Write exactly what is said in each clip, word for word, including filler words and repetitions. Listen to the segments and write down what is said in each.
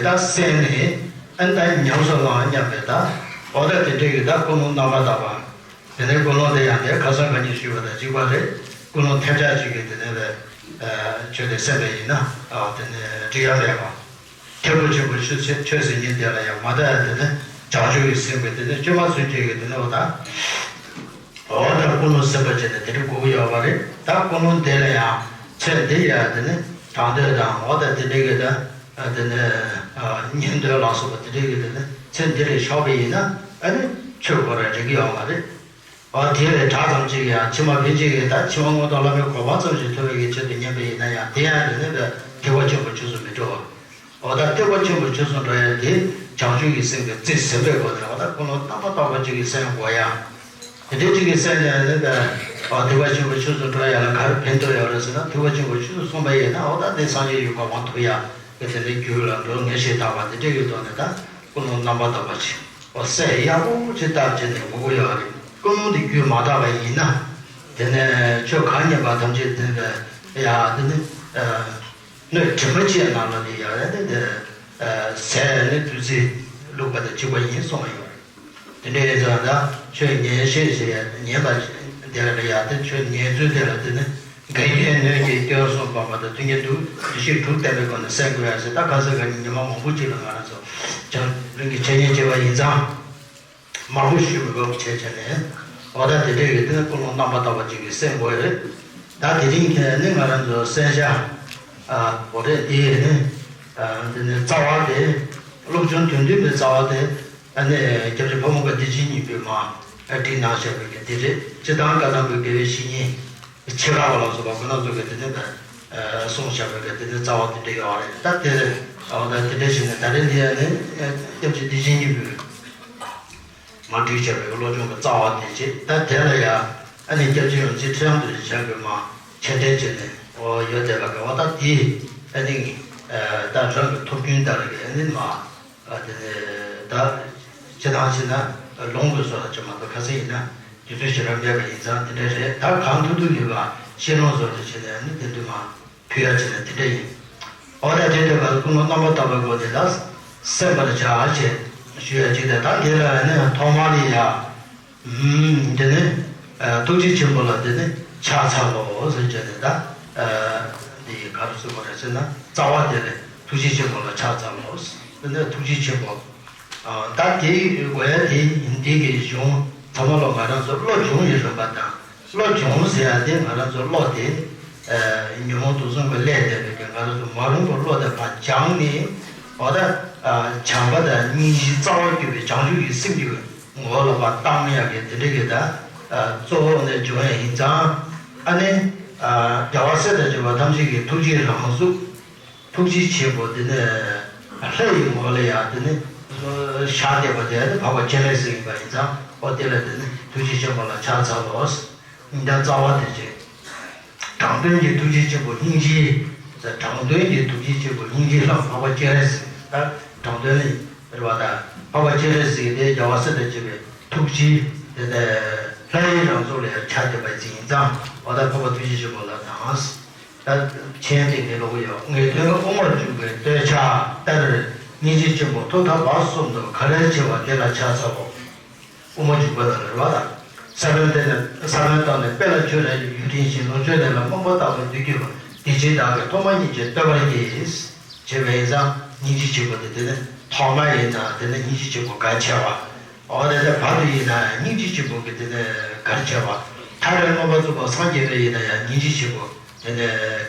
ད་གསན་ནས་ཨ་ནི་ད་ཉམས་སུ་བླངས་སྙམ་པའི་ད་འོ་ད་དེ་འདྲ་ཡོད། ད་ཀུན་སློང་རྣམ་པར་དག་པ། དེ་ནས་ཀུན་སློང་དེ་ཡང་དེ་ཁ་སང་ག་ཉིད་ཞུས་པ་དང་གཅིག་པ་རེད། ཀུན་སློང་ཐེབས་ཆག་ཅིག་གིས་དེ་ནས་ལས་ཆོས་དེ་གསན་པ་ཡིན་ན་དེ་ནས་འགྲིག་ཡ་མེད་པ། ཐེག་པ་ཆེན་པོ་ཆོས་ཟེར་ཆོས་ཟེར་མཁན་དེ་ལ་ཡང་མ་དག་ཡ་དེ་ནས་བྱང་ཆུབ་ཀྱི་སེམས་ཀྱི་དེ་ནས་སྐྱོན་མ་ཚུན་ཆད་ཀྱི་དེ་ནས་འོ་ད། འོ་ད་ཀུན་སློང་སེམས་པ་བྱས་ནས་དེ་འདྲ་དགོས་ཀྱི་ཡོད་པ་རེད། ད་ཀུན་སློང་དེ་ལ་ཡང་ཚེ་འདི་ཡ་དེ་ནི་དྲང་དོད་དང་འོ་ད་དེ་འདྲ་གི་ད་དེ་ནི་ཉན་འདོད་ལ་སོགས་པ་དེ་འདྲ་གི་དེ་ནི་ཚེ་འདི་ལས་ཤོར་བ་ཡིན་ན་ཨ་ནི་ཆོས་ཁོ་རང་རིག་གི་ཡོད་མ་རེད། འོ་དེ་ལས་དྲག་ཙམ་ཅིག་ཡང་ཕྱི་མ་ཕན་ཆད་ཀྱི་ད་ཕྱི་མ་མངོན་མཐོ་བླ་མེད་གོ་འཕང་ཙམ་ཞིག་ཐོབ་པའི་གི་ཆེད་དུ་ཉན་པ་ཡིན་ན་ཡང་དེ་ཡང་དེ་ནི་ཐེག་པ་ཆེན་པོ་ཆོས་སུ་མི་འགྲོ་བ། འོ་ད་ཐེག་པ་ཆེན་པོ་ཆོས་སུ་འགྲོ་ཡ་དེ་བྱང་ཆུབ་ཀྱི་སེམས་ཀྱི་རྩིས་ཟིན་པའི་སྒོ་ནས་འོ་ད་ཀུན་སློང་རྣམ་པར་དག་པ་ཅིག་གིས་གསན་དགོས་ཡ། དེ་འདྲའི་ཅིག་གིས་གསན་ནས་ནི་ད་འོ་ཐེག་པ་ཆེན་པོ་ཆོས་སུ་འགྲོ་ཡ་ལ་ག་རེ་ཕན་ཐོགས་ཡོད་རེད་ཟེར་ན། ཐེག་པ་ཆེན་པོ་ཆོས་སུ་སོང་པ་ཡིན་ན་འོ་ད་དེ་སངས་རྒྱས་ཀྱི་གོ་འཕང་ཐོབ་ཡ་གི་དེ་འདྲའི་རྒྱུ་ལ་འགྲོ་ངེས་ཤེས་དག་པ་དེ་འདྲའི་གི་ཐོག་ནས་ད་ཀུན་སློང་རྣམ་པར་དག་པ་ཅིག་འོ་གསལ་ཡག་པོ་ཅིག་བཏབ་བྱས་ནས་དགོས་ཀྱི་ཡོད་རེད། ཀུན་སློང་དེ་རྒྱུད་མ་དག་པ་ཡིན་ན་དེ་ནས་ཆོས་གང་ཉན་པ་ཐམས་ཅད་དེ་ནས་ཡ་དེ་ནི། སྣོད་དྲི་མ་ཅན་རྣམས་ལ་ནི་ཡང་ནི་དེ་ཟས་ནི་བདུད་རྩི་བླུགས་པ་དང་གཅིག་པ་ཡིན་གསུངས་ཡོད། དེ་འདྲའི་ཡིན་ཙང་ད་ཆོས་ཉན་ཤེས་ཞེས་ཉན་པ་དེ་ལ་ཡང་དེ་ཆོས་ཉན་ཚུལ་དེ་ལ་དེ་ནི་འགལ་རྐྱེན་སྣོད་ཀྱི་སྐྱོན་གསུམ་སྤངས་པ་དང་མཐུན་རྐྱེན་དུ་བདེ་གཤེགས་དྲུག་བསྟན་པའི་སྒོ་ནས་གསན་དགོས་ཡ་ཟེར། ད་ཁ་སང་ག་ཉིད་ཉི་མ་མང་པོ་ཅིག་ལ་ང་རང་ཚོ་བྱང་གླིང་གི་འཆད་ཉན་བྱས་པ་ཡིན་ཙང་། མང་པོ་ཞུ་མི་དགོས་པ་བྱས་བྱས་ནས་འོ་ད་དེ་འདྲ་ཡོད་དུས་ཀུན་སློང་རྣམ་པར་དག་པ་ཅིག་གིས་གསན་དགོས་རེད། ད་དེ་རིང་ནི་ང་རང་ཚོ་གསན་བྱ་འོ་རེད། དེ་ནི་དེ་ནི་རྩ་བ་དེ་སློབ་ཆུང་དོན་བདུན་པའི་རྩ་བ་དེ་ཨ་ནི་སྐྱབས་རྗེ་ཕ་བོང་ཁ་བདེ་ཆེན་སྙིང་པོས་མ་བྲིས་གནང་བཞག་པའི་གི་དེ་རེད། སྤྱིར་བཏང་བཀའ་གདམས་པའི་དགེ་བའི་བཤེས་གཉེན། ཆེ་ཁག་པ་ལ་སོགས་པ་ཁོ་ན་ཚོ་གི་དེ་ནི་ད་གསུངས་བཞག་པའི་གི་དེ་ནི་རྩ་བ་དེ་འདྲ་ཡོད་རེད། ད་དེ་འོ་ད་དེ་འདྲ་བྱས་ནས་ད་རེས་འདི་ཡ་ནི་སྐྱབས་རྗེ་བདེ་ཆེན་སྙིང་པོས་མ་བྲིས་བཞག་པའི་བློ་སྦྱོང་གི་རྩ་བ་དེ་བྱས། ད་དེ་ལ་ཡ་ཨ་ནི་སྐྱབས་རྗེ་ཡོངས་འཛིན་ཁྲི་བྱང་རྡོ་རྗེ་འཆང་གིས་མ་ཆེད་འགྲེལ་བྱས་ནས་འོ་ཡོད་བསྡད་པ་གི་འོ་ད་དེ་ཨ་ནི་ད་རང་གི་ཐུགས་རྒྱུན་ལྟར་གི་ཨ་ནི་མ། ཨ་དེ་ནས་ད་སྤྱིར་བཏང་བྱས་ན་ལུང་དགོས་སོགས་ལ་ཅིག་མ་གཏོགས་ཁ་སང་ཡིན་ན་དུས་ཚོད་ཞེ་དྲག་མེད་པ་ཡིན་ཙང་དེ་འདྲ་རེད། ད་གང་ཐུབ་ཐུབ་ཡོད་པ་བཤད་ལུང་བཟོ་འདྲ་བྱས་ནས་ནི་དེ་འདྲ་མ་ཕུལ་ཡ་བྱས་ནས་དེ་འདྲ་ཡིན། འོ་ད་དེ་འདྲ་བར་ཀུན་སློང་རྣམ་པར་དག་པའི་སྒོ་དེ་ལ་གསན་པར་བྱ་ཞེས་ཞུ་ཡ་ཅིག་དང་། ད་དེ་ལ་ནི་ཐོག་མར་ལ་ཡ། ཨུམ། དེ་ནས་ཨ་ཐུགས་རྗེ་ཆེན་པོ་ལ་དེ་ནས་ཕྱག་འཚལ་ལོ་ཟེར་བྱས་ནས་ད་ཨ་འདི་ག་རེ་ཟེར་དགོས་རེད་ཟེར་ན་རྩ་བ་དེ་ལས་ཐུགས་རྗེ་ཆེན་པོ་ལ་ཕྱག་འཚལ་ལོ། དེ་ནས་ཐུགས་རྗེ་ཆེན་པོ་ཨ་ད་དེ་དགོས་ཡ་དེ་འདི་གི་གཞུང་ཚང་མ་ལོ་ང་རང་ཚོ་བློ་སྦྱོང་ཡི་རིམ་པ་དང་། བློ་སྦྱོང་ཟེར་ཡ་དེ་ང་རང་ཚོ་བློ་དེ་ཨ་ཉོན་མོངས་དུག་གསུམ་གྱི་བསླད་བསྡད་པའི་གི་ང་རང་ཚོ་མ་རུངས་པའི་བློ་དེ་ཕར་སྦྱངས་ནས་འོ་ད་ཨ་བྱམས་པ་དང་སྙིང་རྗེའི་རྩ་བར་གྱུར་པའི་བྱང་ཆུབ་ཀྱི་སེམས་ཀྱི་ངོ་བོ་ལ་ཕར་བཏང་ཡག་གི་དེ་འདྲ་གི་ད་གཙོ་བོ་ནས་སྦྱོང་ཡ་ཡིན་ཙང་། ཨ་ནི་རྒྱལ་བ་སྲས་དང་བཅས་པ་ཐམས་ཅད་ཀྱི་ཐུགས་རྗེའི་རང་གཟུགས། ཐུགས་རྗེ་ཆེན་པོ་དེ་ནས་ལྷ་ཡི་ངོ་ལ་ཡང་དེ་ནི་བཞག་བསྡད་པ་དེ་ནི་འཕགས་པ་སྤྱན་རས་གཟིགས་ཡིན་པ་ཡིན་ཙང་། འོ་དེ་ལ་དེ་ནི་ཐུགས་རྗེ་ཆེན་པོ་ལ་ཕྱག་འཚལ་ལོ། ད་རྩ་བ་དེ་བྱས། དྲང་དོན་གྱི་ཐུགས་རྗེ་ཆེན་པོ་སྙིང་རྗེ། དྲང་དོན་གྱི་ཐུགས་རྗེ་ཆེན་པོ་སྙིང་རྗེ་ལྷ་འཕགས་པ་སྤྱན་རས་གཟིགས། ད་དྲང་དོན་ལ་རེད་བ། ད་འཕགས་པ་སྤྱན་རས་གཟིགས་དེ་རྒྱལ་བ་སྲས་དང་བཅས་པའི་ཐུགས་རྗེ་དེ་ལས་ལྷ་ཡི་རང་གཟུགས་ལ་ཡང་ཆགས་བསྡད་པ་ཅིག་ཡིན་ཙང་། འོ་ད་འཕགས་པ་ཐུགས་རྗེ་ཆེན་པོ་ལ་དང་། ད་མཆན་དེ་འདི་ལོག་ཡོད། ངེས་དོན་དབུ་མར་འཇུག་པའི་བསྟོད་ཕྱག་ལྟར། སྙིང་རྗེ་ཆེན་པོ་ཐུགས་ཐག་བར་གསུམ་དུ་ག་རེ་ཆེ་བ་དེ་ལ་ཕྱག་འཚལ་ལོ། དབུ་མ་འཇུག་པ་ལ་རེ་བ་དང་། ས་བོན་བཏབ་ནས་ས་བོན་བཏབ་ནས་དཔེ་ལ་ཆུ་རེག་ཡུལ་ལྡན་ཞིང་། ལོངས་སྤྱོད་ལེན་ལ་རྨོངས་པ་ལྟ་བུར་འདུ་གྱུར་པ། དེ་ཕྱིར་བདག་གིས་ཐོག་མ་སྙིང་རྗེ་བསྟོད་པར་བགྱི། ཞེས་པ་ཡིན་ཙང་སྙིང་རྗེ་ཆེན་པོ་དེ་དེ་ནི་ཐོག་མ་ཡིན་ན་དེ་ནི་སྙིང་རྗེ་ཆེན་པོ་གལ་ཆེ་བ། འོ་དེ་ནས་བར་དུ་ཡིན་ན་ཡང་སྙིང་རྗེ་ཆེན་པོ་གི་དེ་ནས་གལ་ཆེ་བ། མཐར་རེ་མངོན་པར་རྫོགས་པར་སངས་རྒྱས་པ་ཡིན་ན་ཡང་སྙིང་རྗེ་ཆེན་པོ་དེ་ནས་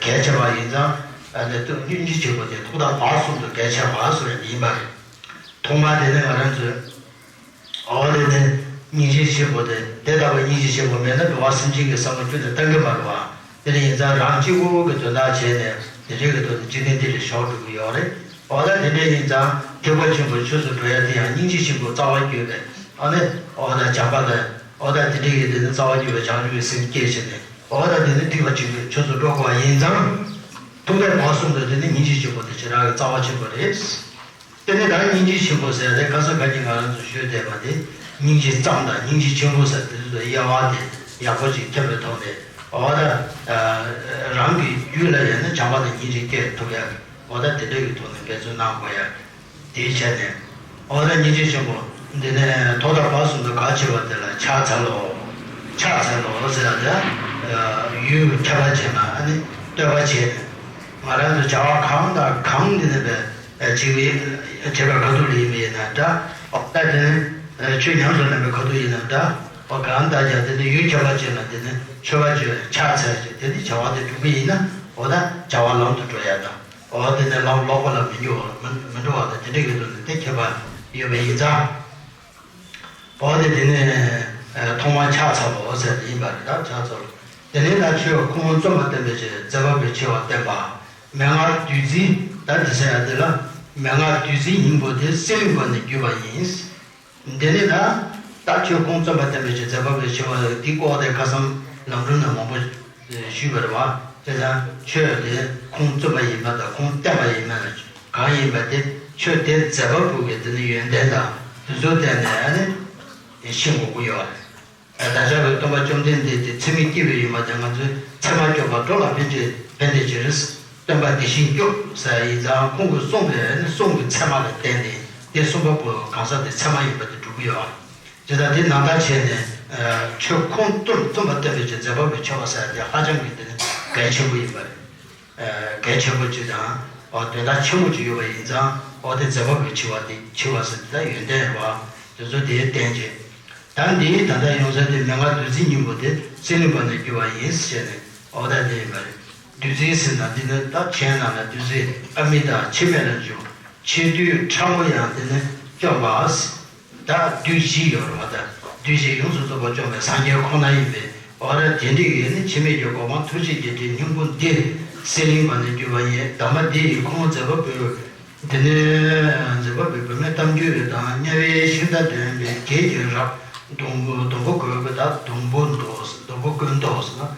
གལ་ཆེ་བ་ཡིན་ཙང་། ཨ་ནི་སྙིང་རྗེ་ཆེན་པོ་དེ་ཐུགས་དམ་བར་གསུམ་དུ་གལ་ཆེ་བ་ཟེར་བ་ཡིན་པ་རེད། ཐོག་མ་དེ་ནི་ང་རང་ཚོས། འོ་དེ་ནས་སྙིང་རྗེ་ཆེན་པོ་དེ་དེ་ལྟ་བུའི་སྙིང་རྗེ་ཆེན་པོ་མེད་ན་འགྲོ་བ་སེམས་ཅན་གྱི་བསམ་བློ་ཁྱོན་ནས་གཏང་གི་མ་རེད་བ། དེ་འདྲ་ཡིན་ཙང་རང་གཅིག་པུ་གི་དོན་དག་བྱས་ནས་དེ་འདྲའི་གི་ཐོག་ནས་འཇིག་རྟེན་འདི་ལས་ཤོར་འགྲོ་གི་ཡོད་རེད། འོ་ད་དེ་འདྲ་ཡིན་ཙང་ཐེག་པ་ཆེན་པོའི་ཆོས་སུ་འགྲོ་ཡ་དེ་ཡང་སྙིང་རྗེ་ཆེན་པོའི་རྩ་བ་བརྒྱུད་པའི་ཨ་ནི་འོ་ད་བྱམས་པ་དང་། འོ་ད་དེ་འདྲའི་གི་དེ་ནི་རྩ་བ་བརྒྱུད་པའི་བྱང་ཆུབ་ཀྱི་སེམས་སྐྱེས་བྱས་ནས། འོ་ད་དེ་ནི་ཐེག་པ་ཆེན་པོའི་ཆོས་སུ་འགྲོ་དགོས་པ་ཡིན་ཙང་། ཐུགས་དམ་བར་གསུམ་དུ་དེ་ནི་སྙིང་རྗེ་ཆེན་པོ་དེ་བྱེ་བྲག་གི་རྩ་བ་ཆེན་པོ་རེད། དེ་ནས་ད་སྙིང་རྗེ་ཆེན་པོ་ཟེར་ཏེ་ཁ་སང་ཁ་ཉིན་ང་རང་ཚོ་ཞུས་བསྡད་པ་དེ་སྙིང་རྗེ་ཙམ་དང་སྙིང་རྗེ་ཆེན་པོ་ཟེར་དེ་ཚོ་དབྱེ་བ་དེ་ཡག་པོ་ཅིག་ཐེབས་པའི་ཐོག་ནས། འོ་ད་རང་གི་རྒྱུད་ལ་ཡང་ན་བྱམས་པ་དང་སྙིང་རྗེ་སྐྱེ་ཐུབ་ཡ། འོ་ད་དེ་འདྲ་གི་ཐོག་ནས་འབད་བརྩོན་གནང་དགོས་ཡ། དེའི་ཆ་ནས། འོ་ད་སྙིང་རྗེ་ཆེན་པོ། འདི་ནས་ཐོག་མཐའ་བར་གསུམ་དུ་ག་བྱེད་པ་དེ་ལ་ཕྱག་འཚལ་ལོ། ཕྱག་འཚལ་ལོ་ཟེར་ཡ་དེ་ཡུལ་ཁྱད་པར་ཅན་ལ་ཨ་ནི་བསྟོད་པ་བྱས་ནས། ང་རང་ཚོ་བྱ་བ་གང་དང་གང་འདི་ནས་པའི་བྱེད་པའི་བྱེད་པའི་ཁ་ཐུག་ལ་ཡིན་པ་ཡིན་ན་འདྲ། འོ་ད་དེ་ནི་ཆོས་ཉམས་སུ་ལེན་པའི་ཁ་ཐུག་ཡིན་ན་འདྲ། འོ་གང་ལྟར་ཀྱང་དེ་ནི་ཡུལ་ཁྱད་པར་ཅན་ལ་དེ་ནི་མཆོད་པ་བརྗོད་ཕྱག་འཚལ་བྱས་དེ་ནི་བྱ་བ་དེ་འགྲུབ་པ་ཡིན་ན། འོ་ད་བྱ་བ་ལམ་དུ་འགྲོ་ཡ་དང་། འོ་དེ་ནས་ལམ་ལོག་པ་ལ་མི་འགྱུར་བ་མི་མི་འགྲོ་བ་དང་དེ་འདྲའི་གི་དོན་དེ་ཁྱད་པར་ཡོད་པ་ཡིན་ཙང་། འོ་དེ་དེ་ནས་ཐོག་མར་ཕྱག་འཚལ་ལོ་ཟེར་དེ་ཡིན་པ་རེད། ད་ཕྱག་འཚལ་ལོ། དེ་ནས་ད་ཆོས་ཁུངས་བཙུན་པ་བསྟན་པའི་ཕྱིར་མཛད་པ་པོའི་ཆེ་བ་བསྟན་པ། མན་ངག་བདུད་རྩི། ད་འདི་ཟེར་ཡ་དེ་ལ་མན་ངག་བདུད་རྩིའི་སྙིང་པོ་དེ་སྲེད་བླུན་པ་ནས་བརྒྱུད་པ་ཡིན། འདི་ནི་ད་ད་ཆོས་ཁུངས་བཙུན་པ་བསྟན་པའི་ཕྱིར་མཛད་པ་པོའི་ཆེ་བ་འདི་ཀོ་དེ་ཁ་སང་ལམ་རིམ་ནང་མང་པོ་ཞུས་པ་རེད་བ། དེ་ཙང་ཆོས་དེ་ཁུངས་བཙུན་པ་ཡིན་པ་དང་ཁུངས་བསྟན་པ་ཡིན་པ་ལ་གང་ཡིན་པ་དེ་ཆོས་དེ་མཛད་པ་པོ་གི་དེ་ནི་ཡོན་ཏན་དང་དེ་ཚོ་བསྟན་ནས་ཨ་ནི་ཤེས་དགོས་ཀྱི་ཡོད་རེད། བདག་ཅག་གི་སྟོན་པ་བཅོམ་ལྡན་འདས་དེ་ཚད་མས་བསྐྱེད་པའི་ཡུལ་མ་དེ་ང་ཚོས་ཚད་མར་སྐྱོབ་པ་འགྲོ་ལ་ཕན་ཕྱིར་ཕན་བདེ་ཕྱིར། སྟོན་པ་དེ་བཞིན་སྐྱོབ་ཟེར་ཡིན་ཙང་ཁོང་གིས་གསུངས་པའི་གསུང་གི་ཚད་མ་ལ་བརྟེན་ནས་དེ་གསུངས་པ་པོ་གང་ཟག་དེ་ཚད་མ་ཡིན་པ་དེ་གྲུབ་ཀྱི་ཡོད། དེ་དང་དེ་ནང་ལྟར་བྱས་ནས་ཆོས་ཁུངས་བཙུན་བཙུན་པ་བསྟན་པའི་ཕྱིར་མཛད་པ་པོའི་ཆེ་བ་ཟེར་དེ་ཧ་ཅང་གི་དེ་ནི་གལ་ཆེན་པོ་ཡིན་པ་རེད། གལ་ཆེན་པོ་ཅིག་དང་། འོ་དོན་དག་ཆེན་པོ་ཅིག་ཡོད་པ་ཡིན་ཙང་འོ་དེ་མཛད་པ་པོའི་ཆེ་བ་དེ་ཆེ་བ་ཟེར་དེ་ད་ཡོན་ཏན་རེད་བ། དེ་ཚོ་དེའི་རྟེན་བྱེད། ད་འདིའི་ད་ལྟ་ཡོང་ས་དེ་མན་ངག་བདུད་རྩིའི་སྙིང་པོ་དེ་སྲེད་བླུན་པ་ནས་བརྒྱུད་པ་ཡིན་ཟེར་ནས་འོ་ད་དེ་ཡིན་པ་རེད། བདུད་རྩི་ཟེར་ན་འདི་ནི་ད་ཆེན་ནང་ལ་བདུད་རྩི་ཨ་མི་དང་འཆི་མེད་ལ་འཇུག་ཆེ་བདུད་ཕྲ་མོ་ཡང་དེ་ནི་སྐྱོབ་པ། ད་བདུད་བཞི་ཡོད་རེད་བ། ད་བདུད་བཞི་ཡོངས་སུ་རྫོགས་པར་སྐྱོབ་པའི་སངས་རྒྱས་ཁོ་ན་ཡིན་པས། འོ་ན་དེ་འདྲ་ཡིན་ན་འཆི་མེད་ཀྱི་གོ་འཕང་ཐུགས་རྗེ་བརྒྱད་ཁྲིའི་སྙིང་པོ་འདི་སྲེད་བླུན་པ་ནས་བརྒྱུད་པ་ཡིན། གདམས་པ་འདི་ཡི་ཁུངས་མཛད་པ་པོས། དེ་ནས་མཛད་པ་པོའི་བུད་མེད་གཏམ་རྒྱུད་དང་དམྱལ་བའི་ཤིང་རྟ་འདྲེན་པའི་བགེགས་ཀྱི་རབ་སྡོང་པོ་སྡོང་པོ་བཀོད་པ། ད་སྡོང་པོ་འདོགས་སྡོང་པོ་ཀུན་འདོགས་ཟེར་ན།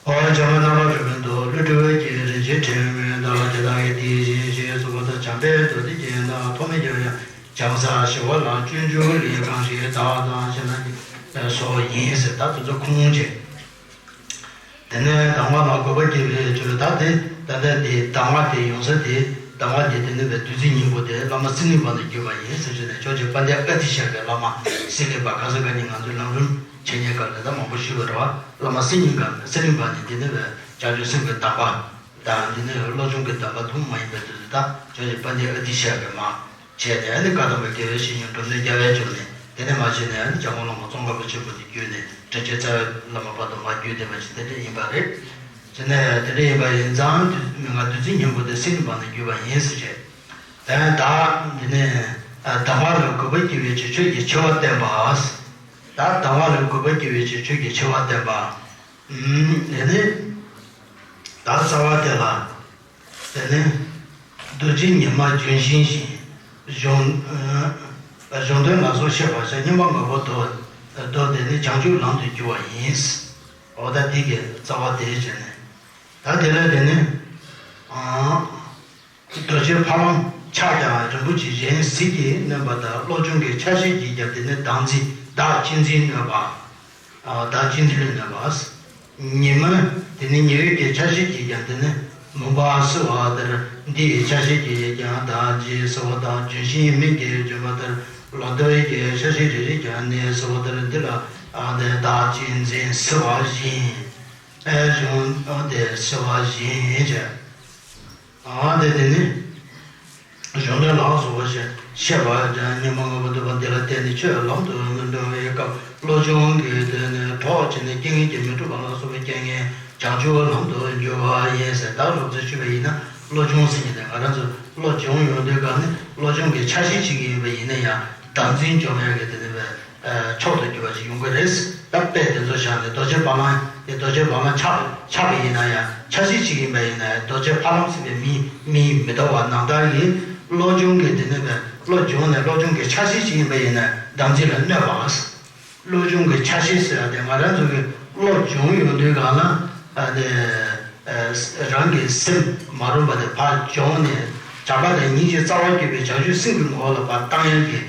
འོ་བྱམས་པ་རྣམ་པར་རོལ་པའི་མདོ། ཀླུ་སྒྲུབ་ཀྱི་རིན་ཆེན་ཕྲེང་བའི་མདོ་ལ། དེ་དག་གི་དེ་བཞིན་གཤེགས་སུ་གསོལ་བ་དང་། བྱམས་པའི་མདོ་སྡེ་རྒྱན་དང་ཐོགས་མེད་རྒྱལ་བའི་བྱང་ས་ཞི་བ་ལྷ་སྤྱོད་འཇུག་ལས་གང་ཞིག་བདག་དང་ཞེ་ན་གི་སོགས་ཡིན་ཟེར། ད་དེ་ཚོ་ཁུངས་བྱས། དེ་ནས་གདམས་ངག་ལ་དགོས་པ་སྐྱེ་བའི་ཕྱིར། ད་དེ་ད་ལྟ་དེ་གདམས་ངག་དེ་ཡོང་ས་དེ་གདམས་ངག་དེ་དེ་ནི་བའི་བདུད་རྩི་སྙིང་པོ་དེ་བླ་མ་སྲེད་བླུན་པ་ནས་བརྒྱུད་པ་ཡིན་ཟེར་བྱས་ནས་ཇོ་བོ་རྗེ་དཔལ་ལྡན་ཨ་ཏི་ཤ་པའི་བླ་མ་སྲེད་བླུན་པ། ཁ་སང་ཁ་ཉིན་ང་ཚོའི་ལམ་རིམ་འཆད་ཉན་སྐབས་ལ་ད་མང་པོ་ཞུས་པ་རེད་བ། བླ་མ་སྲེད་བླུན་པ་སྲེད་བླུན་པ་ནི་འདི་ནི་བའི་བྱང་ཆུབ་སེམས་ཀྱི་གདམས་པ་དང་། འདི་ནི་བློ་སྦྱོང་གི་གདམས་པ་དུ་མ་ཡིན་པའི་དུས་སུ་ད་ཇོ་བོ་རྗེ་དཔལ་ལྡན་ཨ་ཏི་ཤ་པས་མ་བྱས་ཏེ། ཨ་ནི་བཀའ་གདམས་པའི་དགེ་བའི་བཤེས་གཉེན་སྒྲུབ་གནས་རྒྱལ་བའི་འབྱུང་གནས། དེ་ནས་མ་བྱས་ནས་ཨ་ནི་འཇམ་མགོན་བླ་མ་ཙོང་ཁ་པ་ཆེན་པོ་དེ་བརྒྱུད་ནས་དྲིན་ཅན་རྩ་བའི་བླ་མ་བར་དུ་མ་བརྒྱུད་བསྡད་པ་ཞིག་དེ་འདྲ་ཡིན་པ་རེད། དེ་ནས་དེ་འདྲ་ཡིན་པ་ཡིན་ཙང་མན་ངག་བདུད་རྩིའི་སྙིང་པོ་དེ་སྲེད་བླུན་པ་ནས་བརྒྱུད་པ་ཡིན་ཟེར་བྱས། ད་འདི་ནས་གདམས་ངག་ལ་དགོས་པ་སྐྱེ་བའི་ཕྱིར་ཆོས་ཀྱི་ཆེ་བ་བསྟན་པ། ད་གདམས་ངག་ལ་དགོས་པ་སྐྱེ་བའི་ཕྱིར་ཆོས་ཀྱི་ཆེ་བ་བསྟན་པ། ཨུམ། དེ་ནས་ད་རྩ་བ་དེ་ལ་དེ་ནས་རྡོ་རྗེ་ཉི་མ་ལྗོན་ཤིང་བཞིན། གཞུང་གཞུང་དོན་ལ་སོགས་བཤད་པར་བྱ། སྙན་པ་ངག་པོ་མདོ་མདོ་དེ་ནི་བྱང་ཆུབ་ལམ་དུ་བསྒྱུར་བ་ཡིན། འོ་ད་འདི་གི་རྩ་བ་དེ་བྱས་ནས། ད་དེ་ལས་དེ་ནི། རྡོ་རྗེ་ཕ་ལམ་ཕྱག་རྒྱ་རིན་པོ་ཆེ་གཞན་ཟིལ་གྱིས་གནོན་པ་དང་། བློ་སྦྱོང་གི་ཆ་ཤས་ཀྱིས་ཀྱང་དེ་ནི་བདག་འཛིན་བདག་གཅེས་འཛིན་གནོན་པ། བདག་གཅེས་འཛིན་ལས་གནོན་པ། ཉི་མ་དེ་ནི་ཉི་འོད་ཀྱི་ཆ་ཤས་ཀྱིས་ཀྱང་དེ་ནི་མུན་པ་བསིལ་བ་ལྟར། འདི་ཡི་ཆ་ཤས་ཀྱིས་ཀྱང་བདག་གཅེས་བསིལ་བ་དང་། ལྗོན་ཤིང་མིག་གིས་ལྗོན་པ་ལྟར། ལོ་འདབ་ཀྱི་ཆ་ཤས་རེ་རེས་ཀྱང་ནི་བསིལ་བ་ལྟར། འདི་ལ་བདག་གཅེས་འཛིན་བསིལ་བ་བཞིན། གཞུང་དེ་བསིལ་བ་བཞིན་བྱས། ཨ་དེ་དེ་ནི་གཞུང་ལས་ལ་སོགས་པ་ཞེས་བཤད་པ་ཀྱང་སྙན་མ་ངག་པོ་འདུས་པ་འདི་ལ་བརྟེན་ནས་ཆོས་ལམ་དུ་མི་འགྲོ་བའི་སྐབས་བློ་སྦྱོང་གི་དོན་ནི་གྲོགས་བྱས་ནས་རྐྱེན་ངན་གྱིས་མི་འཁྲུགས་པ་ལ་སོགས་པའི་རྐྱེན་ངན་བྱང་ཆུབ་ལམ་དུ་འགྱུར་བ་ཡིན་ཟེར། ད་རོབ་ཙམ་ཞུས་པ་ཡིན་ན་བློ་སྦྱོང་ཟེར་མཁན་དེ་ང་རང་ཚོ་བློ་སྦྱོང་ཡོང་དུས་སྒང་ནི་བློ་སྦྱོང་གི་ཆ་ཤས་གཅིག་ཡིན་པ་ཡིན་ན་ཡང་བདག་འཛིན་སྦྱོང་ཡག་གི་དེ་ནི་བས། མཆོག་ཏུ་གྱུར་པ་ཞིག་ཡོང་གི་རེད། ད་དཔེ་དེ་ཚོ་བཞག་ནས་རྡོ་རྗེ་བ་ལང་དེ་རྡོ་རྗེ་བ་ལང་ཆགས་ཆགས་པ་ཡིན་ན་ཡང་ཆ་ཤས་གཅིག་ཡིན་པ་ཡིན་ན་ཡང་རྡོ་རྗེ་ཕ་ལམ་ཟེར་བའི་མིང་མིང་མི་འདོགས་པ་ནང་ལྟར་གྱི་བློ་སྦྱོང་གི་དེ་ནི་བས་བློ་སྦྱོང་ནས་བློ་སྦྱོང་གི་ཆ་ཤས་གཅིག་ཡིན་པ་ཡིན་ན་བདག་འཛིན་ལ་གནོད་པ། བློ་སྦྱོང་གི་ཆ་ཤས་ཟེར་ཡ་དེ་ང་རང་ཚོ་གི་བློ་སྦྱོང་ཡོང་དུས་སྒང་ལ་ཨ་དེ་རང་གི་སེམས་མ་རུངས་པ་དེ་ཕར་སྦྱོང་ནས་བྱམས་པ་དང་སྙིང་རྗེ་རྩ་བ་སྐྱེད་པའི་བྱང་ཆུབ་སེམས་ཀྱི་ངོ་བོ་ལ་ཕར་བཏང་ཡག་གི་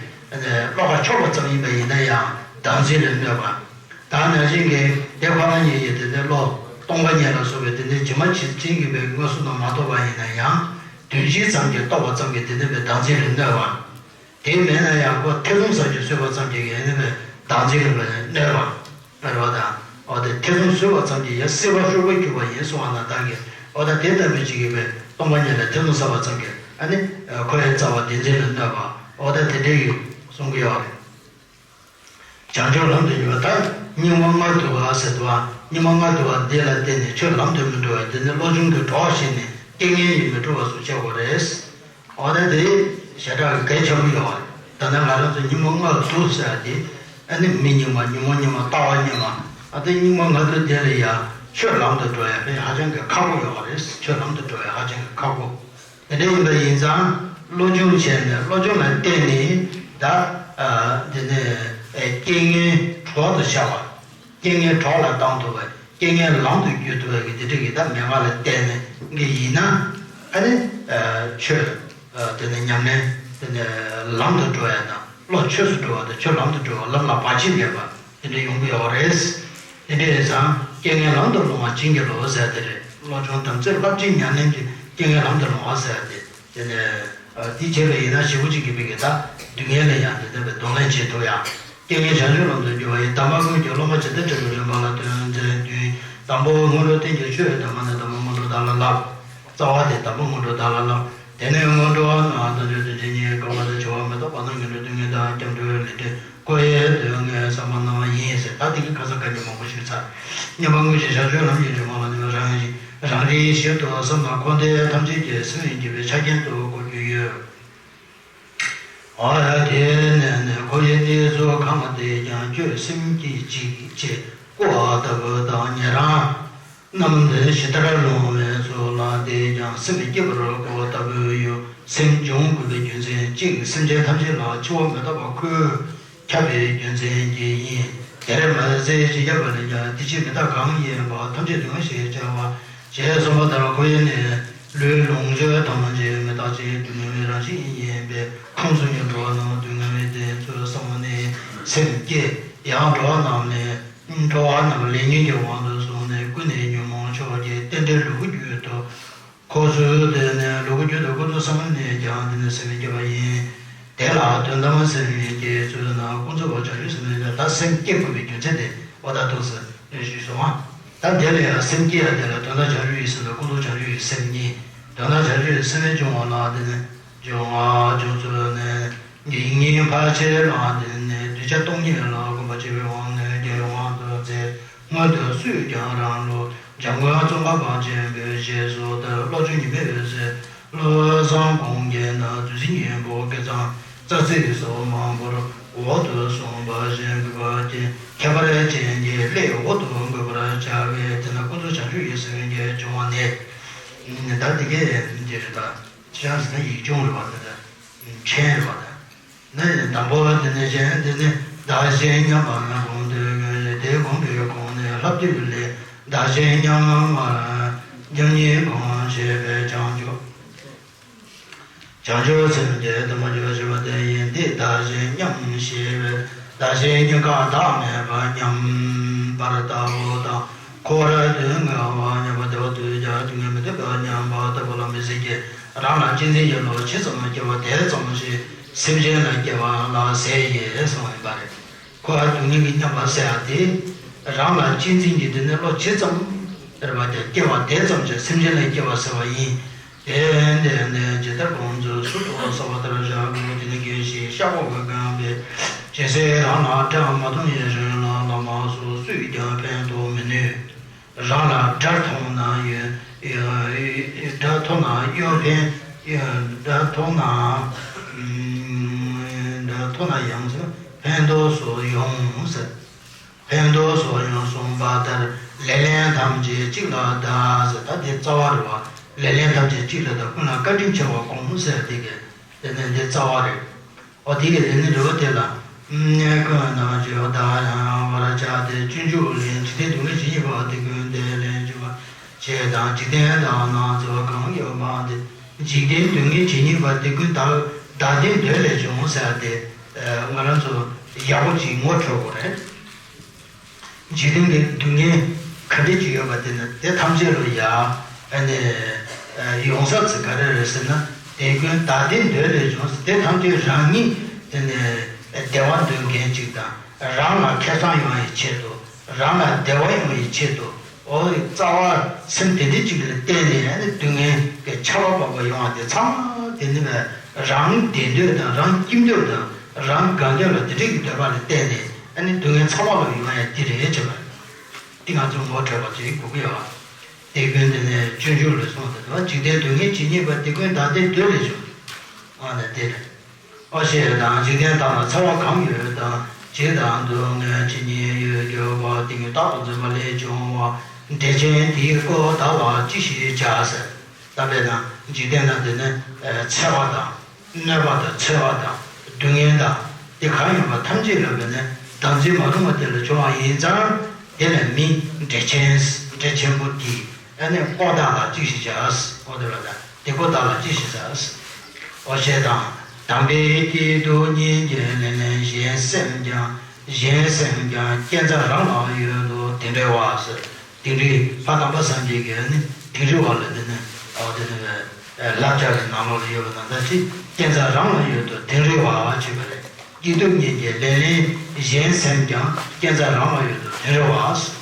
བློ་ཁ་ཕྱོགས་པ་ཙམ་ཡིན་པ་ཡིན་ན་ཡང་བདག་འཛིན་ལ་གནོད་པ། ད་ནང་བཞིན་གྱི་དེ་ཁོ་ན་ཉིད་ཀྱི་དེ་ནས་བློ་སྟོང་པ་ཉིད་ལ་སོགས་པའི་དེ་ནས་ཇི་མ་ཇི་བཞིན་གྱི་བའི་མངོན་སུམ་དུ་མ་རྟོགས་པ་ཡིན་ན་ཡང་ དུས་ཕྱིས་ཙམ་གྱིས་རྟོགས་པ་ཙམ་གྱིས་དེ་ནི་བདག་འཛིན་ལས་གནོད་པ། དེ་མེད་ན་ཡང་ཁོ་ཐེ་ཚོམ་ཟ་རྒྱུ་བཟོས་པ་ཙམ་གྱིས་ཡང་ནི་བདག་འཛིན་ལས་གནོད་པ་རེད་བ་དང་། འོ་དེ་ཐེ་ཚོམ་ཟོས་པ་ཙམ་གྱིས་ཡང་སྲེད་པ་ཤོར་བར་གྱུར་པ་ཡིན་གསུངས་པ་ན་བདག་གིས། འོ་ད་དེ་ལྟ་བུའི་ཅིག་ཡོད་པའི་སྟོང་པ་ཉིད་ལ་ཐེ་ཚོམ་ཟ་བ་ཙམ་གྱིས་ཨ་ནི་ཁོ་ཡང་རྩ་བ་བདེན་འཛིན་ལས་གནོད་པ། འོ་ད་དེ་འདྲའི་ཡོད་གསུང་གི་ཡོད་རེད། བྱང་ཆུབ་ལམ་དུ་འགྱུར་བ་ད་སྙིགས་མ་ལྔ་བསྡུ་བ་ཟེར་དུས་སྙིགས་མ་ལྔ་བསྡུ་བ་འདི་ལ་བརྟེན་ནས་ཆོས་ལམ་དུ་མི་འགྲོ་བ་འདི་ནི་བློ་སྦྱོང་གི་གྲོགས་བྱས་ནས་རྐྱེན་ངན་གྱིས་མི་འགྲོ་བ་སོགས་བྱེད་དགོས་རེད། འོ་ན་དེ་ཞེ་དྲག་གི་གལ་ཆེན་པོ་ཡོད་རེད། ད་ནི་ང་རང་ཚོ་སྙིགས་མ་ལྔ་བསྡུ་ཟེར་ཡ་དེ་ཨ་ནི་མི་སྙིགས་མ་ཉོན་མོངས་སྙིགས་མ་ལྟ་བ་སྙིགས་མ་ཨ་དེ་སྙིགས་མ་ལྔ་བསྡུ་དེ་ལ་ཡང་ཆོས་ལམ་དུ་འགྲོ་ཡ་དཔེ་ཧ་ཅང་གི་ཁག་པོ་ཡོད་རེད། ཆོས་ལམ་དུ་འགྲོ་ཡ་ཧ་ཅང་གི་ཁག་པོ། དེ་འདྲ་ཡིན་པ་ཡིན་ཙང་བློ་སྦྱོང་བྱས་ནས་བློ་སྦྱོང་ལ་བརྟེན་ནས་ད་ཨ་དེ་ནས་ཨེ་རྐྱེན་ངན་གྲོགས་སུ་བྱ་བ། རྐྱེན་ངན་གྲོགས་ལ་བཏང་ཐུབ་པ། རྐྱེན་ངན་ལམ་དུ་བསྒྱུར་ཐུབ་པ་གི་དེ་འདྲ་གི་ད་མན་ངག་ལ་བརྟེན་ནས་གི་ཡིན་ན་ཨ་ནི་ཨ་ཆོས་ཨ་དེ་ནས་ཉམས་ལེན་དེ་ནས་ལམ་དུ་འགྲོ་ཡ་དང་བློ་ཆོས་སུ་འགྲོ་བ་དང་ཆོས་ལམ་དུ་འགྲོ་བ་ལམ་ལ་བར་ཆད་མེད་པ་དེ་འདྲ་ཡོང་གི་ཡོད་རེད། དེ་འདྲ་ཡིན་ཙང་རྐྱེན་ངན་ལམ་དུ་སློང་བ་བྱིན་གྱིས་རློབས་ཟེར་དེ་རེད། བློ་སྦྱོང་དམ་ཚིག་བསླབ་བྱའི་ཉམས་ལེན་གྱི་རྐྱེན་ངན་ལམ་དུ་སློང་བ་ཟེར་དེ། དེ་ནས་ཨ་དེ་བྱས་པ་ཡིན་ན་ཞེ་པོ་ཅིག་གིས་ཕ་གི་ད་སྡུག་བསྔལ་ལ་ཡང་དེ་ལྟ་བུའི་གདོང་ལེན་བྱེད་ཐུབ་ཡ། རྐྱེན་ངན་བྱང་ཆུབ་ལམ་དུ་འགྱུར་བ་ཡི་དམ་པ་ཀུན་གྱི་སློབ་མ་ཇི་ལྟར་བསྒྲུབ་པའི་རིམ་པ་ལ་དོན་ཚན་བདུན། དང་པོ་སྔོན་འགྲོ་རྟེན་གྱི་ཆོས་དམ་པ་ནི་དམ་པ་སྔོན་འགྲོ་བདག་ལ་བསླབ། རྩ་བ་དེ་དམ་པ་སྔོན་འགྲོ་བདག་ལ་བསླབ། དེ་ནས་སྔོན་འགྲོ་ནང་དོན་ཆོས་དོན་བྱེད་ཉིད་དགའ་བ་དང་བྱ་བ་མི་རྟག་པ་རྣམས་ཀྱི་འགྲོ་དོན་ངེས་དང་སྐྱབས་འགྲོའི་ལས་འབྲས་ཀོ་ཡེ་དོན་ངེས་བསམ་པ་རྣམས་ཡིན་ཟེར། ད་དེ་གི་ཁ་སང་ཁ་ཉིན་མང་པོ་ཞིག་ཚར། མཉམ་པ་དངོས་གཞི་བྱང་ཆུབ་ལམ་གྱི་སྦྱོང་བ་ལ་ནི་རང་རང་རེའི་ཞིབ་ཏུ་བསམ་ན་འཁོར་འདས་ཐམས་ཅད་ཀྱི་སེམས་ཉིད་ཀྱི་ཆ་རྐྱེན་དུ་གོ་རྒྱུ་ཡོད། ཨ་ཡ་དེ་ནས་ནི་ཁོ་ཡི་གནས་ཚུལ་གང་ལ་དེས་ཀྱང་ཁྱོད་སེམས་སྐྱིད་ཅིག་ཅེས་བསྐུལ་བ་ལྟ་བུ་དང་ཉན་རང་རྣམས་ནི་ཇི་ལྟར་ལོང་བའི་ཚུལ་ལ་དེས་ཀྱང་སེམས་སྐྱིད་པར་བསྐུལ་བ་ལྟ་བུའོ། སེམས་སྦྱོང་དགོས་པའི་རྒྱུ་མཚན་གཅིག་སེམས་ཅན་ཐམས་ཅད་ལ་འཆི་བ་མི་རྟག་པ་ཁོས་ཁྱབ་པའི་རྒྱུ་མཚན་གྱིས་ཡིན། དེར་མ་ཟད་ཇི་སྐད་པ་ལས་ཀྱང་དེ་ཕྱིར་མི་རྟག་གང་ཡིན་པ་ཐམས་ཅད་སྡུག་བསྔལ་ཞེས་བྱ་བ། ཞེས་གསུངས་པ་ལྟར་ཁོ་ཡི་ནི་ལུས་ལོངས་སྤྱོད་ཐམས་ཅད་མི་རྟག་ཅིང་སྡུག་བསྔལ་བའི་རང་བཞིན་ཡིན་པས་ཁམས་གསུམ་གྱི་འགྲོ་བ་རྣམས་སྡུག་བསྔལ་བའི་རྟེན་ཚུལ་བསམ་ནས་སེམས་བསྐྱེད། ཡང་འགྲོ་བ་རྣམས་ལས་འགྲོ་བ་རྣམས་ལས་ཉོན་གྱི་དབང་དུ་སོང་ནས་ཀུན་ནས་ཉོན་མོངས་ཕྱོགས་ཀྱི་རྟེན་འབྲེལ་ལུ་གུ་རྒྱུད་དུ། ཁོ་ཚོའི་དེ་ནས་ལུ་གུ་རྒྱུད་དུ་ཀུན་རྫོབ་བསམ་བློ་ནས་ཀྱང་དེ་ནི་སེམས་བསྐྱེད་པ་ཡིན། དེ་ལ་དོན་དམ་སེམས་བསྐྱེད་ཚུལ་ན་ཀུན་རྫོབ་པ་བྱང་ཆུབ་སེམས་ནི་ད་སེམས་བསྐྱེད་དགོས་པའི་རྒྱུ་མཚན་དེ་འོ་ད་ཐུགས་སུ་ཞུས་སོང་ང་། ད་དེ་ལ་ཡང་སེམས་བསྐྱེད་ཡང་དེ་ལ་དོན་དམ་བྱང་ཆུབ་ཀྱི་སེམས་དང་ཀུན་རྫོབ་བྱང་ཆུབ་ཀྱི་སེམས་གཉིས། དོན་དམ་བྱང་ཆུབ་ཀྱི་སེམས་སྦྱོང་བ་ལ་དེ་ནི་སྦྱོང་བ་སྦྱོང་ཚུལ་ནི། ཡིད་གཉིས་ཕར་ཕྱིར་ལ་དེ་ནི་གདུལ་བྱ་སྟོང་ཉིད་ལ་གོམས་པར་བྱེད་པའི་དབང་ནི་རྒྱལ་བའི་དབང་དུ་མཛད། སྔོན་དུ་སུས་ཀྱང་རང་ལུགས་འཇམ་མགོན་ཙོང་ཁ་པ་ཆེན་པོའི་ཞལ་སོགས་ལྟར་བློ་སྦྱོང་ཉི་མའི་འོད་ཟེར་བློ་བཟང་གུང་རྒྱན་དང་བདུད་རྩི་སྙིང་པོ་དགེ་གཙང་རྩ་རྩེ་སོགས་མང་པོར་འོག་ཏུ་གསུངས་པ་བཞིན་དགོས་པ་ཅན་ཁྱད་པར་ཅན་གྱི་ལས་འོག་ཏུ་འགོད་པར་བྱ་བའི་དེ་ལ་ཀུན་རྫོབ་བྱང་ཆུབ་ཀྱི་སེམས་ཀྱི་སྦྱོང་བ་ནི། ད་འདི་གའི་འདི་རེད་ད། ཅི་ཡང་ཟེར་ན་ཡིད་སྦྱོང་རེད་བ་ད། ཕྲན་རེད་བ་ད། ནི་དང་པོ་དེ་ནི་གཞན་དེ་ནི་བདག་གཞན་མཉམ་པ་ན་གོང་དུ་ཡོད་དེ་གོང་གི་གོང་ནས་ལྷག་བསྡུས་ལས་བདག་གཞན་མཉམ་པ་མཉམ་ཉིད་གོང་ཞེས་པའི་བྱང་ཆུབ། བྱང་ཆུབ་སེམས་ཀྱི་དོན་མ་བྱས་པ་ཞེས་པ་དེ་ཡིན་ཏེ་བདག་གཞན་མཉམ་ཞེས་པའི་བདག་གཞན་གཉིས་ཀ་བདག་མེད་པ་མཉམ་པར་ལྟ་བུ་དང་། འཁོར་བར་སྡུག་བསྔལ་བ་མཉམ་པ་བདེ་བ་འདོད་ཀྱང་སྡུག་བསྔལ་མི་འདོད་པ་མཉམ་པ་ལྟ་བུ་ལ་མི་ཟད་ཀྱི། རང་ལ་གཅེས་འཛིན་གྱི་བློ་ཇི་ཙམ་སྐྱེ་བ་དེ་ཙམ་ཞིག་སེམས་ཅན་ལ་སྐྱེ་བ་ལ་ཟད་ཡོད་གསུངས་ཡོད་པ་རེད། འཁོར་བ་སྡུག་བསྔལ་གྱི་མཉམ་པ་ཟེར་ཡ་དེ། རང་ལ་གཅེས་འཛིན་གྱི་དེ་ནི་བློ་ཇི་ཙམ་རེད་པ་དེ་སྐྱེ་བ་དེ་ཙམ་ཞིག་སེམས་ཅན་ལ་སྐྱེ་བ་ཟེར་བ་ཡིན། དེ་འདི་ནི་ཇི་ལྟར་གོང་དུ་ཟུར་དུ་གསལ་བ་ལྟར་བཞག་དགོས་དེ་ནི་རྒན་ཞེས་བཤད་པ་འོས་འགན་པས་ཇི་སྲིད་རང་ལ་དགྲ་མ་མཐོང་བའི་རིང་ལ་བླ་མ་སོགས་སུས་ཀྱང་ཕན་ཐོགས་མི་ནུས། རང་ལ་དགྲ་མཐོང་ན་ཡོད། དགྲ་མཐོང་ན་གཡོ་ཕན། དགྲ་མཐོང་ན། དགྲ་མཐོང་ན་ཡང་ཕན་ཐོགས་སུ་ཡོང་ཟེར། ཕན་ཐོགས་སུ་ཡོང་གསུངས་པ་ལྟར་ལེགས་ལན་ཐམས་ཅད་གཅིག་ལ་བདག་ཟེར་ད་དེ་རྩ་བ་རེད་བ། ལེགས་ལན་ཐམས་ཅད་གཅིག་ལ་བདག་ཀུན་ལ་བཀའ་དྲིན་ཆེ་བ་དགོངས་ཟེར་དེ་གས་དེ་ནས་འདི་རྩ་བ་རེད། འོ་དེ་གས་དེ་ནི་རི་བོ་དེ་ལ། ཀུན་ནས་ཀུན་ནས་བརྗོད་བར་བྱ་སྟེ་སྤྱོད་འཇུག་ལས་འཇིག་རྟེན་སྡུག་བསྔལ་ཇི་སྙེད་པ་དེ་ཀུན་བདེ་ལས་འཇུག་པ་ཞེས་དང་འཇིག་རྟེན་དང་ནང་ཚུལ་གང་ཡོད་པ་དེ་འཇིག་རྟེན་སྡུག་བསྔལ་ཇི་སྙེད་པ་དེ་ཀུན་བདག་བདག་བདེ་འདོད་ལས་བྱུང་ཟེར་ཏེ། ང་རང་ཚོ་ཡག་པོ་ཅིག་ངོ་འཕྲོད་དགོས་རེད། འཇིག་རྟེན་གྱི་སྡུག་བསྔལ་ག་འདྲ་ཅིག་ཡོད་པ་དེ་ནི་དེ་ཐམས་ཅད་ལ་ཡ། ཨ་ནི་ཡོང་ས་ཚིག་ག་རེ་རེད་ཟེར་ན། དེ་ཀུན་བདག་བདེ་འདོད་ལས་བྱུང་། དེ་ཐམས་ཅད་རང་ཉིད་དེ་ནི་བདེ་བ་འདོད་མཁན་ཅིག་དང་། རང་ལ་ཁེ་བཟང་ཡོང་བའི་ཆེད་དུ། རང་ལ་བདེ་བ་ཡོང་བའི་ཆེད་དུ། འོ་རྩ་བ་སེམས་དེ་འདྲ་ཅིག་ལ་བརྟེན་ནས། ཨ་ནི་སྡུག་བསྔལ་གྱི་ཆར་པ་བབས་པ་ཡོང་བ་དེ་ཚང་མ་དེ་ནི་རང་བདེ་འདོད་དང་། རང་སྐྱིད་འདོད་དང་། རང་དགའ་འདོད་ལ་དེ་འདྲ་གི་འདོད་པ་ལ་བརྟེན་ནས། ཨ་ནི་སྡུག་བསྔལ་ཚང་མ་ལ་ཡོང་ཡ་དེ་རེད་བྱས་པ། དེ་ང་ཚོས་ངོ་འཕྲོད་པ་ཅིག་དགོས་ཀྱི་ཡོད། དེ་ཀུན་དེ་ནི་སྤྱོད་འཇུག་ལ་གསུངས་ཏེ། འཇིག་རྟེན་སྡུག་བསྔལ་ཇི་སྙེད་པ། དེ་ཀུན་བདག་བདེ་འདོད་ལས་བྱུང་། ཨ་ནི་དེ་རེད། ཨོ་ཞེས་དང་། འཇིག་རྟེན་དག་ལ་འཚེ་བ་གང་ཡོད་དམ། ཇི་ལྟར་སྡུག་བསྔལ་ཇི་སྙེད་ཡོད་གྱུར་པ། དེ་ཉིད་བདག་ཏུ་འཛིན་པ་ལས་བྱུང་བ། འདྲེ་ཆེན་དེའི་སྐོར་བདག་ལ་ཅི་ཞིག་བྱ་ཟེར། ད་དཔེར་ན་འཇིག་རྟེན་ན་དེ་ནི་ཨ་འཚེ་བ་དང་། གནོད་པ་དང་། འཚེ་བ་དང་། སྡུག་བསྔལ་དང་། དེ་གང་ཡིན་པ་ཐམས་ཅད་ལ་དཔེར་ན་བདག་འཛིན་མ་རུངས་པ་དེ་ལ་བྱུང་བ་ཡིན་ཙང་། དེ་ལ་མི་འདྲེ་ཆེན། འདྲེ་ཆེན་པོ་དེས་ཨ་ནི་སྐོར་བདག་ལ་ཅི་ཞིག་བྱ། སྐོར་དེ་ལ་ད་དེ་སྐོར་བདག་ལ་ཅི་ཞིག་བྱ། ཨོ་ཞེས་དང་། དམ་པའི་སྐྱིད་སྡུག་གཉིས་ཀྱི་ལས་ལན་གཞན་སེམས་ཀྱང་། གཞན་སེམས་ཀྱང་སྐྱེ་འཚར་རང་ལ་ཡོད་དོ། དིང་རི་བ་ཟེར། དིང་རི། ཕ་དམ་པ་སངས་རྒྱས་ཀྱིས་ནི་དིང་རི་བ་ལ་དེ་ནི། ཨོ་དེ་ནི་བསླབ་བྱ་གི་ནང་ལོགས་ལ་ཡོད་པ་ནང་ལྟར་ཅིག་སྐྱེ་འཚར་རང་ལ་ཡོད་དོ། དིང་རི་བ་ཞེས་པ་རེད། སྐྱིད་སྡུག་གཉིས་ཀྱི་ལས་ལན་གཞན་སེམས་ཀྱང་། སྐྱེ་འཚར་རང་ལ་ཡོད་དོ། དིང་རི་བ།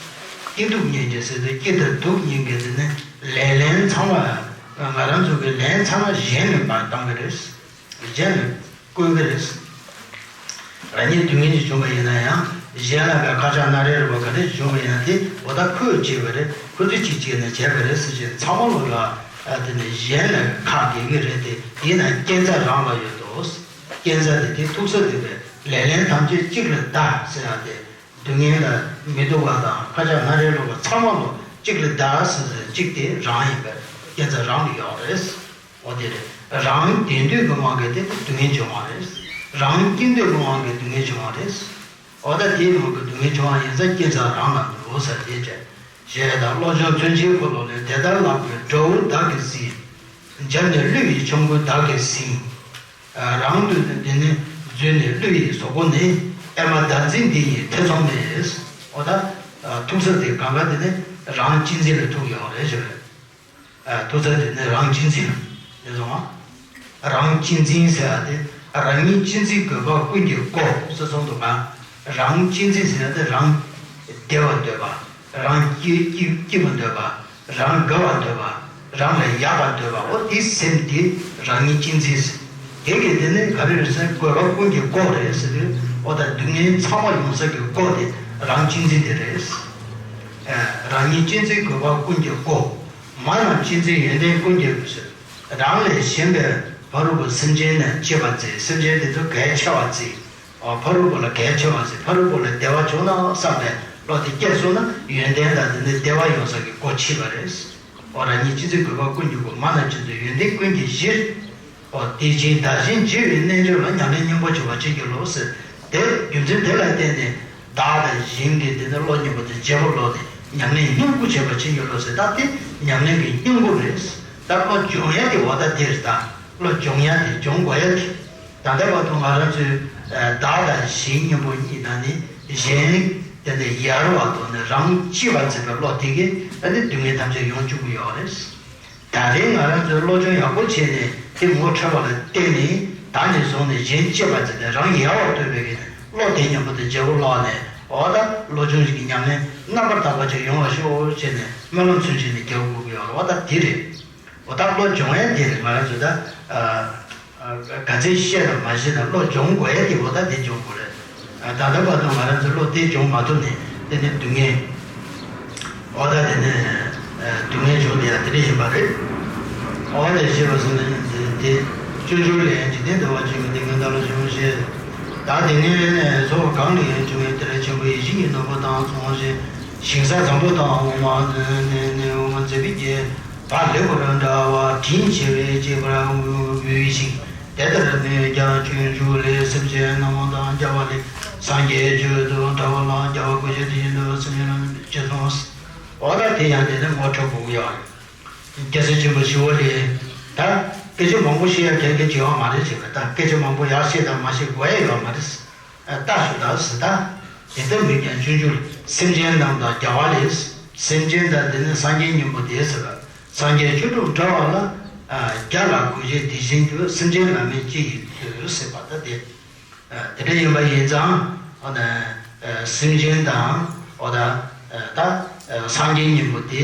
སྐྱིད་སྡུག་གཉིས་ཀྱི་ཟེར་དུས། སྐྱིད་དང་སྡུག་གཉིས་ཀྱི་དེ་ནི་ལས་ལན་ཚང་མ། ང་རང་ཚོ་གི་ལན་ཚང་མ་གཞན་ལ་ཕར་གཏོང་གི་རེད། གཞན་ལ་བཀོལ་གི་རེད། རང་ཉིད་སྡུག་བསྔལ་ཅིག་བྱུང་བ་ཡིན་ན་ཡང་། གཞན་ལ་ཕར་ཁ་ཆག་སྣ་རལ་རེད་པ། ག་འདྲ་ཅིག་བྱུང་བ་ཡིན་ན་དེ། འོ་ད་ཁོས་བྱས་པ་རེད། ཁོ་ཚོས་ཅིག་བྱས་ན་བྱས་པ་རེད་ཟེར་བྱས། ཚང་མ་ལོག་ལ་ཨ་དེ་ནི་གཞན་ལ་ཁག་འགེལ་གི་རེད་དེ། ཡིན་ན་སྐྱེ་འཚར་རང་ལ་ཡོད་དོ། སྐྱེ་འཚར་དེ་དེ་ཐུག་ས་དེ་བས། ལས་ལན་ཐམས་ཅད་གཅིག་ལ་བདའ་ཟེར་ཡ་དེ། སྡུག་བསྔལ་དང་མི་སྡུག་པ་དང་། ཁ་ཆག་སྣ་རལ་ལོག་པ་ཚང་མ་ལོག་གཅིག་ལ་བདའ་ཟེར་ཟེར། གཅིག་དེ་རང་ཡིན་པས། སྐྱེ་འཚར་རང་ལ་ཡོད་རེད། འོ་དེ་རེད། རང་བདེ་འདོད་ཀྱི་དབང་གིས་དེ་སྡུག་བསྔལ་བྱུང་བ་རེད། རང་སྐྱིད་འདོད་ཀྱི་དབང་གིས་སྡུག་བསྔལ་བྱུང་བ་རེད། འོ་ད་དེའི་དབང་གིས་སྡུག་བསྔལ་བྱུང་བ་ཡིན་ཙང་། སྐྱེ་འཚར་རང་ལ་འདུག་ཟེར་དེ་བྱས། ཞེས་དང་། བློ་སྦྱོང་མཚོན་ཆའི་འཁོར་ལོ་ལས། དེ་ལྟར་ལག་པའི་དགྲ་བོ་བདག་གིས་ཟིན། འཇབ་ནས་བསླུ་བའི་ཆོམ་རྐུན་བདག་གིས་ཟིན། རང་བདུད་དེ་ནི་འཛུལ་ནས་བསླུ་བའི་གཟུགས་པོ་ནི། ཨེ་མ་བདག་འཛིན་འདི་ཡིས་ཐེ་ཚོམ་མེད། འོ་ད་ཐུག་ས་དེ་གང་ག་དེ་ནི་རང་གཅེས་འཛིན་ལ་ཐུག་ཡོད་རེད་ཟེར་བས། ཐུག་ས་དེ་ནི་རང་གཅེས་འཛིན་ལ། དེ་སོང་ང་། རང་གཅེས་འཛིན་ཟེར་བ་དེ། རང་ཉིད་གཅེས་འཛིན་དགོས་པ་ཀུན་གྱི་སྒོ་ཟེར་གསུངས་འདུག་ག་རང་གཅེས་འཛིན་ཟེར་བ་དེ། རང་བདེ་བ་འདོད་པ། རང་སྐྱིད་སྐྱིད་སྐྱིད་པ་འདོད་པ། རང་དགའ་བ་འདོད་པ། རང་ལ་ཡག་པ་འདོད་པ། འོ་དེའི་སེམས་དེ་རང་ཉིད་གཅེས་འཛིན་ཟེར། དེ་གི་དེ་ནི་ག་རེ་རེད་ཟེར། དགོས་པ་ཀུན་གྱི་སྒོ་རེད་ཟེར་དུས། འོ་ད་སྡུག་བསྔལ་ཚང་མ་ཡོང་ས་གི་སྒོ་དེ་རང་གཅེས་འཛིན་དེ་རེད། རང་ཉིད་གཅེས་འཛིན་དགོས་པ་ཀུན་གྱི་སྒོ། མ་རྣམས་གཅེས་འཛིན་ཡོན་ཏན་ཀུན་གྱི་ཟེར། རང་ལས་གཞན་པའི་ཕ་རོལ་པོ་སེམས་ཅན་ནི་གཅེས་པར་འཛིན། སེམས་ཅན་དེ་ཚོ་གལ་ཆེ་བར་འཛིན། ཨ། ཕ་རོལ་པོ་ལ་གལ་ཆེ་བ་ཟེར། ཕ་རོལ་པོ་ལ་བདེ་བ་བྱུང་ན་བསམ་པའི་བློ་དེ་སྐྱེས་སོང་ན། ཡོན་ཏན་དང་དེ་ནི་བདེ་བ་ཡོང་ས་གི་སྒོ་ཕྱེས་པ་རེད། འོ་རང་ཉིད་གཅེས་འཛིན་དགོས་པ་ཀུན་གྱི་སྒོ། མ་རྣམས་གཅེས་འཛིན་ཡོན་ཏན་ཀུན་གྱི་གཞི། འོ་དེ་བཞིན་བདག་གཞན་བརྗེ་བའི་རྣལ་འབྱོར་ལ། ཉམས་ལེན་སྙིང་པོ་བྱེད་པར་བྱིན་གྱིས་རློབས་ཟེར། དེ་རྒྱུ་མཚན་དེ་ལ་བརྟེན་ནས་བདག་དང་གཞན་གྱི་དེ་ནི་བློ་སྙིང་པོ་དང་བརྗེ་པོ་ལོག་ནས་ཉམས་ལེན་སྙིང་པོ་བྱེད་པར་བྱིན་གྱིས་རློབས་ཟེར། ད་དེ་ཉམས་ལེན་གྱི་སྙིང་པོ་རེད། ད་བློ་སྦྱོང་ཡ་དེ་འོ་ད་དེ་རེད། ད་བློ་སྦྱོང་ཡ་དེ། སྦྱོང་དགོས་ཡ་དེ། ད་ལྟ་བར་དུ་ང་རང་ཚོས་ཨ་བདག་དང་གཞན་གཉིས་པོ་གཉིས་དང་ནི་གཞན་དེ་ནི་ཡལ་བར་དོར་ནས་རང་གཅེས་པར་འཛིན་པའི་བློ་དེ་གིས་ཨ་ནི་སྡུག་བསྔལ་ཐམས་ཅད་ཡོང་བཅུག་གི་ཡོད་རེད། ད་རེས་ང་རང་ཚོས་བློ་སྦྱོང་ཡག་པོ་བྱས་ནས་དེ་ངོ་འཕྲོད་པ་ལ་བརྟེན་ནས། ད་ནས་བཟུང་ནས་གཞན་གཅེས་པར་འཛིན་ནས་རང་ཡལ་བར་འདོད་པའི་གི་བློ་དེ་མཉམ་པོ་དང་བརྗེ་པོ་ལོག་ནས། འོ་ད་བློ་སྦྱོང་ཞིག་གི་ཉམས་ལེན་རྣམ་པར་དག་པ་ཅིག་ཡོང་བ་ཤོག་ཅེས་ནས་སྨོན་ལམ་ཚུལ་བཞིན་ནས་རྒྱག་དགོས་ཀྱི་ཡོད་རེད། འོ་ད་དེ་རེད། འོ་ད་བློ་སྦྱོང་ཡ་དེ་རེད། ང་རང་ཚོ་ད་ཨ་ཨ་ག་ཚད་ཤེས་དང་མ་ཤེས་དང་། བློ་སྦྱོང་དགོས་ཡ་དེ་འོ་ད་དེ་སྦྱོང་དགོས་རེད། ཨ་ད་ལྟ་བར་དུ་ང་རང་ཚོ་བློ་དེ་སྦྱོང་མ་ཐུབ་ནས་དེ་ནི་སྡུག་བསྔལ། འོ་ད་དེ་ནི་ཨ་སྡུག་བསྔལ་བྱུང་བསྡད་ཡ་དེ་འདྲ་ཡིན་པ་རེད། འོ་ད་ཞེས་པ་སོགས་ནི་དེ་སྤྱོད་འཇུག་ལས། འཇིག་རྟེན་འདུལ་བ་ཆེན་པོའི་སྡེ་དགོན་དག་ལ་བྱོན་ཞེས། བདག་སྡུག་བསྔལ་ནི་ཚོགས་གང་ལ་ཡང་འབྱུང་བའི་གཏེར་ཆེན་པོ་ཡིད་བཞིན་གྱི་ནོར་བུ་དང་མཚུངས་ཤིང་། ཞིང་ས་འཛམ་བུ་དང་འོ་མ་ནི་འོ་མ་མཛེས་པའི་རྒྱན། བག་ལེབ་བུ་ར་འདྲ་བ་དྲིན་ཆེ་བས་བརྗིད་པར་འོས་ཤིང་། དེ་ལྟར་མོས་ཀྱང་སྤྱོད་འཇུག་ལས། སེམས་ཅན་སྣང་བ་དང་བཅས་པ་ལས། སངས་རྒྱས་བརྗོད་དུ་ཕྲ་བ་ལ་རྒྱལ་བ་ཀུན་ཤེས་དེ་བཞིན་དུ་སེམས་ཅན་རྣམས་ཀྱི་གསུངས། འོ་ད་དེ་ཡང་དེ་ནི་ངོ་འཕྲོད་དགོས་ཀྱི་ཡོད་རེད། རྒྱལ་སྲས་ཆེན་པོ་ཞི་བ་ལྷས། ད་སྐད་ཆ་མང་པོ་བཤད་ཡ་གལ་གལ་ཆེ་བ་མ་རེད་ཟེར་བས། ད་སྐད་ཆ་མང་པོ་ཡར་བཤད་དང་མར་བཤད་དགོས་ཡ་ཡོད་མ་རེད། ལྟ་ཞུ་དང་ཟེར། ད་དེ་ལྟར་མོས་ཀྱང་སྤྱོད་འཇུག་ལས། སེམས་ཅན་རྣམས་དང་རྒྱལ་བ་ལས། སེམས་ཅན་དང་དེ་ནི་སངས་རྒྱས་མཉམ་པོ་དེ་ཟེར་བ། སངས་རྒྱས་བཅུ་དྲུག་འདྲ་བ་ལ། ཨ། བརྒྱ་ལ་དགོས་ཆེད་དེ་བཞིན་དུ། སེམས་ཅན་ལ་མིན་ཅི་ཡིས་བསླུས་ཟེར་བ་ལྟ་སྟེ། ཨ། དེ་འདྲ་ཡིན་པ་ཡིན་ཙང་། ཨ་ནི། ཨ། སེམས་ཅན་དང་། འོ་ད། ཨ། ད། ཨ། སངས་རྒྱས་གཉིས་པོ་དེ།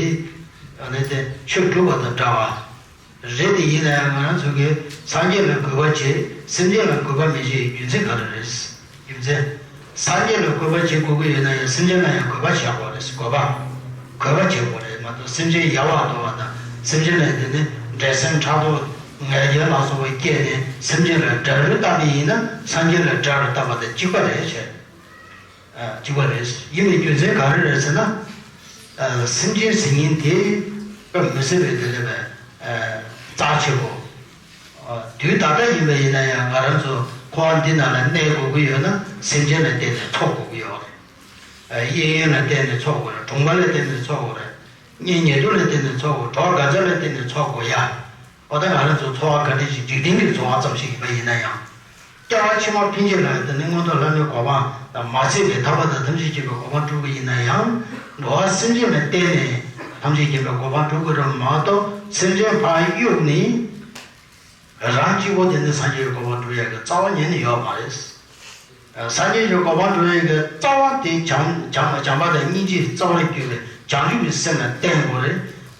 ཨ་ནི་དེ་ཆོས་སྒྲུབ་པ་དང་འདྲ་བ་རེད། དེ་ཡིན་ན་ཡང་ང་རང་ཚོ་གིས་སངས་རྒྱས་ལ་གུས་པ་བྱེད། སེམས་ཅན་ལ་གུས་པ་མི་བྱེད་རྒྱུ་མཚན་ག་རེ་རེད། རྒྱུ་མཚན། སངས་རྒྱས་ལ་གུས་པ་བྱེད་དགོས་ཀྱི་ཡོད་ན་ཡང་སེམས་ཅན་ལ་ཡང་གུས་པ་བྱེད་དགོས་རེད། གུས་པ། གུས་པ་བྱེད་དགོས་རེད་མ་གཏོགས། སེམས་ཅན་ཡལ་བར་དོར་བ་དང་། སེམས་ཅན་ལ་དེ་ནི་འགྲན་སེམས་ཕྲག་དོག་ང་རྒྱལ་ལ་སོགས་པ་སྐྱེས་ནས་སེམས་ཅན་ལ་དགྲ་རུ་བལྟ་བ་ཡིན་ན། སངས་རྒྱས་ལ་དགྲ་རུ་བལྟ་བ་དང་གཅིག་པ་རེད་ཟེར། ཨ། གཅིག་པ་རེད། ཡིན་པའི་རྒྱུ་མཚན་ག་རེ་རེད་ཟེར་ན། ཨ། སེམས་ཅན་ཟེར་མཁན་དེ་དཔེ་མི་སྲིད་པའི་དེ་འདྲ་བའི། ཨ། རྩ་ཆེན་པོ། ཨ། དུས་ད་ལྟ་ཡིན་པ་ཡིན་ན་ཡང་ང་རང་ཚོ་འཁོར་བ་འདི་ནང་ལ་གནས་དགོས་ཀྱི་ཡོད་ན་སེམས་ཅན་ལ་བརྟེན་ནས་འཚོ་དགོས་ཀྱི་ཡོད་རེད། ཨ། གཡས་གཡོན་ལ་བརྟེན་ནས་འཚོ་དགོས་རེད། གྲོང་པ་ལ་བརྟེན་ནས་འཚོ་དགོས་རེད། གཉེན་ཉེ་དུ་ལ་བརྟེན་ནས་འཚོ་དགོས། གྲོགས་དགའ་ཚོར་ལ་བརྟེན་ནས་འཚོ་དགོས་ཡ། འོ་ད་ང་རང་ཚོ་འཚོ་བ་ག་འདྲ་ཞིག་འཇིག་རྟེན་གྱི་འཚོ་བ་ཙམ་ཞིག་ཡིན་པ་ཡིན་ན་ཡང་། སྐྱེ་བ་ཕྱི་མ་ཕན་ཆད་ལ་དེ་ནི་མངོན་མཐོ་ལྷ་མིའི་གོ་འཕང་དང་མ་ཚད་པའི་ཐར་པ་དང་ཐམས་ཅད་མཁྱེན་པའི་གོ་འཕང་སྒྲུབ་ཀྱི་ཡིན་ན་ཡང་། འགྲོ་བ་སེམས་ཅན་ལ་བརྟེན་ནས་ཐམས་ཅད་མཁྱེན་པའི་གོ་འཕང་སྒྲུབ་དགོས་རེད་མ་གཏོགས། སེམས་ཅན་ཕར་གཡུགས་ནས་རང་གཅིག་པོ་དེ་ནི་སངས་རྒྱས་ཀྱི་གོ་འཕང་སྒྲུབ་ཡག་གི་རྩ་བ་ཉིད་ནས་ཡོད་མ་རེད། སངས་རྒྱས་ཀྱི་གོ་འཕང་སྒྲུབ་ཡག་གི་རྩ་བ་དེ་བྱམས་བྱམས་བྱམས་པ་དང་སྙིང་རྗེའི་རྩ་བར་གྱུར་པའི་བྱང་ཆུབ་ཀྱི་སེམས་ལ་བརྟེན་དགོས་རེད།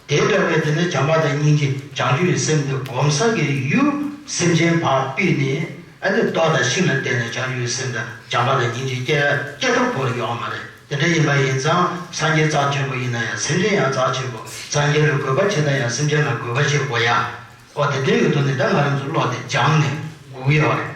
དེ་ལྟ་བས་དེ་ནི་བྱམས་པ་དང་སྙིང་རྗེ་བྱང་ཆུབ་ཀྱི་སེམས་དེ་སྒོམ་ས་གི་ཡུལ་སེམས་ཅན་ཕར་ཕུད་ནས། ཨ་ནི་རྡོ་དང་ཤིང་ལ་བརྟེན་ནས་བྱང་ཆུབ་ཀྱི་སེམས་དང་བྱམས་པ་དང་སྙིང་རྗེ་སྐྱེ་སྐྱེ་ཐབས་བོར་ཡོང་བ་མ་རེད། དེ་འདྲ་ཡིན་པ་ཡིན་ཙང་སངས་རྒྱས་རྩ་ཆེན་པོ་ཡིན་ན་ཡང་སེམས་ཅན་ཡང་རྩ་ཆེན་པོ། སངས་རྒྱས་ལ་གུས་པ་བྱེད་ན་ཡང་སེམས་ཅན་ལ་གུས་པ་བྱེད་དགོས་ཡ། འོ་དེ་འདྲའི་ཡོད་དོ་ནི་ད་ང་རང་ཚོ་བློ་དེ་སྦྱངས་ནས་དགོས་ཀྱི་ཡོད་རེད།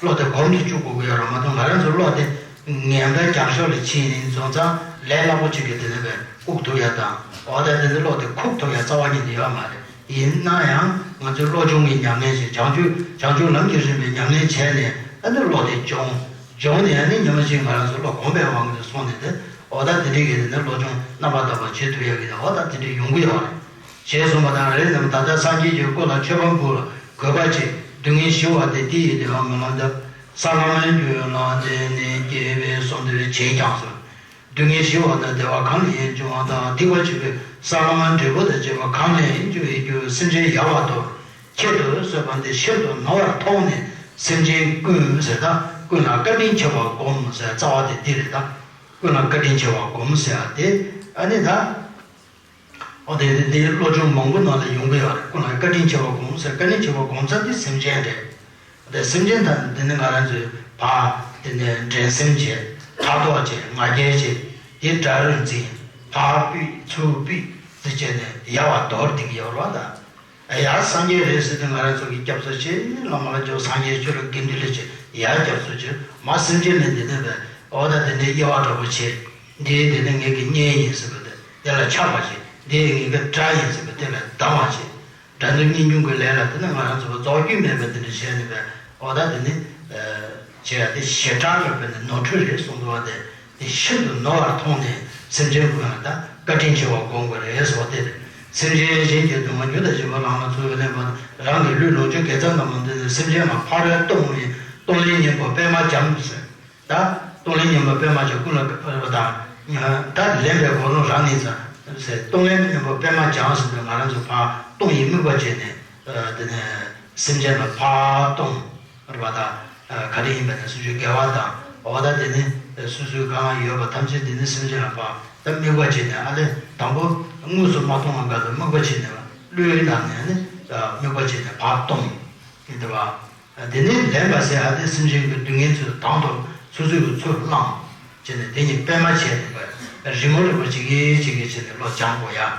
བློ་དེ་གོམས་སུ་བཅུག་དགོས་ཀྱི་ཡོད་རེད་མ་གཏོགས། ང་རང་ཚོ་བློ་དེ་ངན་པའི་རྒྱང་ཤོག་ལ་ཕྱིན་ནས་བཟུང་ཙང་ལས་སླ་པོ་ཅིག་གིས་དེ་ནས་བས་བཀུག་ཐུབ་ཡ་དང་། འོ་ད་དེ་ནི་བློ་དེ་ཁུག་ཐུབ་ཡ་རྩ་བ་ཉིད་ནས་ཡོད་མ་རེད། ཡིན་ན་ཡང་ང་ཚོས་བློ་སྦྱོང་གི་ཉམས་ལེན་བྱས། བྱང་ཆུབ་བྱང་ཆུབ་ལམ་གྱི་རིམ་པའི་ཉམས་ལེན་བྱས་ནས། ཨ་ནི་བློ་དེ་སྦྱོང་སྦྱོང་ནས། ཨ་ནི་ཉི་མ་གཅིག་ང་རང་ཚོ་བློ་གོམས་པའི་དབང་གིས་སོང་ནས་དེ། འོ་ད་དེ་འདྲའི་གི་དེ་ནི་བློ་སྦྱོང་རྣམ་པར་དག་པ་བྱེད་ཐུབ་ཡ་གི་དེ། འོ་ད་དེ་འདྲའི་ཡོང་གི་ཡོད་རེད། ཞེས་གསུངས་པ་དང་། རེད་དམ། ད་ལྟ་སངས་རྒྱས་ཀྱི་སྐུ་ལ་མཆོད་པ་འབུལ། གུས་པ་བྱེད། སྡུག་བསྔལ་ཞི་བ་སྟེ། དེ་ཡི་བདེ་བ་སྨོན་ལམ་འདེབས། ས་ལམ་རྒྱུད་ལ་བརྟེན་ནས་སྐྱེས་པའི་བསོད་བདེ་བྱས་ཀྱང་ཟེར། སྡུག་བསྔལ་ཞི་བ་དང་བདེ་བ་གང་ལས་འབྱུང་བ་དང་། སྡིག་པ་སྤྱོད་པའི་ས་ལམ་འབྲས་བུ་དང་བཅས་པ་གང་ལས་འབྱུང་བའི་རྒྱུ། སེམས་ཅན་ཡལ་བར་དོར། ཁྱད་དུ་གསོད་པ་འདི་ཤིན་ཏུ་ནོར་བར་མཐོང་ནས། སེམས་ཅན་ཀུན་ཟེར་ད། ཀུན་ལ་བཀའ་དྲིན་ཆེ་བར་བསྒོམ་ཟེར། རྩ་བ་དེ་འདི་རེད་ད། ཀུན་ལ་བཀའ་དྲིན་ཆེ་བར་བསྒོམ་ཟེར་ཡ་དེ། ཨ་ནི་ད། འོ་དེ་དེ་དེ་བློ་སྦྱོང་མང་པོ་ནང་ལ་ཡོང་གི་ཡོད་རེད། ཀུན་ལ་བཀའ་དྲིན་ཆེ་བར་བསྒོམ་ཟེར། བཀའ་དྲིན་ཆེ་བར་བསྒོམ་ས་དེ་སེམས་ཅན་རེད། དེ་སེམས་ཅན་དང་དེ་ནི་ང་རང་ཚོས་ཕར་དེ་ནས་འགྲན་སེམས་བྱས། ཕྲག་དོག་བྱས། ང་རྒྱལ་བྱས། དེ་དགྲ་རུ་འཛིན། ཕར་ཕུད་ཚུར་ཕུད་དེ་བྱས་ནས་ཡལ་བར་དོར་བསྡད་ཀྱི་ཡོད་རེད་པ། ད་ཡར་སངས་རྒྱས་རེད་ཟེར་དུས་ང་རང་ཚོ་གིས་སྐྱབས་སུ་མཆི། བླ་མ་ལ་འཇུག་སངས་རྒྱས་ཆོས་ལ་དགེ་འདུན་ལ་མཆི། ཡར་སྐྱབས་སུ་མཆི། མར་སེམས་ཅན་ལ་འདི་ནས་བས། འོ་ད་དེ་ནས་དབྱེ་བ་འདྲ་པོ་བྱས། འདི་དེ་ནི་ངེད་ཀྱི་གཉེན་ཡིན་ཟེར་བ་དེ་དེ་ལ་ཆགས་པ་བྱས། འདི་ངེད་ཀྱི་དགྲ་ཡིན་ཟེར་བ་དེ་ལ་སྡང་བ་བྱས། དགྲ་འདོད་གཉེན་སྐྱོང་གི་ལས་ལ་དེ་ནི་ང་རང་ཚོ་གིས་རྫོགས་རྒྱུ་མེད་པ་དེ་འདྲ་བྱས་ནས་བས། འོ་ད་དེ་ནི་བྱས་ཡ་དེ་ཞེ་དྲག་གི་བས་ནི་ནོར་འཁྲུལ་རེད་གསུངས་འདུག་བ། དེ་དེ་ཤིན་ཏུ་ནོར་བར་མཐོང་ནས། སེམས་ཅན་ཀུན་ལ་ད་བཀའ་དྲིན་ཆེ་བར་བསྒོམ་དགོས་རེད་ཟེར་བ་དེ་རེད། སེམས་ཅན་གཞན་གྱི་སྡུག་བསྔལ་རྒྱུ་དང་བྱེད་པོ་རང་ལ་ཚུར་ལེན་པ། རང་གི་ལུས་ལོངས་སྤྱོད་དགེ་རྩ་རྣམས་ལ་འདི་ནི་སེམས་ཅན་ལ་ཕ་རོལ་གཏོང་བའི་གཏོང་ལེན་གཉེན་པོ་པད་མ་འཇམ་ཟེར། ད་གཏོང་ལེན་གཉེན་པོ་པད་མ་འཇམ། ཀུན་ལ་ད་ད་ལེན་པའི་གོ་ལོང་རང་ནི་ཟེར། གཏོང་ལེན་གཉེན་པོ་པད་མ་འཇམ་ཟེར་དུས་ང་རང་ཚོ་ཕར་གཏོང་བའི་དམིགས་པ་བྱས་ནས། དེ་ནས་སེམས་ཅན་ལ་ཕར་གཏོང་རེད་པ། ད་ག་རེ་ཡིན་པ་ནས་སོ་སོའི་དགེ་བ་དང་། འོ་ད་དེ་ནི་སོ་སོའི་གང་ཡོད་པ་ཐམས་ཅད་དེ་ནི་སེམས་ཅན་ལ་ཕར་ད་དམིགས་པ་བྱས་ནས། ཨ་ལས་དང་པོ་དངོས་སུ་མ་གཏོང་བ་འགའ་ལ་དམིགས་པ་བྱས་ནས། བློའི་ནང་ནས་ནི་དམིགས་པ་བྱས་ནས་ཕར་གཏོང་། དེ་བ། དེ་ནས་ལེན་པ་ཟེར་ཡ་དེ་སེམས་ཅན་གྱི་སྡུག་བསྔལ་ཚུར་དང་དུ་སོ་སོའི་ཚུར་བླངས་བྱས་ནས། དེ་ཉིད་པད་མ་བྱས་ནས་པ། རི་མོ་རི་མོ་བྱེད་ཀྱི་བྱེད་ཀྱི་བྱས་ནས་བློ་སྦྱང་དགོས་ཡ།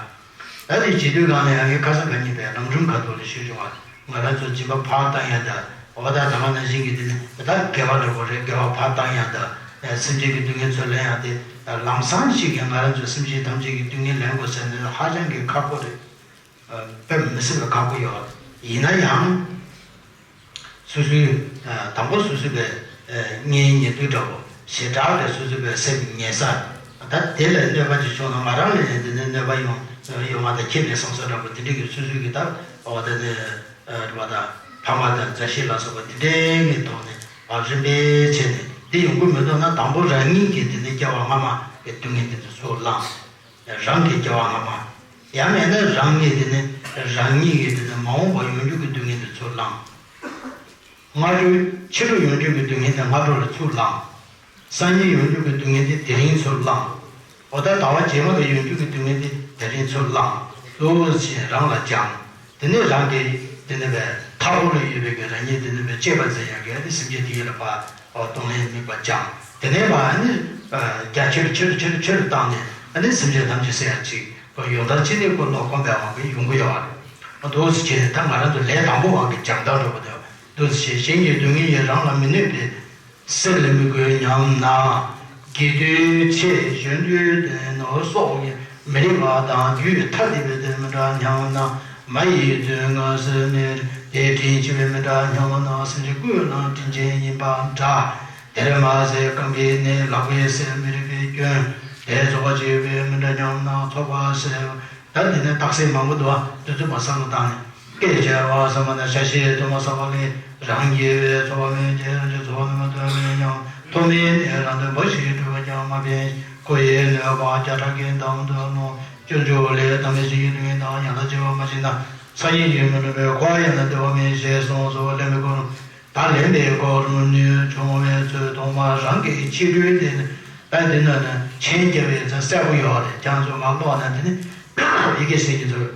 ད་དེ་བྱེད་དུས་གང་ལ་ཡང་ངས་ཁ་སང་ག་ཉིན་པའི་ལམ་རིམ་ཁ་ཐོག་ལ་ཞུས་བྱུང་བ། ང་རང་ཚོ་སྦྱིན་པ་ཕར་བཏང་ཡ་དང་། འོ་ད་ད་ག་ནང་བཞིན་གྱི་དེ་ནི་ད་དགེ་བ་འདྲ་པོ་རེད། དགེ་བ་ཕར་བཏང་ཡ་དང་། སེམས་ཅན་གྱི་སྡུག་བསྔལ་ཚུར་ལེན་ཡ་དེ་ལམ་སང་ཞིག་གིས་ང་རང་ཚོ་སེམས་ཅན་ཐམས་ཅད་ཀྱི་སྡུག་བསྔལ་ལེན་དགོས་ཟེར་ནས་ཧ་ཅང་གི་ཁག་པོ་རེད། དཔེ་མི་སྲིད་པའི་ཁག་པོ་ཡོད། ཡིན་ན་ཡང་། སོ་སོའི། ཨ། དང་པོ་སོ་སོའི་བའི། ཨ། གཉེན་ཉེ་དུ་འདྲ་བོ། ཞེ་དྲག་གི་སོ་སོའི་བའི་སེམས་ཉེ་ས། ད་དེ་ལས་གནོད་པ་ཅིག་བྱུང་ན་ང་རང་ལ་ཡང་དེ་ནས་གནོད་པ་ཡོང་ཡོང་བ་དང་། ཁྱེད་པའི་བསམ་ས་འདྲ་བོ་དེ་འདྲ་གི་སོ་སོའི་གི་ད། འོ་དེ་ནས། ཨ། རེད་པ། ད་ཕ་མ་དང་མཛའ་བཤེས་ལ་སོགས་པ་དེ་འདྲའི་གི་ཐོག་ནས། ཨ། རིམ་པས་བྱས་ནས་དེ་ཡོང་གི་མི་འདུག་ན། དང་པོ་རང་ཉིད་ཀྱིས་དེ་ནས་སྐྱེ་བ་སྔ་མ་གི་སྡུག་བསྔལ་དེ་ཚོ་ཚུར་བླངས། རང་གི་སྐྱེ་བ་སྔ་མ། ཡང་མིན་ན་རང་གི་དེ་ནི་རང་ཉིད་ཀྱི་དེ་ནི་མ་འོངས་པ་ཡོང་རྒྱུ་གི་སྡུག་བསྔལ་དེ་ཚུར་བླངས། སྔ་དྲོ་ཕྱི་དྲོ་ཡོང་རྒྱུ་གི་སྡུག་བསྔལ་དེ་སྔ་དྲོ་ལ་ཚུར་བླངས། སང་ཉིན་ཡོང་རྒྱུ་གི་སྡུག་བསྔལ་དེ་དེ་རིང་ཚུར་བླངས། འོ་ད་ཟླ་བ་རྗེས་མ་ལ་ཡོང་རྒྱུ་གི་སྡུག་བསྔལ་དེ་དེ་རིང་ཚུར་བླངས། འདུག་སེ་རང་ལ་སྦྱངས། དེ་ནས་རང་གི་དེ་ནི་བས་མཐའ་འཁོར་ལ་ཡོད་པའི་གི་རང་ཉིད་དེ་ནི་བས་གཅེས་པར་འཛིན་ཡག་གི་ཨ་ནི་སེམས་ཅན་དེ་ཉིད་ལ་ཕར་གཏོང་ལེན་དམིགས་པ་སྦྱངས། དེ་ནས་ཕར་ཨ་ནི་རྒྱ་ཆེར་ཆེར་ཆེར་ཆེར་བཏང་ནས་ཨ་ནི་སེམས་ཅན་ཐམས་ཅད་གསད་ཡག་ཅིག་ཡོང་ཐབས་ཅི་ནས་ཁོ་ལོག་གོམས་པའི་དབང་གིས་ཡོང་གི་ཡོད་རེད། འདུག་སེ་བྱས་ནས་ད་ང་རང་ཚོ་ལས་དང་པོ་དབང་གིས་སྦྱང་ཐབས་འགྲོ་བ་དང་འདུག་སེ་བྱས་གཞན་གྱི་སྡུག་བསྔལ་ཡིས་རང་ལ་མི་གནོད་པའི། སེལ་མི་དགོས་སྙམ་ན། དགེ་འདུན་ཆེ་གཞོན་དུས་ལྡན་ནོ་སོགས་ཀྱི་མི་རིགས་པ་དང་རྒྱུད་ཐ་དད་པའི་དོན་མི་འདྲ་སྙམ་ན། མ་ཡི་དོན་ངོ་སེལ་མེད་དེ་དྲིན་ཆེ་བའི་མི་འདྲ་སྙམ་ན། སེམས་ཅན་ཀུན་ལ་དྲིན་ཅན་ཡིན་པ་འདྲ། དེར་མ་ཟད་རྐང་པའི་ནི་ལག་པས་སེལ་མི་རིགས་པའི་སྐྱོན་དེ་ཚོགས་པ་བྱེད་པའི་མི་འདྲ་སྙམ་ན། ཚོགས་པ་སེལ་ད་དེ་ནས་རྟགས་གསལ་མང་པོ་འདུག་ཨ། དེ་ཚོ་མ་བསམ་བློ་བཏང་ནས། སྐད་ཆ་བ་བསམ་པ་ན་ཆ་ཤས་དུ་མ་བསགས་པ་ལས་རང་རྒྱལ་བའི་ཚོགས་པ་མེད་ཅེས་རང་གི་ཚོགས་པ་ནི་མ་ཐོས་མེད་ཀྱང་ཐོག་མེད་ནས་རང་དོན་འབའ་ཞིག་སྒྲུབ་པ་ཀྱང་མ་ཕན། ཁོ་ཡི་གནོད་པ་བརྒྱ་ཕྲག་གིས་འདའ་མི་ཐུབ་མོད། སྤྱོད་འཇུག་ལས་དམ་པའི་ཆོས་ཀྱི་སྡུག་བསྔལ་དང་ཡང་དག་བྱེད་པ་མ་བྱས་ན་སངས་རྒྱས་ཀྱི་མི་འགྲུབ་པས་འཁོར་བ་ཡང་དག་བདེ་བ་མེད་ཞེས་གསུངས་སོ། ལེན་པའི་སྐོར། ད་ལེན་པའི་སྐོར་ནུས་ཆུང་བའི་ཚུལ་ཐོག་མར་རང་གི་ཕྱི་དྲོའི་དེ་ནི་ད་དེ་ནི་མཆན་རྒྱབ་པའི་ཚེ་གསལ་པོ་ཡོད་རེད། ཁྱེད་ཚོ་མ་ཀློག་ན་དེ་ནི་ཡི་གེ་ཟིན་གྱི་འདུག་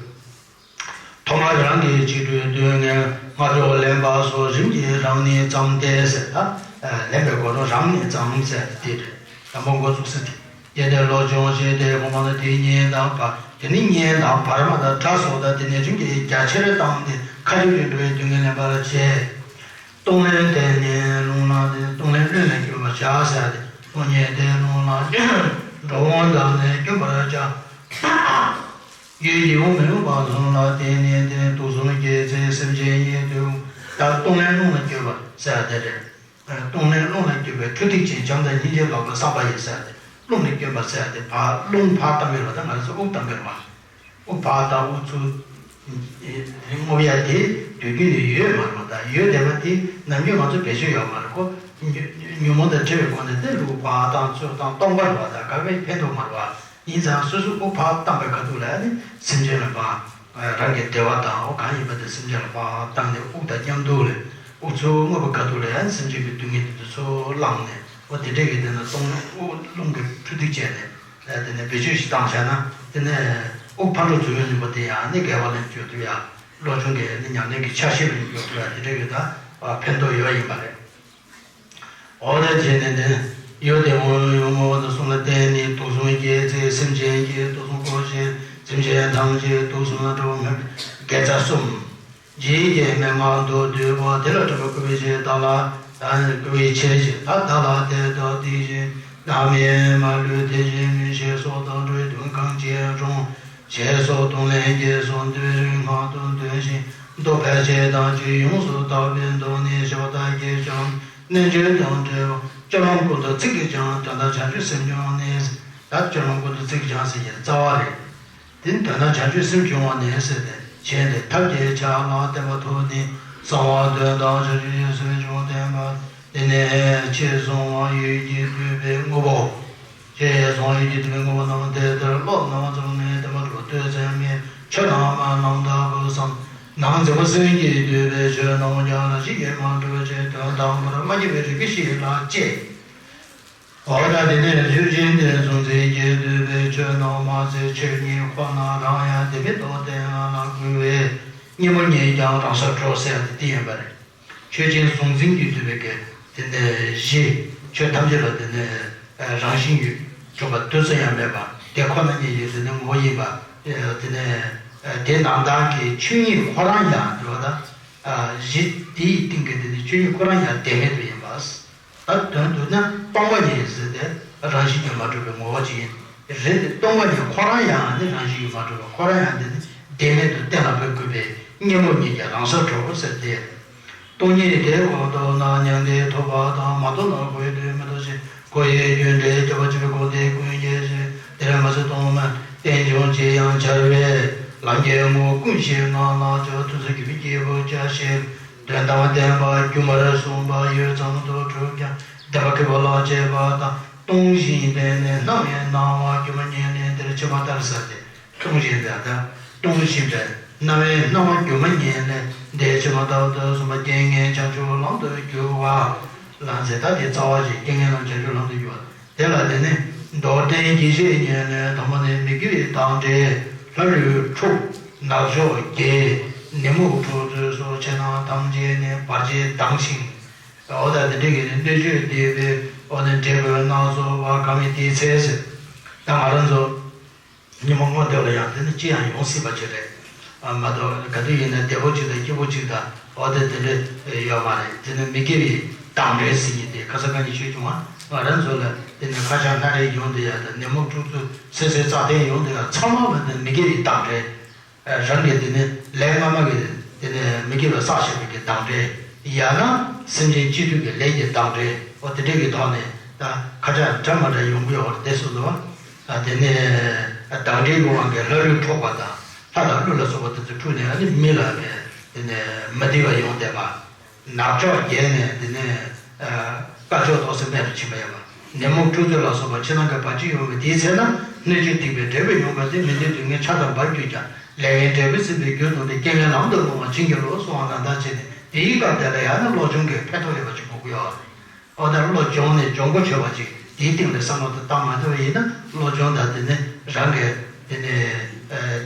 ཐོག་མར་རང་གི་ཕྱི་དྲོའི་སྡུག་བསྔལ་སྔ་དྲོ་ལེན་པ་སོགས་རིམ་གྱིས་རང་ནས་བརྩམས་ཏེ་ཟེར། ད་ལེན་པའི་སྐོར་ནི་རང་ནས་བརྩམས་ཟེར་དེ་རེད། དང་པོ་འགོ་ཚུགས་ཟེར་དེ། དེ་ནས་བློ་སྦྱོང་བྱས་ཏེ་གོང་མ་ལ་དེ་གཉིས་དང་བར། དེ་ནི་གཉིས་དང་བར་མ་དང་བྲ་སོགས་དང་དེ་ནས་རིམ་གྱིས་རྒྱ་ཆེར་བཏང་སྟེ་ཁ་ཅིག་ཏུ་འགྲོ་བའི་སྡུག་བསྔལ་ལེན་པར་བྱེད། གཏོང་ལེན་དེ་ནི་རླུང་ལ་དེ་གཏོང་ལེན་རླུང་ལ་བསྐྱུར་བར་བྱ་ཟེར་ཏེ། གཏོང་ཉེས་དེ་རླུང་ལ་འགྲོ་འོང་དང་ནི་བསྐྱུར་བར་བྱ། ཡུལ་ཡིད་འོང་མི་འོང་བ་གསུམ་ལ་བརྟེན་ནས་དེ་དུག་གསུམ་སྐྱེད་ཚེ་སེམས་ཅན་ཉིད་དུ། ད་གཏོང་ལེན་རླུང་ལ་བསྐྱུར་བ་ཟེར་དེ་རེད། གཏོང་ལེན་རླུང་ལ་བསྐྱུར་བའི་འཕྲོ་ཐིག་ཅན་བྱམས་དང་སྙིང་རྗེ་ལོག་པའི་བསམ་པ་ཡིན་ཟེར་ཏེ། རླུང་ལ་བསྐྱུར་བ་ཟེར་ཏེ་ཕར་རླུང་ཕར་བཏང་གི་རེད་པ། ད་ང་ཚོ་དབུགས་བཏང་གི་རེད་པ། དབུགས་ཕར་བཏང་དབུགས་ཚུར་རྔུབ་ཡ་དེ་དུས་རྒྱུན་ནས་ཡོད་མ་རེད་པ། ད་ཡོད་བསྡད་པ་དེ་ནམ་རྒྱུན་ང་ཚོ་བེད་སྤྱོད་ཡོད་མ་རེད། ཁོ་ཉོན་མོངས་དང་བྲལ་བའི་སྒོ་ནས་དེ་རླུང་ཕར་བཏང་ཚུར་བཏང་སྟོང་པ་རེད་པ། ད་ག་བས་ཕན་ཐོགས་མ་རེད་པ། ཡིན་ཙང་སོ་སོ་དབུགས་ཕར་བཏང་པའི་ཁ་ཐུག་ལ་ནི་སེམས་ཅན་ལ་ཕར་རང་གི་བདེ་བ་དང་འོ་གང་ཡིན་པ་དེ་སེམས་ཅན་ལ་ཕར་བཏང་ནས་དབུགས་དང་མཉམ་དུ་ལས་དབུགས་ཚུར་རྔུབ་པའི་ཁ་ཐུག་ལ་ཡང་སེམས་ཅན་གྱི་སྡུག་བསྔལ་དེ་ཚོ་བླངས་ནས་འོ་དེ་འདྲ་གི་དེ་ནི་གཏོང་དབུགས་རླུང་གི་འཕྲོ་ཐིག་བྱས་ནས་དེ་ནས་བེད་སྤྱོད་ཞིག་བཏང་བྱས་ན་དེ་ནས་དབུགས་ཕར་འགྲོ་ཚུར་ཡོང་ནུས་པ་དེ་ཡང་ནི་དགེ་བ་ལ་འགྱུར་ཐུབ་ཡ། བློ་ཆུང་གི་ནི་ཉམས་ལེན་གྱི་ཆ་ཤས་ལ་འགྱུར་ཐུབ་ཡ་དེ་འདྲ་གི་ད་ཕན་ཐོགས་ཡོད་ཡིན་པ་རེད། འོ་ན་བྱས་ནས་ནི། ཡུལ་དེ་འོང་ཡུལ་ངོ་བོ་དང་གསུམ་ལ་བརྟེན་ནས་དུག་གསུམ་སྐྱེད་ཚེ་སེམས་ཅན་གྱི་དུག་གསུམ་འཁོར་ཞིང་སེམས་ཅན་ཐམས་ཅད་དུག་གསུམ་ལ་འགྲོ་བ་མེད་པའི་དགེ་རྩ་གསུམ། ཇི་སྐད་སྨྲེ་སྔགས་མདོར་བསྡུས་པ་དེ་ལ་སྤྲོ་བས་བསྐུལ་བའི་ཕྱིར་བདག་ལ་བསྐུལ་བའི་ཕྱིར་ཞེས་ད་བདག་ལ་དེ་ལྟར་དེ་བཞིན་བདག་མེད་མ་ལུས་དེ་བཞིན་ཉོན་ཞེས་སོགས་དང་འགྲོ་བའི་དོན་གང་བྱེད་རུང་། ཞེས་སོགས་གཏོང་ལེན་གྱི་གསུང་དོན་རིག་སྔགས་དང་ལྡན་ཞིང་མདོ་ཕལ་ཆེར་དང་ཆོས་ཡོངས་སུ་དག་པའི་མདོ་ནི་ཞེས་པ་དག་གིས་ཀྱང་རྣལ་འབྱོར་དང་འབྲེལ་བ་སྤྱོད་ལམ་ཀུན་ཏུ་ཚིག་གིས་ཀྱང་དོན་དམ་བྱང་ཆུབ་སེམས་སྐྱོང་ནི། ད་སྤྱོད་ལམ་ཀུན་ཏུ་ཚིག་གིས་ཀྱང་ཟེར་གྱི་རྩ་བ་རེད། དེ་ནི་དོན་དམ་བྱང་ཆུབ་སེམས་སྐྱོང་བ་ནི་ཟེར་ཏེ་བྱས་ཏེ་ཐབས་ཀྱི་ཆ་ལ་བརྟེན་པ་ཐོབ་ནས་གསང་བ་དོན་དམ་བྱང་ཆུབ་ཀྱི་སེམས་བྱུང་བསྟན་པ། འདི་ནི་ཕྱིས་སོང་བ་ཡུལ་གྱིས་བསྡུས་པའི་དངོས་པོ། ཞེས་གསུངས། ཡུལ་གྱིས་བསྡུས་པའི་དངོས་པོ་རྣམས་དེ་ལྟར་བློ་རྣམ་པ་ཙམ་ལས་བསྟན་པ་གྲུབ་པ་ཐོས་བསམ་མེད་ཆོས་རྣམས་རྣམ་དག་པོ་བསམ། ནང་འཛིན་པ་སེམས་ཀྱིས་བསྡུས་པའི་ཆོས་རྣམས་ཀྱང་རང་བཞིན་གྱིས་མ་གྲུབ་པ་ཅིག་དོན་དམ་པར་མ་སྐྱེས་པའི་རིགས་ཀྱི་གཤིས་ལ་སྐྱེ། འོ་ན་དེ་ནས་རྗོད་བྱེད་དེ་གཟུང་འཛིན་གྱིས་བསྡུས་པའི་ཆོས་རྣམས་མ་ཚད་ཆོས་ཉིད་ཁོ་ན་རང་ཡང་དེ་མིན་ཏོ་དེ་ལ་བསྐུལ་བས་གཉེན་པོ་ཉིད་ཀྱང་རང་སར་གྲོལ་ཟེར་ཏེ་དེ་ཡིན་པ་རེད། ཆོས་ཅན་གཟུང་འཛིན་གྱིས་བསྡུས་པའི་གི་དེ་ནས་གཞི་ཆོས་ཐམས་ཅད་ལ་དེ་ནས་རང་བཞིན་ཡོད་གྲུབ་པ་དུས་སུ་ཡང་མེད་པ་དེ་ཁོ་ན་ཉིད་ཀྱི་དེ་ནས་ངོ་བོ་ཡིན་པ། དེ་ནས་དེ་རྣམ་དག་གི་ཆོས་ཉིད་ཁོ་རང་ཡང་དེ་བ་ད་གཞི་དེའི་སྟེང་གི་དེ་ནས་ཆོས་ཉིད་ཁོ་རང་ཡང་བདེན་མེད་དུ་ཡིན་པ། ད་དོན་དུ་ནི་སྟོང་པ་ཉིད་ཟེར་ཏེ་རང་བཞིན་གྱིས་མ་གྲུབ་པའི་ངོ་བོ་ཅིག་ཡིན། རེད་དེ་སྟོང་པ་ཉིད་ཁོ་རང་ཡང་ནི་རང་བཞིན་གྱིས་མ་གྲུབ་པ་ཁོ་རང་ཡང་དེ་ནི་བདེན་མེད་དུ་གཏན་ལ་ཕབ་དགོས་པས་གཉེན་པོ་ཉིད་ཀྱང་རང་སར་གྲོལ་ཟེར་ཏེ། སྟོང་ཉིད་དེ་ཁོ་རྟོགས་ན་མྱང་འདས་ཐོབ་པ་དང་མ་རྟོགས་ན་ཁོ་ཡི་དོན་མི་རྟོགས་ཤིང་ཁོ་ཡི་རྒྱུ་འབྲས་ཁྱབ་པ་ཆེན་པོའི་སྒོ་དེ་ཀུན་རྒྱས་ཤིང་དེར་མ་ཟད་སྟོང་པ་རྟེན་འབྱུང་ཅི་ཡང་འཆར་བས་ལམ་གྱི་ངོ་བོ་ཀུན་ཤེས་ངང་ལ་ཆོས་ཐུགས་སུ་གྱུར་པའི་སྐྱེས་བུ་སྐྱ་ཤེས། དོན་དམ་བདེན་པ་སྒྱུ་མར་གསུངས་པ་ཡུད་ཙམ་དུ་གྲུབ་ཀྱང་བདེན་པ་ཁེ་པོ་ལ་བྱེད་པ་དང་སྟོང་ཞིང་བདེན་ནས་སྣང་བའི་སྣང་བ་སྒྱུ་མ་ཉིད་ནི་འདིར་ཕྱིན་པ་ལྟར་ཟེར་ཏེ། ལྟུང་བཞིན་པའི་ལྟ། ལྟུང་བཞིན་པའི་རྣ་བའི་སྣང་བ་སྒྱུ་མ་ཉིད་ལས་འདས་ཕྱིན་པ་ལྟ་བུ་དོན་གསུམ་པ་རྐྱེན་ངན་བྱང་ཆུབ་ལམ་དུ་བསྒྱུར་བ་ལ་ཟེར། ད་དེ་རྩ་བ་བཞི་རྐྱེན་ངན་ལམ་བྱང་ཆུབ་ལམ་དུ་བསྒྱུར་བ། དེ་ལ་དེ་ནི་མདོར་བསྟན་གྱི་བཤད་ཉིད་ལས། དང་པོ་ནི་མི་དགེ་བའི་བདག་འབྲས་ལྷ་ལུས་འཁྲུགས། ནག་ཕྱོགས་བརྒྱད། ནད་མུག་འཁྲུག་རྩོད་སོགས་ཕྱི་ནང་ཐམས་ཅད་ནི་བར་ཆད་ལྡང་ཞིང་། འོ་ད་དེ་འདྲའི་གི་སྣོད་བཅུད་ལྡན་པའི་འོ་ནི་འབྲས་བུ་སྣ་ཚོགས་པ་གང་བའི་དེའི་ཚེ་ཟེར། ད་ང་རང་ཚོ་ཉི་མ་སྔོན་དེ་ལ་ཡང་དེ་ནི་ཅི་ཡང་ཡོང་སྲིད་པ་ཅིག་རེད། ཨ་མ་གཏོགས་ག་དུས་ཡིན་ན་བདེ་པོ་ཅིག་དང་སྐྱིད་པོ་ཅིག་དང་འོ་དེ་དེ་འདྲ་ཡོད་མ་རེད། དེ་ནི་མི་དགེ་བའི་བདག་འབྲས་ཟེར་གྱི་དེ་ཁ་སང་ཁ་ཉིན་ཤོད་བྱུང་བ། ང་རང་ཚོ་ལ་དེ་ནི་ཁ་ཆག་སྣ་རལ་ཡོང་དེ་ཡང་དང་ནད་མུག་འཁྲུག་རྩོད་སེ་སེ་རྩ་དན་ཡོང་དེ་ཡང་ཚང་མ་ལ་དེ་མི་དགེ་བའི་བདག་འབྲས། རང་གི་དེ་ནི་ལས་སྔ་མ་གི་དེ་ནི་མི་དགེ་བའི་བསགས་བཞག་པའི་གི་བདག་འབྲས། ཡང་ན་སེམས་ཅན་སྤྱི་མཐུན་གྱི་ལས་ཀྱི་བདག་འབྲས། འོ་དེ་འདྲའི་གི་ཐོག་ནས་ད་ཁ་ཆག་འདྲ་མ་འདྲ་ཡོང་གི་ཡོད་རེད། དེ་སོང་ཙང་ཨ་དེ་ནི་བདག་འབྲས་ཀྱི་དབང་གིས་ལྷ་ལུས་འཁྲུགས་པ་དང་ལྷ་དང་ཀླུ་ལ་སོགས་པ་དེ་ཚོ་འཁྲུགས་ནས་ཨ་ནི་མི་ལ་དེ་ནི་མི་བདེ་བ་ཡོང་བསྡད་པ། ནག་ཕྱོགས་བརྒྱད་ནས་དེ་ནས་དཀར་ཕྱོགས་ཏོག་ཙམ་རྨད་དུ་ཕྱིན་པ་ཡོད་པ། ནད་མུག་འཁྲུག་རྩོད་ལ་སོགས་པ་ཕྱི་ནང་གི་བར་ཆད་ཡོང་བའི་དེའི་ཚེ་ན་སྣོད་བཅུད་ལྡན་པའི་འབྲས་བུ་མྱོང་བ་དེ་མི་འདོད་དུས་ངན་ཆགས་དང་བབ་གྱུར་ཀྱང་ལས་ངན་འབྲས་བུ་ཟིན་པའི་རྒྱུར་གདོན་ཏེ་རྐྱེན་ངན་ལམ་དུ་ལྷུང་བ་བྱིན་གྱིས་རློབ་གསུངས་པ་ནང་ལྟར་བྱས་ནས་དེའི་སྐབས་དེ་ལ་ཡང་ན་བློ་སྦྱོང་གི་ཕན་ཐོགས་ཡོད་པ་ཅིག་དགོས་ཀྱི་ཡོད་རེད། འོ་ན་བློ་སྦྱོང་ནས་སྦྱོང་གོ་ཆོད་པ་ཅིག་དེའི་སྟེང་ལ་བསམ་བློ་དེ་བཏང་མ་ཐུབ་པ་ཡིན་ན་བློ་སྦྱོང་དང་དེ་ནས་རང་གི་དེ་ནས་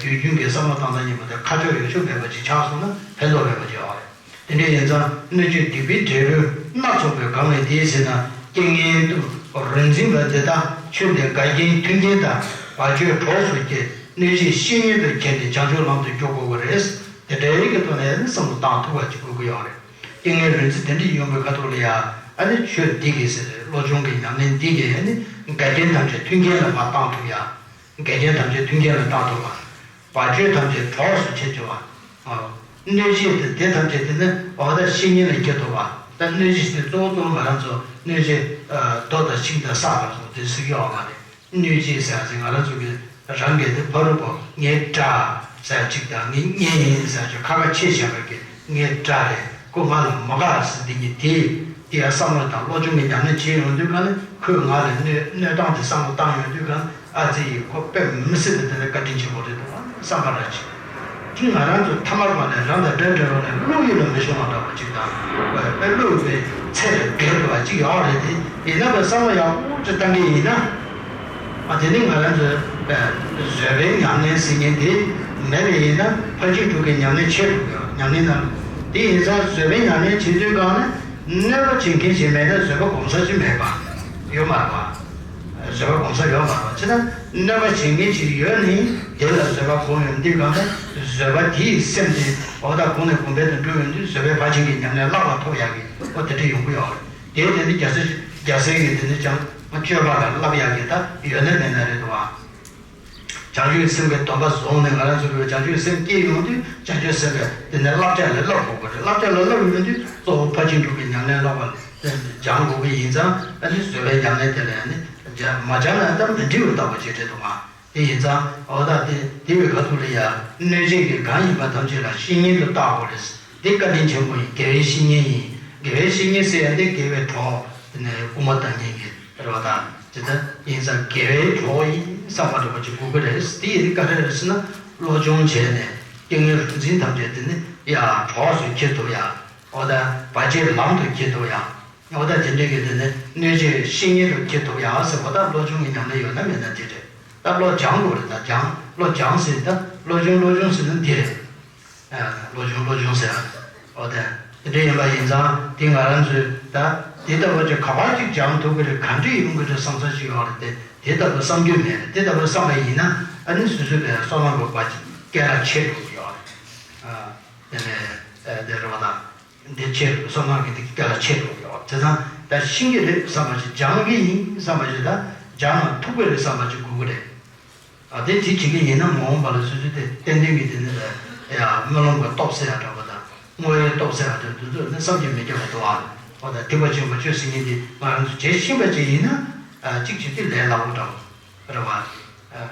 དུས་རྒྱུན་གྱི་བསམ་བློ་བཏང་སྟངས་ཡིན་པ་དེ་ཁ་ཕྱོགས་ཡོད་ཕྱོགས་མེད་པ་ཅིག་ཆགས་སོང་ན་ཕན་ཐོགས་མེད་པ་ཅིག་ཡོད་རེད། དེ་འདྲ་ཡིན་ཙང་སྣོད་བཅུད་སྡིག་པའི་འབྲས་བུ་སྣ་ཚོགས་པའི་གང་བའི་དེའི་ཚེ་ན་རྐྱེན་ངན་དུ་རོ་འཛིན་པ་དེ་དག་ཆོས་འདི་འགལ་རྐྱེན་མཐུན་རྐྱེན་དང་བར་ཆད་གྲོགས་སུ་སྐྱེས་གནོད་བྱེད་བཤེས་གཉེན་དུ་མཁྱེན་ཏེ་བྱང་ཆུབ་ལམ་དུ་འཇུག་དགོས་པ་རེད། དེ་འདྲའི་གི་ཐོག་ནས་བསམ་བློ་བཏང་ཐུབ་པ་ཅིག་དགོས་ཀྱི་ཡོད་རེད། རྐྱེན་ངན་རོ་འཛིན་དེ་འདྲ་ཡོང་བའི་ཁ་ཐུག་ལ་ཡ་ཨ་ནི་ཆོས་འདི་གི་ཟེར་བློ་སྦྱོང་གི་ཉམས་ལེན་འདི་གི་ཨ་ནི་འགལ་རྐྱེན་ཐམས་ཅད་མཐུན་རྐྱེན་ལ་མར་བཏང་ཐུབ་ཡ། འགལ་རྐྱེན་ཐམས་ཅད་མཐུན་རྐྱེན་ལ་བཏང་ཐུབ་པ། བར་ཆད་ཐམས་ཅད་གྲོགས་སུ་བྱེད་ཐུབ་པ། ཨ། གནོད་བྱེད་དེ་དེ་ཐམས་ཅད་དེ་ནི་འོ་ད་བཤེས་གཉེན་ལ་སྐྱེ་ཐུབ་པ། ད་གནོད་བྱེད་ཟེར་གཙོ་བོ་གཙོ་བོ་ང་རང་ཚོ་གནོད་བྱེད་རྡོ་དང་ཤིང་དང་ས་དང་སོགས་དེ་ཟེར་གྱི་ཡོད་མ་རེད། གནོད་བྱེད་ཟེར་ཡ་ཟེར་ང་རང་ཚོ་གི་རང་གི་དེ་ཕ་རུ་པོ་ངའི་དགྲ་ཟེར་ཡ་གཅིག་དང་ངའི་གཉེན་ཡིན་ཟེར་ཡ་ཅིག་ཁ་ཁ་ཕྱེ་བྱས་པ་གི་ངའི་དགྲ་རེད། ཁོ་ང་ལ་མ་དགའ་ཟེར་འདི་གཉིས་དེ་དེ་ཡ་བསམ་བློ་དང་བློ་སྦྱོང་གི་ཉམས་ལེན་བྱེད་ཡོང་དུས་ག་ནི་ཁོས་ང་ལ་གནོད་གནོད་སྟངས་དེ་བསམ་བློ་བཏང་ཡོང་དུས་ག་ནི་ཨ་ཙི་ཡིས་ཁོ་དཔེ་མི་སྲིད་པའི་དེ་ནི་བཀའ་དྲིན་ཆེན་པོ་རེད་འདུག་བསམ་པ་ར་ཅིག་དེ་ང་རང་ཚོ་ཐ་མལ་པ་ནས་རང་དང་འདྲ་འདྲ་བ་ནས་བློ་ཡུལ་ལ་མི་ཤོང་བ་འདྲ་བ་ཅིག་དང་། དཔེ་བློ་ཡི་ཚད་ལས་བརྒལ་འགྲོ་བ་ཅིག་ཡོད་རེད་དེ། ཡིན་ན་བའི་བསམ་བློ་ཡག་པོ་ཅིག་བཏང་གི་ཡིན་ན། ཨ་དེ་ནི་ང་རང་ཚོའི་བཟོད་པའི་ཉམས་ལེན་ཟེར་མཁན་དེ་མེད་པ་ཡིན་ན་ཕར་ཕྱིན་དྲུག་གི་ཉམས་ལེན་ཆེ་འགྲོ་གི་ཡོད། ཉམས་ལེན་ནང་དེ་ཡིན་ཙང་བཟོད་པའི་ཉམས་ལེན་བྱེད་དུས་གང་ན་གནོད་པ་བྱེད་མཁན་ཞིག་མེད་ན་བཟོད་པ་སྒོམ་ས་ཅིག་མེད་པ་ཡོད་མ་རེད་པ། བཟོད་པ་སྒོམ་ས་ཡོད་མ་རེད་པ། བྱས་ན་གནོད་པ་བྱེད་མཁན་ཅིག་ཡོད་ནི་དེ་ལ་བཟོད་པ་སྒོམ་ཡོང་དུས་གང་ན་བཟོད་པ་དེའི་སེམས་དེ་འོ་ད་གོང་ནས་གོང་འཕེལ་དུ་འགྲོ་ཡོང་དུས་བཟོད་པའི་ཕར་ཕྱིན་གྱི་ཉམས་ལེན་བསླབ་པ་ཐོབ་ཡག་གི་འོ་དེ་འདྲ་ཡོང་གི་ཡོད་རེད། དེ་དེ་ནི་རྒྱལ་སྲས་རྒྱལ་སྲས་ཀྱི་དེ་ནི་ཀྱང་སྤྱོད་པ་ལ་བསླབ་ཡག་གི་ད་ཡོད་ན་མེད་ན་རེད་དོ། བྱང་ཆུབ་སེམས་ཀྱི་སྡོམ་པ་བཟུང་ནས་ང་རང་ཚོ་གི་བྱང་ཆུབ་སེམས་སྐྱེས་ཡོང་དུས་བྱང་ཆུབ་སེམས་ཀྱི་དེ་ནི་བསླབ་བྱ་ལ་བསླབ་དགོས་པ་རེད། བསླབ་བྱ་ལ་བསླབ་ཡོང་དུས་གཙོ་བོ་ཕར་ཕྱིན་དྲུག་གི་ཉམས་ལེན་བསླབ་པ་སྦྱང་དགོས་ཀྱི་ཡིན་ཙང་ཨ་ནི་བཟོད་པའི་ཉམས་ལེན་དེ་ལ་ཡང་ནི་མ་སྦྱངས་ན་ད་མི་འགྲིག་པ་ལྟ་བུ་ཅིག་རེད་དོ། དེ་ཡིན་ཙང་འོ་ད་དེ་དེ་བའི་ཁ་ཐུག་ལ་ཡ་གནོད་བྱེད་ཀྱི་གང་ཡིན་པ་ཐམས་ཅད་ལ་བཤེས་གཉེན་དུ་བལྟ་དགོས་རེད། འདི་བཀའ་དྲིན་ཆེན་པོ་ཡིན། དགེ་བའི་བཤེས་གཉེན་ཡིན། དགེ་བའི་བཤེས་གཉེན་ཟེར་ཡ་འདི་དགེ་བའི་གྲོགས་དེ་ནས་དབུ་མ་དང་མཉམ་གྱི་རེད་བ། ད་ཇི་ལྟར་ཡིན་ཙང་དགེ་བའི་གྲོགས་ཡིན་བསམ་པ་འདྲ་པོ་ཅིག་དགོས་ཀྱི་རེད། དེ་ཡིན་ག་རེ་རེད་ཟེར་ན་བློ་སྦྱོང་བྱས་ནས་རྐྱེན་ངན་རོ་འཛིན་ཐམས་ཅད་དེ་ནི་ཡ་གྲོགས་སུ་འཁྱེར་ཐུབ་ཡ། འོ་ད་བར་ཆད་ལམ་དུ་འཁྱེར་ཐུབ་ཡ། འོ་ད་དེ་འདྲའི་གི་དེ་ནི་གནོད་བྱེད་བཤེས་གཉེན་དུ་འཁྱེར་ཐུབ་ཡ་ཟེར་བ་ད་བློ་སྦྱོང་གི་ཉམས་ལེན་ཡོད་ན་མེད་ན་དེ་རེད། ད་བློ་སྦྱང་དགོས་རེད། ད་སྦྱང་བློ་སྦྱང་ཟེར་ད་བློ་སྦྱོང་བློ་སྦྱོང་ཟེར་ན་འདི་རེད། ཨ་བློ་སྦྱོང་བློ་སྦྱོང་ཟེར་ཨ། འོ་ད་དེ་འདྲ་ཡིན་པ་ཡིན་ཙང་དེ་ང་རང་ཚོས་ད་དེ་ལྟ་བུ་ཅིག་ག་པར་ཅིག་སྦྱང་ཐུབ་ཀྱི་རེད། ག་འདྲ་ཡོང་གི་རེད་བསམ་ས་ཅིག་ཡོད་རེད་དེ། དེ་ལྟ་བུ་བསམ་རྒྱུ་མེད་རེད། དེ་ལྟ་བུ་བསམ་པ་ཡིན་ན་ཨ་ནི་སོ་སོའི་བསོད་ནམས་རོགས་པ་ཅིག་སྐད་གྲགས་ཆེ་འགྲོ་གི་ཡོད་རེད། ཨ་དེ་ནས་ཨ་དེ་རེད་བ་ད། འདི་ཆེ་རུ་བསམ་སྣང་གི་འདི་སྐད་ལ་ཆེ་རུ་ཡོད་དེ་ཙང་ད་ཤེས་ཀྱི་རེད་བསམ་པ་ཅིག་སྦྱང་གི་ཡིན་བསམ་པ་ཅིག་ད་སྦྱང་ན་ཐུབ་ཀྱི་རེད་བསམ་པ་ཅིག་དགོས་ཀྱི་རེད། ཨ་དེ་ཅིག་བྱེད་ཀྱི་ཡིན་ན་མ་འོངས་པ་ལ་སོ་སོའི་དེ་ཏན་ཏན་གྱི་དེ་ནི་ལ་ཡ་སྨོན་ལམ་གྱི་སྟོབས་ཟེར་ཡ་འདྲ་པོ་དང་བསྔོ་བའི་སྟོབས་ཟེར་ཡ་འདྲ་འདི་ཚོ་ནི་བསམ་གྱིས་མི་ཁྱབ་པ་འདུག་ཨ་འོ་ད་ཐེག་པ་ཆེན་པོ་སྤྱོད་ཟེར་མཁན་འདི་ང་རང་ཚོ་བྱེད་ཤེས་པ་ཅིག་ཡིན་ན་ཨ་གཅིག་བྱེད་དུས་ལས་སླ་པོ་འདྲ་པོ་རེད་བ། ཨ།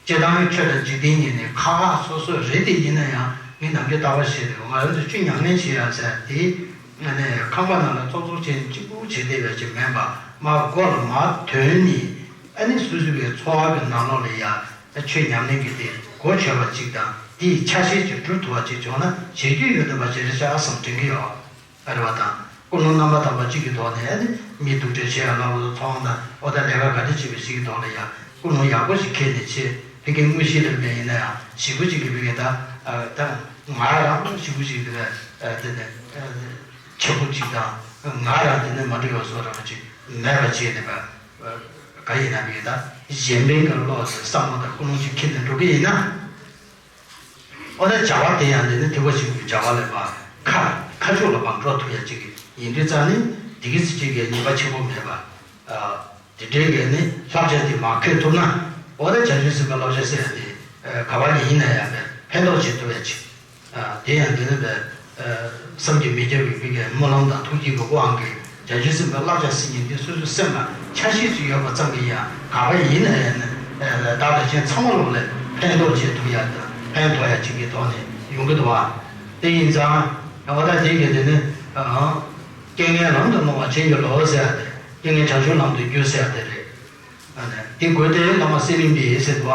སྤྱིར་བཏང་ཆོས་དང་འཇིག་རྟེན་གཉིས་ནི་ཁག་ཁག་སོ་སོ་རེད་དེ་ཡིན་ན་ཡང་མི་ནམ་རྒྱུན་རྟག་པར་བཤད་དེ་ང་རང་ཚོ་ཆོས་ཉམས་ལེན་བྱེད་ཡ་ཟེར་དེ་ཨ་ནི་ཁང་པ་ནང་ལ་ཙོག་ཙོག་བྱས་གཅིག་པུ་བྱེད་བསྡད་པ་ཅིག་མིན་པ་མར་སྒོ་ལ་མར་ཐོན་ནས་ཨ་ནི་སོ་སོ་གི་འཚོ་བ་གི་ནང་ལོགས་ལ་ཡ་ ཆོས་ཉམས་ལེན་གྱི་དེ་གོ་ཆོད་པ་ཅིག་དང་དེའི་ཆ་ཤས་ཅིག་སྒྲུབ་ཐུབ་པ་ཅིག་བྱུང་ན་བྱེད་རྒྱུ་ཡོད་བསྡད་པ་ཅིག་རེད་ཤག་བསམ་དྲན་གྱི་ཡོད། ཨ་རེད་པ། དང་ཀུན་སློང་རྣམ་པར་དག་པ་གཅིག་གི་ཐོག་ནས་ཨ་ནི་མི་སྡུག་འདྲེ་བྱེད་ཡ་ལ་བུ་ཚོང་དང་ཨོ་ད་ལས་ཀ་ག་འདྲ་བྱེད་པའི་ཞིག་གི་ཐོག་ལ་ཡ་ཀུན་སློང་ཡག་པོ་ཞིག་འཁྱེར་ནས་བྱེད་ཕ་གི་དངོས་གཞི་ལ་མེད་ཡིན་ན་ཡང་ཞེ་པོ་ཅིག་གི་ཕ་གི་ད་ཨ་ད་ང་རང་ཞེ་པོ་ཅིག་གི་ཕ་གི་དེ་ནས་ཆེ་པོ་ཅིག་དང་ང་རང་དེ་ནས་མ་འགྲིག་པ་བཟོ་རང་ཅིག་མེད་པ་བྱས་ནས་པ་ག་ཡིན་ན་ཕ་གི་ད་གཞན་ཕན་གྱི་བློ་དང་བསམ་བློ་དང་ཀུན་སློང་ཅིག་འཁྱེར་ནས་འགྲོ་གི་ཡིན་ན། ཨོ་ད་བྱ་བ་དེ་ཡང་འདི་ནི་དེ་བ་ཞིག་གི་བྱ་བ་ལས་པ་ཁ་ཁ་ཕྱོགས་ལ་བང་འགྲོ་ཐུབ་ཡ་ཅིག་ཡིན་དུས་ཙང་ནི་དེ་གི་ཚེ་གཅིག་གི་ཉེས་པ་ཆེན་པོ་མེད་པ། དེ་འདྲའི་གི་ནི་བསླབ་བྱ་དེ་མ་འཁྱེར་ཐུབ་ན་ཨོ་ད་བྱང་ཆུབ་སེམས་དཔའི་བསླབ་བྱ་ཟེར་ཡ་དེ་ག་བ་ནས་ཡིན་ན་ཡང་ཕན་ཐོགས་བྱེད་ཐུབ་ཡ་ཅིག་དེ་ཡང་འདི་ནི་བསམ་གྱིས་མི་ཁྱབ་པའི་ཕ་གི་སྨོན་ལམ་དང་ཐུགས་བསྐྱེད་ཀྱི་དབང་གིས། བྱང་ཆུབ་སེམས་དཔའི་བསླབ་བྱ་ཟེར་མཁན་འདི་སོ་སོའི་སེམས་ལ་ཆ་ཤས་ཤིག་ཡོད་པ་ཙམ་གྱིས་ཡང་ག་པར་ཡིན་ན་ཡང་ན་བདག་དང་གཞན་ཚང་མ་ལོག་ལས་ཕན་ཐོགས་བྱེད་ཐུབ་ཡ་དང་ཕན་ཐོགས་ཡ་གཅིག་གི་ཐོག་ནས་ཡོང་གི་འདུག་བ། དེ་ཡིན་ཙང་ཨོ་ད་དེ་གི་དེ་ནི་རྐྱེན་ངན་ལམ་དུ་སྣང་བ་བྱིན་གྱིས་རློབས་ཟེར་ཡ་དེ་རྐྱེན་ངན་བྱང་ཆུབ་ལམ་དུ་བསྒྱུར་ཟེར་ཡ་དེ་རེད། དེ་དགོས་ཏེ་བླ་མ་གསེར་གླིང་པས་ཟེར་བ་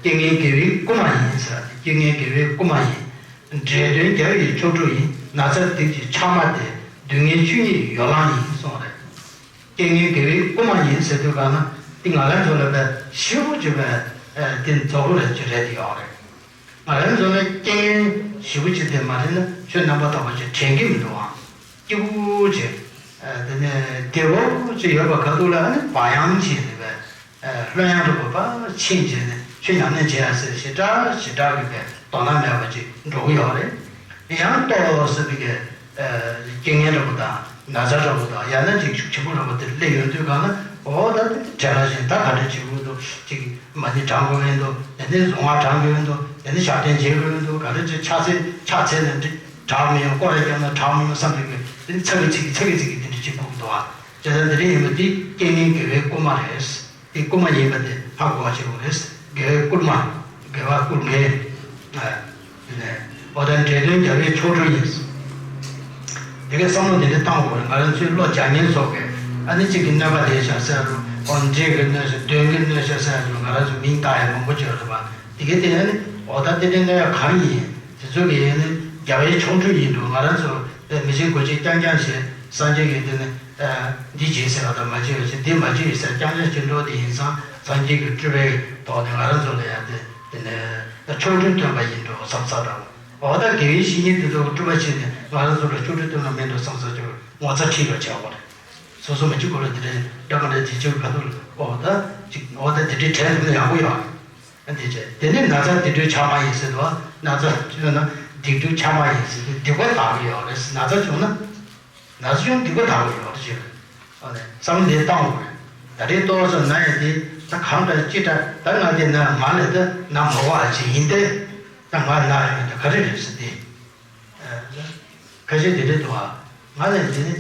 རྐྱེན་ངན་དགེ་བའི་སྐུལ་མ་ཡིན་ཟེར་ཡ་དེ་རྐྱེན་ངན་དགེ་བའི་སྐུལ་མ་ཡིན། འདྲེ་གདོན་རྒྱལ་བའི་ཆོ་འཕྲུལ་ཡིན། ན་ཚ་སྡིག་གི་ཕྱགས་མ་སྟེ། སྡུག་བསྔལ་ཆོས་ཉིད་ཡོ་ལང་ཡིན་གསུངས་རེད། རྐྱེན་ངན་དགེ་བའི་སྐུལ་མ་ཡིན་ཟེར་དུས་གང་ན་འདི་ང་རང་ཚོ་ལ་བས་ཞེ་པོ་ཅིག་བས་དེ་རྫོགས་པོ་རེད་ཅིག་རེད་དེ་ཡོད་རེད། ང་རང་ཚོ་ལ་རྐྱེན་ངན་ཞེ་པོ་ཅིག་དེ་མ་རེད་ན་ཆོས་རྣམ་པར་དག་པ་ཅིག་དྲན་གྱི་མི་འདུག་ཨང་། སྐྱིད་པོ་ཅིག་དེ་ནས་བདེ་པོ་ཅིག་ཡོད་པ་ག་དུས་ལ་ཨ་ནི་བག་ཡངས་བྱས་ནས་བས། ལྷོད་ཡངས་རུ་བབ་པ་ཕྱིན་བྱས་ནས་ཆོས་ཉམས་ལེན་བྱེད་ཡ་ཟེར་ཞེ་དྲག་ཞེ་དྲག་གི་བས་དོ་སྣང་མེད་པ་ཅིག་འགྲོ་གི་ཡོད་རེད། ཡང་ལྟོ་ཟེར་བའི་གི་རྐྱེན་ངན་འདྲ་པོ་དང་ན་ཚ་འདྲ་པོ་དང་ཡང་ན་ཅིག་ཤུགས་ཆེན་པོ་འདྲ་པོ་དེ་སླེབས་ཡོང་དུས་གང་ན་ཨོ་ད་དེ་བྲེལ་བ་བཞིན་ད་ག་འདྲ་བྱེད་དགོས་འདུག་ཅིག་མ་ཎི་བགྲང་དགོས་ཡོད་འདུག་དེ་ནས་གཟུངས་སྔགས་བགྲང་དགོས་ཡོད་འདུག་དེ་ནས་ཕྱག་རྟེན་མཇལ་དགོས་ཡོད་འདུག་ག་རེ་ཅིག་ཕྱག་འཚལ་ཕྱག་འཚལ་ནས་འདྲི་དྲག་མི་ཡོང་སྐོར་ར་བརྒྱབ་ན་དྲག་མི་ཡོང་བསམ་པའི་གི་དེ་ནས་ཚ་གི་ཚིག་གི་ཚ་གི་ཚིག་གི་དེ་འདྲ་ཅིག་དགོས་འདུག་ཨ། བྱས་ཙང་དེ་རིང་ཡིན་པ་འདི་རྐྱེན་ངན་དགེ་བའི་སྐུལ་མ་རེད། དེ་སྐུལ་མ་ཡིན་པ་དེ་ཧ་གོ་བ་བྱེད་དགོས་རེད། དགེ་བའི་སྐུལ་མ། དགེ་བ་སྐུལ་མཁན། ཨ། དེ་ནས་ཨོ་ད་འདྲེ་གདོན་རྒྱལ་བའི་ཆོ་འཕྲུལ་ཡིན། དེ་གའི་བསམ་བློ་དེ་འདྲ་བཏང་དགོས་རེད། ང་རང་ཚོའི་བློ་རྒྱག་མཁན་ཚོ་གིས་ཨ་ནི་གཅིག་གི་གནོད་པ་དེ་བྱ་ཟེར་རུ་ཨོ་འདྲེ་གི་གནོད་བྱ་གདོན་གི་གནོད་བྱ་ཟེར་རུ་ང་རང་ཚོ་མིང་བཏགས་ཡ་མང་པོ་བྱས་ཡོད་རེད་པ། དེ་གའི་སྟེང་ཨ་ནི་ཨོ་ད་དེ་འདྲའི་གནོད་ཡ་གང་ཡིན། དེ་ཚོ་གི་ཡིན་ནི་རྒྱལ་བའི་ཆོ་འཕྲུལ་ཡིན་འདུག་ང་རང་ཚོ་མི་ཆེན་དགོས་ཆེན་རྐྱང་རྐྱང་བྱས་སངས་རྒྱས་ཀྱི་དེ་ནི་འདི་བྱེད་ཟེར་བ་དང་མ་བྱེད་པ་བྱེད་འདི་མ་བྱེད་ཟེར་རྐྱང་རྐྱང་བྱེད་འགྲོ་དེ་ཡིན་ཙང་སངས་རྒྱས་ཀྱི་སྤྲུལ་པའི་ཐོག་ནས་ང་རང་ཚོ་ལ་ཡང་དེ་དེ་ནི་ཆོ་འཕྲུལ་སྟོན་པ་ཡིན་འགྲོ་བསམ་ས་འདྲ་བོ། འོ་ད་དགེ་བའི་བཤེས་གཉེན་དེ་ཚོ་སྤྲུལ་པ་བྱེད་ནས་ང་རང་ཚོ་ལ་ཆོ་འཕྲུལ་སྟོན་ན་མེད་འགྲོ་བསམ་ས་ཅིག་ངོ་ཚ་ཁྲིད་པ་བྱ་བ་རེད། སོ་སོ་མ་གཅིག་གོ་ལ་དེ་འདྲའི་འདྲ་མ་འདྲ་དེ་ཆོས་ག་ཐུག་ལ་འོ་ད་ཅིག་འོ་ད་དེ་འདྲའི་དྲན་ཐུབ་ན་ཡག་པོ་ཡོད་རེད། འདི་བྱས། དེ་ནས་ན་ཚ་སྡིག་སྒྲིབ་ཆགས་མ་ཡིན་ཟེར་དུས། ན་ཚ་བྱུང་ན་སྡིག་སྒྲིབ་ཆགས་མ་ཡིན་ཟེར་དུས་སྡིག་པ་དག་གི་ཡོད་རེད། ན་ཚ་བྱུང་ན། ན་ཚ་བྱུང་སྡིག་པ་དག་གི་ཡོད་རེད་ཅེས། ཨ་ནི་བསམ་བློ་འདི་བཏང་དགོས་རེད། ད་རེས་ཏོག་ཙམ་ན་ཡ་དེ་ད་གང་འདྲ་ཅི་འདྲ་ད་ང་དེ་ན་ང་ལས་ད་ན་མ་བ་ཅིག་ཡིན་ཏེ། ད་ང་ན་ཡོད་ད་ག་རེ་རེད་ཟེར་ཏེ། ཁ་ཤས་དེ་འདྲ་འདུག་ཨ། ང་ལ་འདི་ནི་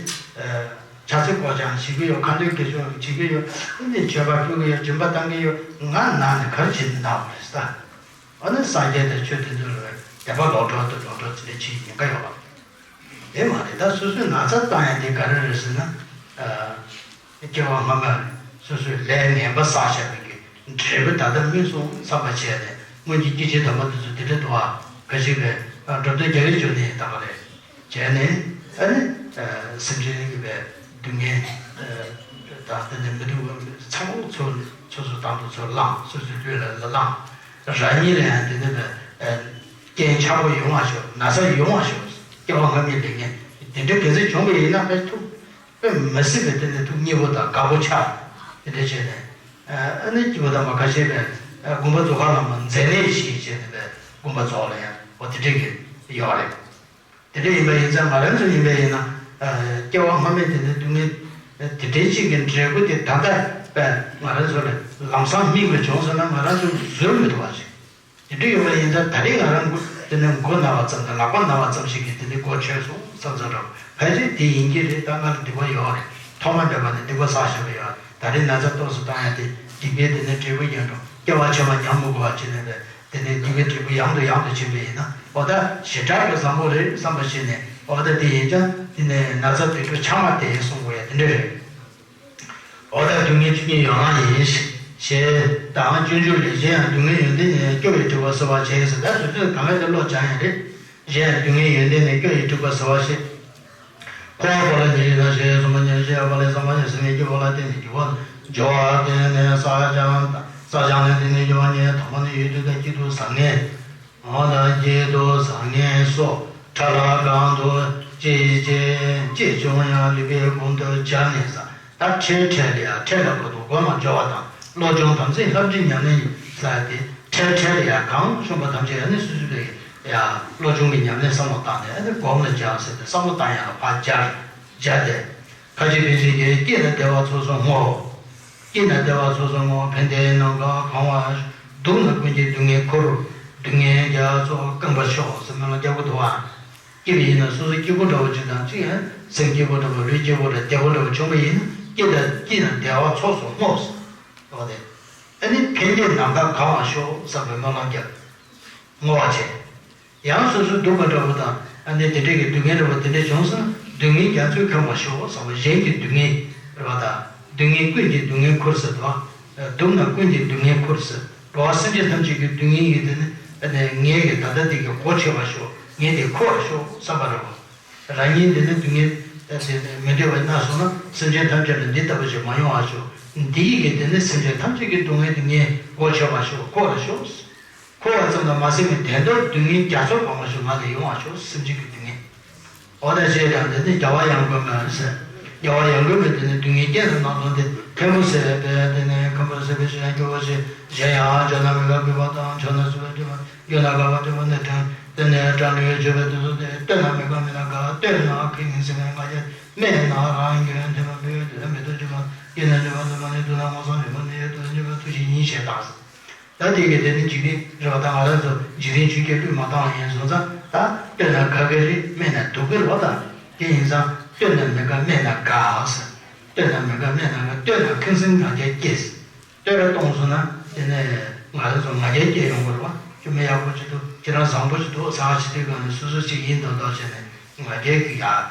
ཕྱག་འཚལ་སྐོར་སྦྱང་བྱེད་ཀྱི་ཡོད། ཁ་འདོན་དགེ་སྦྱོར་བྱེད་ཀྱི་ཡོད། འདི་ནི་མཆོད་པ་ཕུལ་གྱི་ཡོད། སྦྱིན་པ་བཏང་གི་ཡོད། ང་ན་ནི་ག་རེ་བྱེད་ནི་ན་བ་རེད་ཟེར། ཨ་ནི་སངས་རྒྱས་དང་ཆོས་དེ་ཚོ་ལ་དད་པ་ལོག་འགྲོ་དང་ལོག་འགྲོ་དེ་འདྲ་བྱེད་ཉེན་ཁ་ཡོད་པ། དེ་མ་རེད། ད་སོ་སོའི་ན་ཚ་བཏང་ཡ་དེ་ག་རེ་རེད་ཟེར་ན། སྐྱེ་བ་སྔ་མ་སོ་སོའི་ལས་ངན་པ་བསགས་བཞག་པའི་གི་འབྲས་བུ་ད་ལྟ་སྨིན་སོང་བསམ་པ་བྱས་ནས་སྔོན་གྱི་སྐྱེ་ཆེན་དམ་པ་དེ་ཚོ་དེ་འདྲ་འདུག་ཨ། ཁ་ཤས་པས་འགྲོ་དོན་རྒྱ་ཡིར་བྱུང་ནས་བཏང་བ་རེད། བྱས་ནས་ཨ་ནི་སེམས་ཅན་གྱི་པའི་སྡུག་བསྔལ་དང་དེ་ནས་མི་སྡུག་ཚང་མ་ཚོ་སོ་སོ་དང་དུ་ཚོ་བླངས། སོ་སོའི་ལུས་ལ་བླངས། རང་ཉིད་ལ་ཡང་དེ་འདྲ་པའི་རྐྱེན་ཆག་པོ་ཡོང་བ་ཤོག་ན་ཚ་ཡོང་བ་ཤོག་སྐྱེ་བ་སྔ་མའི་ལས་ངན་དེ་འདྲ་གལ་སྲིད་བྱུང་བ་ཡིན་ན་ཕར་ཐུག་དཔེ་མི་སྲིད་པའི་དེ་ནས་ཐུགས་མཉེས་པོ་དང་དགའ་པོ་ཆགས། དེ་འདྲ་བྱས་ནས་ཨ་ནི་སྐྱེས་བུ་དམ་པ་ཁ་ཤས་པས་དགོངས་པ་རྫོགས་ཁ་ལ་མ་མཛད་ནས་ཤིག་བྱས་ནས་པས་དགོངས་པ་རྫོགས་ལ་ཡང་འོ་དེ་འདྲ་གི་ཡོད་རེད། དེ་འདྲ་ཡིན་པ་ཡིན་ཙང་ང་རང་ཚོ་ཡིན་པ་ཡིན་ན་སྐྱེ་བ་སྔ་མའི་དེ་འདྲ་སྡུག་བསྔལ་དེ་འདྲའི་ཅིག་གི་འབྲས་བུ་དེ་ད་ལྟ་པས་ང་རང་ཚོ་ལ་ལམ་སང་དམིགས་པ་བྱུང་སོང་ན་ང་རང་ཚོ་བཟོད་མི་ཐུབ་པ་ཞིག་དེ་འདྲ་ཡོད་པ་ཡིན་ཙང་ད་རེས་ང་རང་མགོ་དེ་ནས་མགོ་ན་བ་ཙམ་དང་ལག་པ་ན་བ་ཙམ་ཞིག་གིས་དེ་འདྲ་གོ་ཆོད་སོང་བསམ་ཚར་རོགས། ཕལ་ཆེར་དེ་ཡིན་གྱི་རེད། ད་ང་ལ་སྡིག་པ་ཡོད་རེད། ཐོག་མ་མེད་པ་ནས་སྡིག་པ་བསགས་བཞག་པ་ཡོད་རེད། ད་རེས་ན་ཚ་ཏོག་ཙམ་བཏང་ཡ་དེ་སྡིག་པའི་དེ་ནས་འབྲས་བུ་ཡིན་འགྲོ། སྐྱེ་བ་ཕྱི་མ་ཉམས་མི་དགོས་པ་བྱས་ནས་རེད། དེ་ནས་སྡིག་པའི་འབྲས་བུ་ཡང་དུ་ཡང་དུ་ཕྱིན་པ་ཡིན་ན་འོ་ད་ཞེ་དྲག་གི་བཟང་པོ་རེད་བསམ་པ་ཞིག་ནས་འོ་ད་དེ་ཡིན་ཀྱང་དེ་ནས་ན་ཚ་དེ་ཚོ་ཆགས་མ་དེ་གསུང་དགོས་ཡ་དེ་འདྲ་རེད། འོ་ད་སྡུག་བསྔལ་ཆོས་ཉིད་ཡོ་ལང་ཡིན་ཞེས་ ཞེས་དང་། སྤྱོད་འཇུག་ལས། གཞན་ཡང་སྡུག་བསྔལ་ཡོན་ཏན་ནི། སྐྱོ་བས་དཀྲུགས་པ་བཟོད་པར་བྱེད་ཟེར། ད་སོ་སོས་གང་ག་དེ་བློ་སྦྱང་ཡ་རེད། གཞན་ཡང་སྡུག་བསྔལ་ཡོན་ཏན་ནི། སྐྱོ་བས་དཀྲུགས་པ་བཟོད་པར་བྱེད། འཁོར་བ་པོ་ལ་ཉེར་བཞི་དང་། ཞེས་གསུངས་པ་ཉེར་བཞི་ཡོད་པ་ལས། བསམ་པ་ཉིད་སེམས་ཉིད་སྐྱེ་བོ་ལ་བརྟེན་ནས་འགྱུར་བ། སྦྱོར་བ་བརྟེན་ནས་བསགས་སྦྱང་། བསགས་སྦྱང་ལ་བརྟེན་ནས་འགྱུར་བ་གཉིས། དང་པོ་ནི་ཡུལ་དུས་དང་། སྐྱིད་སྡུག་བཟང་ངན། འོ་ན་སྐྱིད་སྡུག་བཟང་ངན་སོགས། ཕྲ་ལ་གང་དུ་ཅི་བྱེད་ཅི་བྱུང་ཡང་། ལུས་པའི་ཁོང་དུ་སྦྱར་ནས་ཟེར། ད་འཕྲལ་འཕྲལ་ལ་ཡང་འཕྲལ་ལ་ཁོ་ཐོག་སྒོམ་ལ་སྦྱོར་བ་དང་། བློ་སྦྱོང་དམ་ཚིག་ལྷར་བཅས་ཉམས་ལེན་ཟེར་ཏེ། འཕྲལ་འཕྲལ་ལ་ཡང་གང་བྱུང་བ་ཐམས་ཅད་ཨ་ནི་སོ་སོ་ལ་ཡང་བློ་སྦྱོང་གི་ཉམས་ལེན་བསམ་བློ་བཏང་ནས། ཨ་ནི་སྒོམ་ལ་སྦྱར་ཟེར་ཏེ། བསམ་བློ་བཏང་ཡག་ལ་ཕར་སྦྱར། སྦྱར་ཏེ། ཁ་ཅིག་པཎ་ཆེན་གྱིས། སྐྱིད་ན་བདེ་བ་ཚོགས་སུ་བསྔོ། སྐྱིད་ན་བདེ་བ་ཚོགས་སུ་བསྔོ། ཕན་བདེ་ནམ་མཁའ་གང་བར་སྡུག་ན་ཀུན་གྱི་སྡུག་བསྔལ་ཁུར། སྡུག་བསྔལ་རྒྱ་མཚོ་བསྐམས་པར་ཤོག་ཟེར་སྨོན་ལམ་རྒྱག་གི་འདུག་བ། སྐྱིད་པ་ཡིན་ན། སོ་སོ་སྐྱིད་པོ་འདྲ་བོ་ཅིག་དང་། ཅིག་ཡང་སེམས་སྐྱིད་པོ་འདྲ་བོ། ལུས་སྐྱིད་པོ་འདྲ། བདེ་པོ་འདྲ་བོ་བྱུང་བ་ཡིན་ན། སྐྱིད་ད། སྐྱིད་ན་བདེ་བ་ཚོགས་སུ་བསྔོ་ཟེར། འོ་དེ། ཨ་ནི་ཕན་བདེ་ནམ་མཁའ་གང་བར་ཤོག་བསམ་པའི་སྨོན་ལམ་རྒྱབ། བསྔོ་བ་བྱས། ཡང་སོ་སོ་སྡུག་པ་འདྲ་བོ་དང་། ཨ་ནི་དེ་འདྲ་གི་སྡུག་བསྔལ་འདྲ་བོ་དེ་འདྲ་བྱུང་སོང་ན། སྡུག་བསྔལ་རྒྱ་མཚོས་བསྐམས་པར་ཤོག་བསམ་པ། གཞན་གྱི་སྡུག་བསྔལ་རེད་བ་ད། སྡུག་བསྔལ་ཀུན་གྱི་སྡུག་བསྔལ་ཁུར་ཟེར་དོ། སྡུག་ན་ཀུན་གྱི་སྡུག་བསྔལ་ཁུར་ཟེར། འགྲོ་བ་སེམས་ཅན་ཐམས་ཅད་ཀྱི་སྡུག་བསྔལ་ཡིན་དེ་ནི། ཨ་ནི་ངས་ཀྱི་ད་ལྟ་དེ་གི་སྒོ་ཕྱེ་བར་ཤོག་ངས་དེ་ཁུར་བར་ཤོག་བསམ་པ་རེད་བ། རང་ཉིད་འདི་ནི་སྡུག་བསྔལ་དེ་མི་འདོད་པ་ན་སོང་ན། སེམས་ཅན་ཐམས་ཅད་ལ་འདི་ལྟ་བུ་ཞིག་མ་ཡོང་བར་ཤོག་འདི་ཡི་གེ་དེ་ནི་སེམས་ཅན་ཐམས་ཅད་ཀྱི་སྡུག་བསྔལ་དེ་ངས་སྒོ་ཕྱེ་བར་ཤོག་ཁུར་བར་ཤོག་ཁུར་བ་ཙམ་དུ་མ་ཟད་པའི་དོན་དུ་སྡུག་བསྔལ་རྒྱ་མཚོ་བསྐམས་པར་ཤོག་ང་ལ་ཡོང་བར་ཤོག་སེམས་ཅན་གྱི་སྡུག་བསྔལ། འོ་ན་ཞེས་ཀྱང་འདི་ནི་རྒྱལ་བ་ཡང་དགོན་པ་ཟེར། རྒྱལ་བ་ཡང་དགོན་པའི་དེ་ནི་སྡུག་བསྔལ་རྒྱན་དུ་གནང་སོང་སྟེ། མཁན་པོ་ཟེར་བའི་དེ་ནི། མཁན་པོ་ཟེར་བའི་ཞེས་ཀྱང་སྐྱོ་བོ་ཞེས། གཞན་ཡང་བྱོན་ན་མི་དགའ་གུས་པ་དང་། མཆོད་ན་སུ་བས་སྤྲུལ་པ། གཡོས་ན་དགའ་བ་སྤྲུལ་པ་ནི་དྲན། དེ་ནི་དྲན་ལུས་བརྗོད་པའི་དུས་སུ་སྟེ། བསྟོད་ན་མི་དགའ་མི་ན་དགའ། བསྟོད་ན་ཁེངས་སེམས་ང་རྒྱལ། སྨད་ན་རང་སྐྱོན་ཐེབས་པ་འབུལ། དེ་ལ་མེད་དུ་གྱུར་པ། སྐྱེས་ན་འཇིགས་པ་ཐོབ་པ་ནི། སྡུག་ན་མངོན་སུམ་གྱུར་པ་ནི། ཡོད་དོ་འཇིགས་པ་ཐུགས་རྗེ་ཉིད་ཞེས་བཏགས། ད་དེ་གི་དེ་ནི་འཇིག་རྟེན་རེད་བ། ད་ང་རང་ཚོ་འཇིག་རྟེན་ཆོས་བརྒྱད་བསླུས་མ་བཏང་བ་ཡིན་སོང་ཙང་། ད་བསྟོད་ན་དགའ་གི་རེད། སྨད་ན་སྡུག་གི་རེད་བ། ད་དེ་ཡིན་ཙང་བསྟོད་ན་མི་དགའ་སྨད་ན་དགའ་ཟེར། བསྟོད་ན་མི་དགའ་སྨད་ན་དགའ། བསྟོད་ན་ཁེངས་སེམས་ང་རྒྱལ་སྐྱེ་ཟེར། བསྟོད་ར་གཏོང་སོང་ན་དེ་ནས་ང་རང་ཚོ་ང་རྒྱལ་སྐྱེ་ཡོང་གི་རེད་བ། ཁྱོད་མི་ཡག་པོ་ཅིག་འདུག་ཁྱེད་རང་བཟང་པོ་ཅིག་འདུག་ཟེར་བ་ཅིག་དུས་གང་ནས་སོ་སོ་ཅིག་ཡིན་མདོག་མདོག་བྱས་ནས་ང་རྒྱལ་གྱི་ཡ་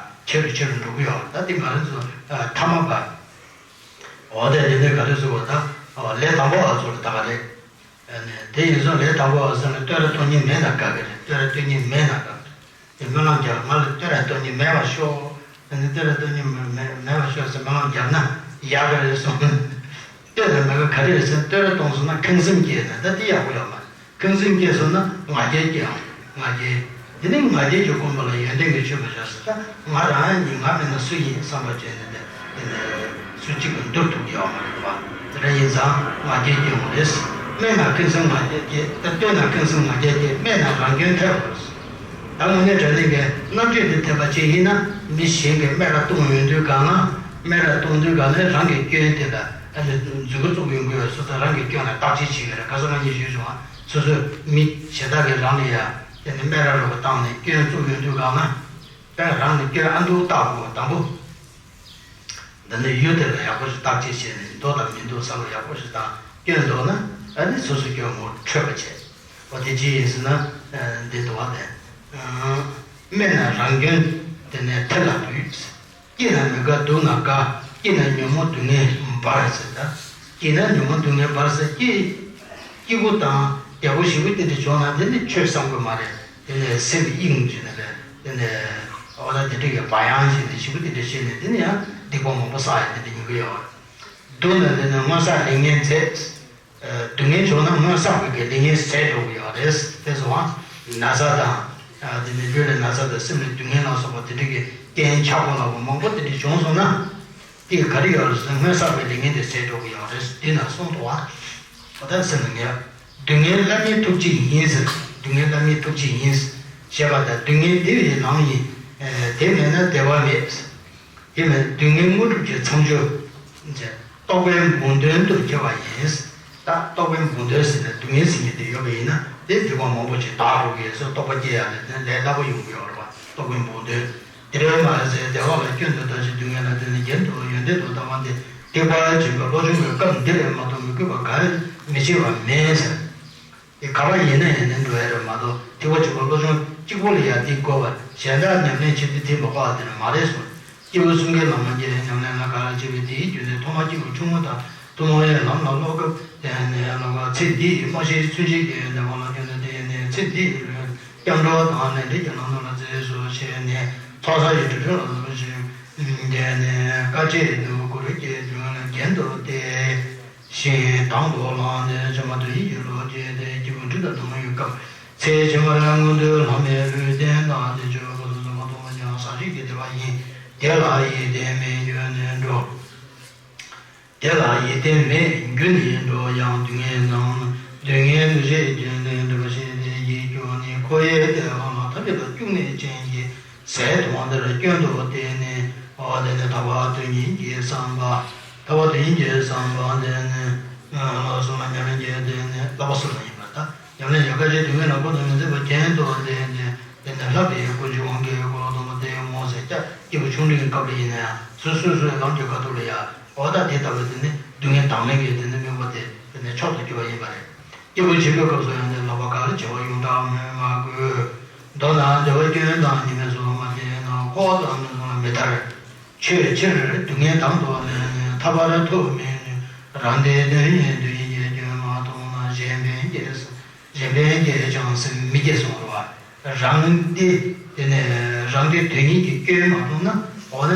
ཆེ་རུ་ཆེ་རུ་འགྲོ་གི་ཡོད། ད་དེ་ང་རང་ཚོ་ཐ་མ་པ། འོ་དེ་དེ་ནས་ག་རེ་ཟེར་བ་ད། ལས་དང་པོ་བ་ཚོ་ལ་ད་ག་རེད། དེ་ཡིན་སོང་ལས་དང་པོ་བ་ཚོ་ལ་བསྟོད་ར་གཏོང་མཁན་མེད་ན་དགའ་གི་རེད། བསྟོད་ར་གཏོང་མཁན་མེད་ན་དགའ་གི་རེད། དེ་སྨོན་ལམ་རྒྱབ། ང་ལ་བསྟོད་ར་གཏོང་མཁན་མེད་པར་ཤོག་ཨ་ནི་བསྟོད་ར་གཏོང་མཁན་མེད་མེད་པར་ཤོག་ཟེར་སྨོན་ལམ་རྒྱབ་ན་ཡག་གི་རེད་གསུངས། བསྟོད་ན་མི་དགའ་ག་རེ་རེད་ཟེར། བསྟོད་ར་གཏོང་སོང་ན་ཁེངས་སེམས་སྐྱེས་ན་ད་དེ་ཡག་པོ་ཡོད་མ་རེད། ཁེངས་སེམས་སྐྱེས་སོང་ན་ང་རྒྱལ་སྐྱེ་འོང་། ང་རྒྱལ། དེ་ནི་ང་རྒྱལ་གྱི་དགོངས་པ་ལ་ཡོན་ཏན་གྱི་ཆོས་མ་བྱས་སོ། ད་ང་རང་ཡིན། ང་མིན་ན་སུ་ཡིན་བསམ་པ་བྱས་ནས་དེ་དེ་ནས་སུ་གཅིག་གི་འདུལ་ཐུབ་ཀྱི་ཡོད་མ་རེད་པ། དེ་འདྲ་ཡིན་ཙང་ང་རྒྱལ་སྐྱེ་འོང་རེད། སྨད་ན་ཁེངས་སེམས་ང་རྒྱལ་སྐྱེ། ད་བསྟོད་ན་ཁེངས་སེམས་ང་རྒྱལ་སྐྱེ། སྨད་ན་རང་སྐྱོན་ཐེབས་འོང་རེད། ད་དངོས་གནས་དྲང་གནས་ཀྱི་རྣམ་དཔྱོད་འདི་ཐེབས་པ་ཅིག་ཡིན་ན། མི་གཞན་གྱིས་སྨད་ར་གཏོང་ཡོང་དུས་སྒང་ལ། སྨད་ར་གཏོང་དུས་སྒང་ལ་རང་གི་སྐྱོན་དེ་ལ་ཨ་ནི་མཛུབ་གུ་བཙུགས་ཡོང་གི་ཡོད། སོ་སོ་རང་གི་སྐྱོན་ལ་བརྟག་དཔྱད་བྱེད་ཀྱི་རེད། ཁ་སང་ང་གཉིས་ཞུས་བྱུང་བ། སོ་སོས་མི་གཞན་དག་གིས་རང་ལ་ཡ་དེ་ནི་སྨད་ར་རོགས་བཏང་ནས་སྐྱོན་བཙུགས་ཡོང་དུས་སྒང་ལ། དཔེར་ན་རང་གི་སྐྱོན་ཨ་འདུག་བརྟག་དགོས། དང་པོ། འདི་ནི་ཡུལ་དེ་ལ་ཡག་པོ་ཞིག་བརྟག་དཔྱད་བྱས་ནས། མདོ་དང་མི་མདོ་བསམ་བློ་ཡག་པོ་ཞིག་བཏང་། སྐྱོན་འདུག་ན་ཨ་ནི་སོ་སོའི་སྐྱོན་ངོ་འཕྲོད་པ་བྱས། འོ་དེ་ཅི་ཡིན་ཟེར་ན། འདི་འདུག་བ་དེ། སྨད་ན་རང་སྐྱོན་དེ་ནས་ཐེར་ལ་འབུད། སྐྱིད་ན་མི་དགའ་སྡུག་ན་དགའ། སྐྱིད་ན་ཉོན་མོངས་སྡུག་བསྔལ་འབར་ཟེར། ད་སྐྱིད་ན་ཉོན་མོངས་སྡུག་བསྔལ་འབར་ཟེར། སྐྱིད་སྐྱིད་པོ་དང་བདེ་པོ་ཞེ་པོ་དེ་འདྲ་བྱུང་ན་དེ་ནི་ཆོས་བསམ་དགོས་མ་རེད། དེ་ནས་སེམས་དབྱིངས་ཀྱི་ནང་ལ་དེ་ནས་འོ་ད་དེ་འདྲ་གི་བག་ཡངས་བྱས་ནས་ཞེ་པོ་དེ་འདྲ་བྱས་ནས་དེ་ནི་ཡང་སྡིག་པ་མང་པོ་བསགས་ཡ་དེ་འདྲ་ཡིན་གྱི་ཡོད། སྡུག་ན་དེ་ནི་སྔོན་བསགས་ལས་ངན་ཟད། སྡུག་བསྔལ་བྱུང་ན་སྔོན་བསགས་པའི་གི་ལས་ངན་ཟད་འགྲོ་གི་ཡོད་རེད། དེ་སོང་བ་ན་ཚ་དང་། དེ་ནི་ལུས་ལ་ན་ཚ་དང་། སེམས་ལ་སྡུག་བསྔལ་ལ་སོགས་པ་དེ་འདྲ་གི་རྐྱེན་ཆག་སྒོ་ལ་བ་མང་པོ་དེ་འདྲ་བྱུང་སོང་ན། དེ་ག་རེ་ཡོད་རེད་ཟེར། སྔོན་བསགས་པའི་ལས་ངན་དེ་ཟད་འགྲོ་གི་ཡོད་རེད། དེ་ན་གསུངས་འདུག་བ། འོ་ད་སེམས་ལ་ངེས། སྡུག་བསྔལ་བླ་མའི་ཐུགས་རྗེ་ཡིན་ཟེར། སྡུག་བསྔལ་བླ་མའི་ཐུགས་རྗེ་ཡིན་ཞེས་པ་དང་། སྡུག་བསྔལ་བདེ་བའི་ལམ་ཡིན། དེ་མེད་ན་བདེ་བ་མེད། དེ་མེད་སྡུག་བསྔལ་དངོས་གྲུབ་ཀྱི་མཚམས་སྦྱོར། རྟོགས་པའི་འབུམ་དོན་དུ་སྐྱེ་བ་ཡིན། ད་རྟོགས་པའི་འབུམ་དོན་ཟེར་ནས་སྡུག་བསྔལ་ཟེར་མཁན་དེ་ཡོད་པ་ཡིན་ན། དེ་སྡིག་པ་མང་པོ་ཅིག་དག་འགྲོ་གི་ཡོད་ཟེར། རྟོགས་པ་སྐྱེ་ཡག་ལས་དེ་ལས་སླ་པོ་ཡོང་གི་ཡོད་རེད་པ། རྟོགས་པའི་འབུམ་དོན། དེ་རེད་མ་ཟད་བདེ་བ་ལ་སྐྱོན་དུ་ལྡན་ཞིང་། སྡུག་བསྔལ་ལ་བརྟེན་ནས་རྒྱུན་དུ་ཡོན་ཏན་དུ་ལྡན་པ་འདི། སྡིག་པ་སྦྱིན་པའི་བློ་སྦྱོང་གི་སྐབས་འདིར་མ་གཏོགས་མི་དགོས་པ་གལ་མི་ཆེ་བ་མེད་ཟེར། དེ་ག་པར་ཡིན་ན་ཡིན་ན་འགྲོ་ཡ་རེད་མ་གཏོགས། ཐེག་པ་ཆེན་པོའི་བློ་སྦྱོང་གཅིག་པོ་ལ་ཡ་དེ་དགོས་པ། གཞན་དག་ཉམས་ལེན་བྱེད་དུས་དེ་མ་དགོས་པ་དེ་འདྲ་མ་རེད་གསུངས། སྐྱེས་བུ་གསུམ་ཀའི་ལམ་ལ་སྐྱེས་པའི་ཉམས་ལེན་ལ་དགའ་བར་བྱེད་པའི་དེའི་རྒྱུ་ནི་ཐོག་མར་སྐྱེས་བུ་ཆུང་ངུ་དང་ ཐུན་མོང་བའི་ལམ་ལ་སློབ་སྐབས་དེ་ནས་ལམ་ཁ་ཚེ་འདིའི་མ་ཤི་ཚུན་ཆད་ཀྱི་བདེ་བ་ལ་བརྟེན་ནས། དེ་ནས་ཚེ་འདིའི་ལུས་སྐྱབས་འགྲོ་དང་ལས་འབྲས་ཀྱི་ལམ་སྣ་ལ་རྗེས་སུ་བྱས་ནས་ཚོགས་བསགས་ཀྱི་དྲི་བྲོ་ལ་སོགས་ཤིང་། དེ་ནས་དཀའ་སྤྱད་དུ་གུ་རུ་གི་མདུན་ལ་རྒྱན་དུ་བཏེགས་ཤིང་དང་དུ་བླངས་ཏེ། བྱམས་པ་དོན་ཡོད་ཀྱི་བློ་སྐྱེས་ཏེ། སྐྱེས་བུ་འབྲིང་དང་ནུ་མ་ཡོད་སྐབས། ཚེ་ཕྱི་མར་མངོན་མཐོའི་ལྷ་མིའི་ལུས་རྟེན་དང་། བདེ་མཆོག་སྐུ་གསུམ་གསུམ་པ་ཐོབ་པར་ཀྱང་ཟབ་ཞི་གི་བདེ་བ་ཡིན། དེ་ལ་ཡིད་བརྟན་མི་འགྱུར་ནས་འགྲོ། དེ་ལ་ཡིད་བརྟན་མེད་འགྱུར་ནས་འགྲོ་ཡང་། སྡུག་བསྔལ་རྣམས་སྡུག་བསྔལ་འདུ་ཤེས་ཀྱིས་ནི། འདུ་ཤེས་དེ་ཡིས་སྐྱོ་ནས་འཁོར་བའི་བདེ་བ་ལ། ཐམས་ཅད་ལ་སྐྱུག་ནས་སྤྱན་གྱིས་ཟེར། དོན་འདིར་སྐྱོན་དུ་བལྟས་ནས། འོ་དེ་ནི་ཐར་པ་དོན་གཉེར་གྱི་བསམ་པ། ཐར་པ་དོན་གཉེར་གྱི་བསམ་པ་དེ་ནི་ལ་སོགས་པ་ཉམས་ལེན་གྱི་དེ་ནི་བསླབ་པ་གསུམ་ལ་ཡིན་པར་ཐལ། ཉམས་ལེན་ཡོད་དཀའ་སྤྱད་སྡུག་བསྔལ་ལ་ཁོ་ཐག་མི་འཛིན་པ་རྒྱན་དུ་བལྟས་ཏེ། དེ་ནི་ལྷ་དེ་ཡི་སྐུ་མཆོག་དབང་གི་འཁོར་ལོ་སྡོམ་པ་དེ་ཡི་ངོ་ཟེར་ཀྱང་། སྐྱེས་བུ་ཆུང་འབྲིང་གི་སྐབས་ལ་ཡིན་ན་ཡང་སོ་སོ་སོ་སོའི་ལམ་གྱི་ཁ་ཐུག་ལ་ཡང་། འོ་ད་དེ་ལྟ་བུའི་དེ་ནི་སྡུག་བསྔལ་དང་ལེན་གྱི་དེ་ནི་དམིགས་པ་དེ་དེ་ནི་མཆོག་ཏུ་གྱུར་པ་ཡིན་པ་རེད། སྐྱེས་བུ་ཆེན་པོའི་སྐབས་སུ་ཡང་ནི། ལག་པ་ག་རུ་བྱེ་བ་ཡུངས་འབྲང་མོས་མ་གུས། མདོར་ན་བདེ་བ་སྐྱོན་དང་ཉེས་དམིགས་སོགས་མ་བལྟས་ན། འཁོར་བ་དང་མི་མཐུན་མི་ཐར། ཆོས་ཕྱིར་སྡུག་བསྔལ་དང་དུ་ལེན་ནས། ཐར་པར་ཐུག་མི་ནུས། རང་བདེ་དོན་གཉེར་དོན་གྱི་སྐྱོན་མ་མཐོང་ན། གཞན་ཕན་གྱི་གཞན་ཕན་གྱི་བྱང་སེམས་མི་སྐྱེ་གསུངས་པ་རེད་བ། རང་བདེ་དེ་ནས་རང་བདེ་དོན་གཉེར་གྱི་སྐྱོན་མ་མཐོང་ན། འོ་ན་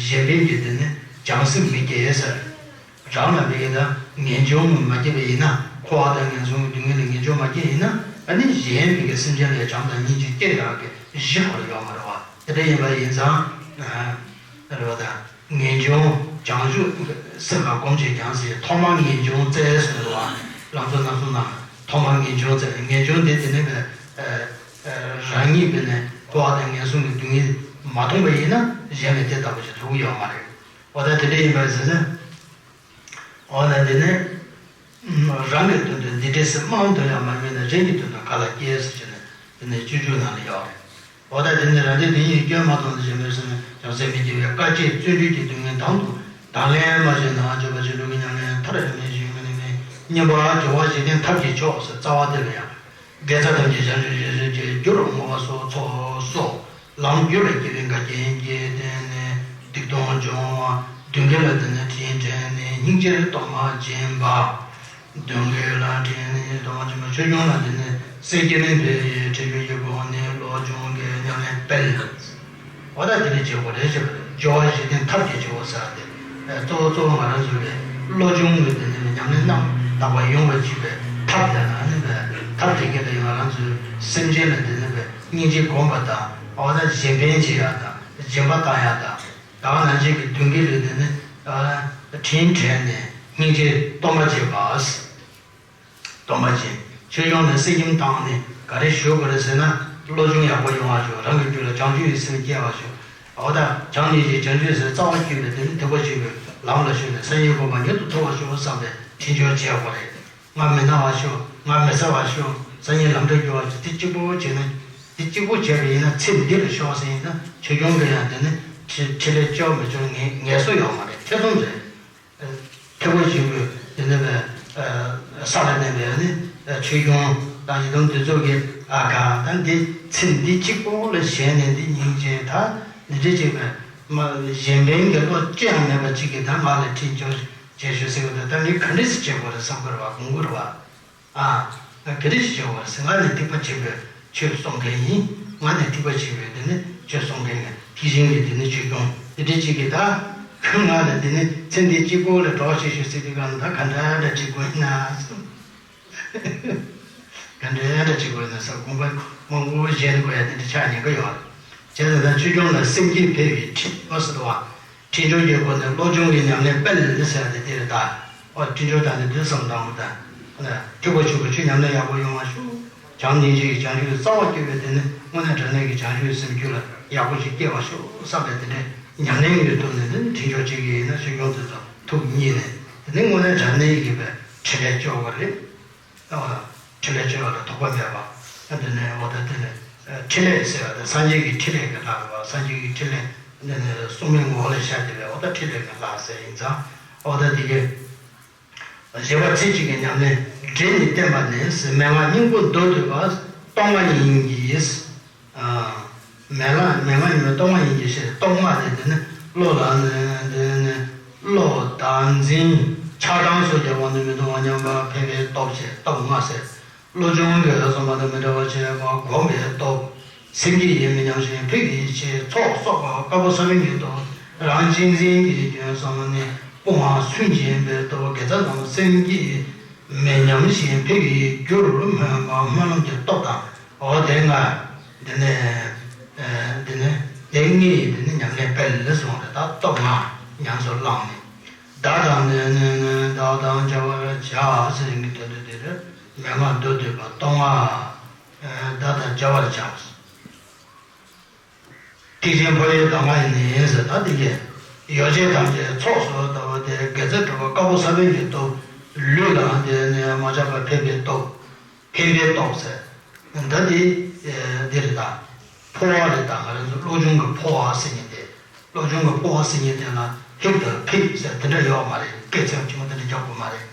གཞན་ཕན་གྱི་དེ་ནི་བྱང་སེམས་མི་སྐྱེ་ཟེར། རང་ལ་བའི་ད་ངེས་འབྱུང་མ་སྐྱེས་པ་ཡིན་ན། འཁོར་བ་དང་ངན་སོང་གི་སྡུག་བསྔལ་ལ་ངེས་འབྱུང་མ་སྐྱེས་ཡིན་ན། ཨ་ནི་གཞན་མི་གི་སེམས་ཅན་ལ་བྱམས་དང་སྙིང་རྗེ་སྐྱེ་ཡག་གི་གཞི་ཁོ་རང་ཡོད་མ་རེད་བ། དེ་འདྲ་ཡིན་པ་ཡིན་ཙང་། ཨ་རེད་བ། ད་ངེས་འབྱུང་བྱང་ཆུབ་སེམས་ལ་སྒོམ་བྱེད་ཀྱང་ཟེར། ཐོག་མར་ངེས་འབྱུང་བཙལ་ཟེར་བ། ལམ་གཙོ་རྣམ་གསུམ་ནང་ཐོག་མར་ངེས་འབྱུང་བཙལ། ངེས་འབྱུང་དེ་དེ་ནས་བས་ཨ་ཨ་རང་ཉིད་བས་ནས་འཁོར་བ་དང་ངན་སོང་གི་སྡུག་བསྔལ་མ་མཐོང་པ་ཡིན་ན། གཞན་ལ་དེ་ལྟ་བུ་ཞིག་ཐུག་གི་ཡོད་མ་རེད། འོ་ད་དེ་འདྲ་ཡིན་པ་ཟེར་ན། འོ་ན་དེ་ནི་རང་གི་དོན་དུ་འདི་འདྲའི་སེམས་མང་དུ་ཡང་མ་དམིགས་ན། གཞན་གྱི་དོན་དུ་ག་ལ་སྐྱེ་ཟེར་བྱས་ནས། དེ་ནི་སྤྱོད་འཇུག་ནང་ལ་ཡོད་རེད། འོ་ད་དེ་ནི་རང་བདེ་དོན་གཉེར་སྐྱོན་མ་མཐོང་ན། གཞན་ཕན་སེམས་བྱང་སེམས་མི་སྐྱེ་བས། དཀའ་སྤྱད་བརྩོན་འགྲུས་ཀྱིས་སྡུག་བསྔལ་དང་དུ་དང་ལེན་མ་བྱས་ན། སྤྱོད་པ་བྱེད་འགྲོ་གི་ཉམས་ལེན་མཐར་ཡང་མི་འཇུག་མི་ནུས་མིན། བསྙེན་པ་སྦྱོར་བ་བཞི་ལྡན་ཐབས་ཀྱི་མཆོག་ཟེར། རྩ་བ་དེ་ལ་ཡང་དགེ་རྩ་ཐམས་ཅད་བྱང་ཆུབ་ཤེས་བྱའི་རྒྱུར་བསྔོ་བ་སོགས་ཚོགས་སོགས། ལམ་རྒྱུད་ལ་སྐྱེ་བའི་འགལ་རྐྱེན་གྱིས་བརྟེན་ནས་སྡིག་ལྟུང་སྦྱོང་བ། སྡུག་བསྔལ་ལ་བརྟེན་ནས་དྲིན་དྲན་ནས་སྙིང་རྗེར་གཏོར་མ་སྦྱིན་པ། སྡུག་བསྔལ་ལ་དྲིན་གཏོར་མ་སྦྱིན་པ། ཆོས་སྐྱོང་ལ་བརྟེན་ནས་སེམས་བསྐྱེད་ལྡན་འཕེལ་བའི་ཁྲིད་སྦྱོར་གྱི་སྒོ་ནས་བློ་སྦྱོང་གི་ཉམས་ལེན་སྤེལ། འོ་ད་དེ་འདྲ་བྱེད་དགོས་རེད་ཅེས་པ་རེད། སྦྱོར་བ་བཞི་ལྡན་ཐབས་ཀྱི་མཆོག་ཟེར་བ་དེ། གཙོ་བོ་གཙོ་བོ་ང་རང་ཚོ་གི་བློ་སྦྱོང་གི་དེ་ནས་ཉམས་ལེན་རྣམས་དག་པ་ཡོང་བར་བྱེད་པའི་ཐབས་དེ་ལ་ནི་ཐབས་དེ་ག་ལ་ཡང་ང་རང་ཚོའི་སེམས་ཅན་ལ་དེ་ནས་སྙིང་རྗེ་སྒོམ་པ་དང་། འོ་ད་གཞན་ཕན་བྱེད་ཡག་དང་། སྦྱིན་པ་བཏང་ཡག་དང་། ད་ག་ནང་བཞིན་གྱི་སྡུག་བསྔལ་ལས་དེ་ནི་དྲིན་དྲན་ནས་སྙིང་རྗེ་གཏོར་མ་བྱེད་པ། གཏོར་མ་བྱེད། ཆོས་སྐྱོང་ནས་གསེར་སྐྱེམས་བཏང་ནས་ག་རེ་ཞུ་དགོས་རེད་ཟེར་ན། བློ་སྦྱོང་ཡག་པོ་ཡོང་བ་ཞུ། རང་གི་རྒྱུད་ལ་བྱང་ཆུབ་ཀྱི་སེམས་སྐྱེ་བ་ཞུ། འོ་ད་བྱམས་སྙིང་རྗེ་བྱང་ཆུབ་སེམས་རྩ་བ་བསྐྱེད་པའི་དེ་ནི་ཐེག་པ་ཆེན་པོའི་ལམ་ལ་ཞུགས་ནས་སངས་རྒྱས་གོ་འཕང་མྱུར་དུ་ཐོབ་པར་ཤོག་བསམ་པའི་དྲིན་ཆེན་བྱེད་དགོས་རེད། ང་མི་ན་བར་ཤོག་ང་མི་ཚེ་བར་ཤོག་སང་ཉིན་ལམ་འགྲོ་རྒྱུ་བ་ཞིག་དེ་གཅིག་པོ་བྱས་ན། དེ་གཅིག་པོ་བྱས་པ་ཡིན་ན་ཚེ་འདི་ལ་ཤོག་ཟེར་ཡིན་ན། ཆོས་སྐྱོང་གི་ཡང་དེ་ནི་ཁྲི་ཁྲི་ལས་ལྕོགས་མི་ལྕོགས་ངེས་ངེས་སོ་ཡོད་མ་རེད། ཐེ་ཚོམ་རེད། ཐེག་པ་ཆེན་པོའི་དེ་ནི་བས་ས་ལ་གནས་པའི་ནི་ཆོས་སྐྱོང་དང་ཡི་དམ་དེ་ཚོ་གི་ཨ་ག་ད་འདི་ཚེ་འདི་གཅིག་པོ་ལ་ཞེན་ནས་འདི་སྙིང་རྗེ་ད་འདི་འདྲ་བྱས་པས་མ་གཞན་ཕན་གྱི་བློ་ཅི་ཡང་མེད་པ་གཅིག་གིས་ད་ང་ལ་ཁྲིད་འཇོག་བྱེད་ཤོག་ཟེར་བ་དེ། ད་ངས་ག་འདྲ་ཞིག་བྱེད་དགོས་རེད་བསམ་གི་རེད་བ། དགོངས་ཀྱི་རེད་བ། ཨ། ང་ག་རེ་ཞིག་བྱེད་དགོས་རེད་ཟེར། ང་ནི་ཐེག་པ་ཆེན་པོའི་ཆོས་གསུང་མཁན་ཡིན། ང་ནི་ཐེག་པ་ཆེན་པོའི་དེ་ནི་ཆོས་གསུང་མཁན་ཡིན། ཐེག་ཆེན་གྱི་དེ་ནི་ཆོས་སྐྱོང་དེ་འདྲ་གཅིག་གིས་ད་ཁོས་ང་ལ་དེ་ནི་ཚེ་འདི་གཅིག་པོ་ལ་གྲོགས་བྱེད་ཤོག་ཟེར་དུས་གང་ལ་ད་ག་འདྲ་འདྲ་བྱེད་དགོས་ཡིན་ན། ག་འདྲ་འདྲ་བྱེད་དགོས་ཡིན་ན་ཟེར། དགོངས་པ་མང་པོ་བཞེས་དགོས་ཡ་དེ་འདྲ་ཆགས་ཉེན་ཁ་ཡོད་རེད། བྱས་ཙང་ད་ཆོས་སྐྱོང་ལ་སེམས་བསྐྱེད་འཕེལ་བའི་ཁྲིད་པ་ཟེར་བ། ཁྲིད་སྦྱོར་གྱི་སྒོ་ནས་བློ་སྦྱོང་གི་ཉམས་ལེན་སྤེལ་ཟེར་ཡ་དེ་དེ་རེད་ད། ཨོ་ཁྲིད་སྦྱོར་དང་ནི་དུས་སམ་དང་པོ་དང་། ཐེག་པ་ཆེན་པོའི་ཆོས་ཉམས་ལེན་ཡག་པོ་ཡོང་བ་ཤོག་བྱམས་སྙིང་རྗེ་ཡི་བྱང་ཆུབ་རྩ་བ་བསྐྱེད་པའི་དེ་ནི་དངོས་གནས་དྲང་གནས་ཀྱི་བྱང་ཆུབ་སེམས་རྒྱུད་ལ་ཡག་པོ་ཞིག་སྐྱེ་བ་ཤོག་བསམ་པའི་དེ་འདྲའི་ཉམས་ལེན་གྱི་ཐོག་ནས་ནི་ཁྲིད་སྦྱོར་བྱེད་ཀྱི་ཡིན་ན། ཆོས་སྐྱོང་དེ་ཚོ་ཐུགས་མཉེས་ནས། དེ་ནི་དངོས་གནས་དྲང་གནས་ཀྱི་བའི་ཕྲིན་ལས་སྐྱོང་བ་རེད། ཨ། ཕྲིན་ལས་བཅོལ་བ་ལ་ཐོགས་པ་མེད་པ། ཨ། དེ་ནས་འོ་ད་དེ་ནས་ཨ་ཕྲིན་ལས་ཟེར་བ་དེ་སངས་རྒྱས་ཀྱི་ཕྲིན་ལས་ཀྱི་ལྷ་རེད་བ། སངས་རྒྱས་ཀྱི་ཕྲིན་ལས་དེ་ནས་སྲུང་མའི་ངོ་བོ་ལ་ཤར་བསྡད་པའི་འོ་ད་ཕྲིན་ལས་ཀྱི་ལྷ་ཟེར་ཡིན་ཙང་། འོ་ད་དེ་གའི་བཞི་པ་ཚེ་གཅིག་གི་ཉམས་ལེན་འདྲེས་ནས་བསྟེན་པ་ནི། མན་ངག་སྙིང་པོ་མདོར་བསྡུས་པ་སྟོང་པ་ཉིད་ཀྱི། ཨ། མན་ངག་མན་ངག་ཉིད་སྟོང་པ་ཉིད་ཀྱི་ཕྱིར། སྟོང་པ་དེ་དེ་ནི་བློ་ལ་ནི་དེ་ནི་བློ་བདག་འཛིན་ ཆགས་སྡང་སོགས་ཀྱི་དབང་དུ་མི་འདུ་བ་མཉམ་པར་འཕེན་པའི་སྟོབས་ཞེས་སྟོབས་ལྔ་ཟེར། བློ་ཆུང་གིས་བསམ་པ་དང་མི་འབྲལ་བར་བྱེད་པ་སྒོམ་པའི་སྟོབས། སེམས་བསྐྱེད་ཡིས་མི་ཉམས་ཤིང་འཕེལ་གྱིས་ཆེ། ཚོགས་གསོག་པ་དཀར་པོ་ས་བོན་གྱི་སྟོབས། རང་གཅེས་འཛིན་གྱི་སྐྱོན་བསམ་ནི་དཔུང་བ་སུན་འབྱིན་པའི་སྟོབས། དགེ་རྩ་དང་སེམས་བསྐྱེད་མི་ཉམས་ཤིང་འཕེལ་གྱིས་འགྱུར། སྨོན་པ་སྨོན་ལམ་གྱི་སྟོབས་དང་། འོ་དེ་ལྔ། དེ་ནས་དེ་ནས་དེ་ལྔའི་དེ་ནས་ཉམས་ལེན་སྤེལ་ལ་སོང་རེད། ད་སྟོབས་ལྔ་ཉམས་སུ་བླངས་ནས། བདག་དང་ནི་ནི་ནི་བདག་དང་བྱ་བར་བྱ་ཟེར་གྱི་དོན་དུ་དེ་རེད། མན་ངག་མདོར་བསྡུས་པ་སྟོབས་ལྔ། བདག་དང་བྱ་བར་བྱ། ཐེག་ཆེན་འཕོ་བའི་གདམས་ངག་ཡིན་ནི་ཟེར། ད་དེ་གས་ཡོ་བྱད་ཐམས་ཅད་ཚོགས་སུ་བསྡུ་བ་དེ་དགེ་རྩ་སྒྲུབ་པ་དཀར་པོ་ས་བོན་གྱི་སྟོབས། ལུས་ལ་དེ་ནས་མ་ཆགས་པར་ཕན་པའི་སྟོབས། ཕན་པའི་སྟོབས་ཟེར། ད་དེ་དེ་རེད་ད། འཕོ་བ་རེད་ད། ང་རང་ཚོ་བློ་ཆུང་གི་འཕོ་བ་ཟེར་མཁན་དེ། བློ་ཆུང་གི་འཕོ་བ་ཟེར་མཁན་དེ་ལ་ཧིབ་དང་ཕིབ་ཟེར་དེ་འདྲ་ཡོད་མ་རེད། སྐད་ཚིག་ཆུང་ངུ་དེ་འདྲ་རྒྱག་དགོས་མ་རེད།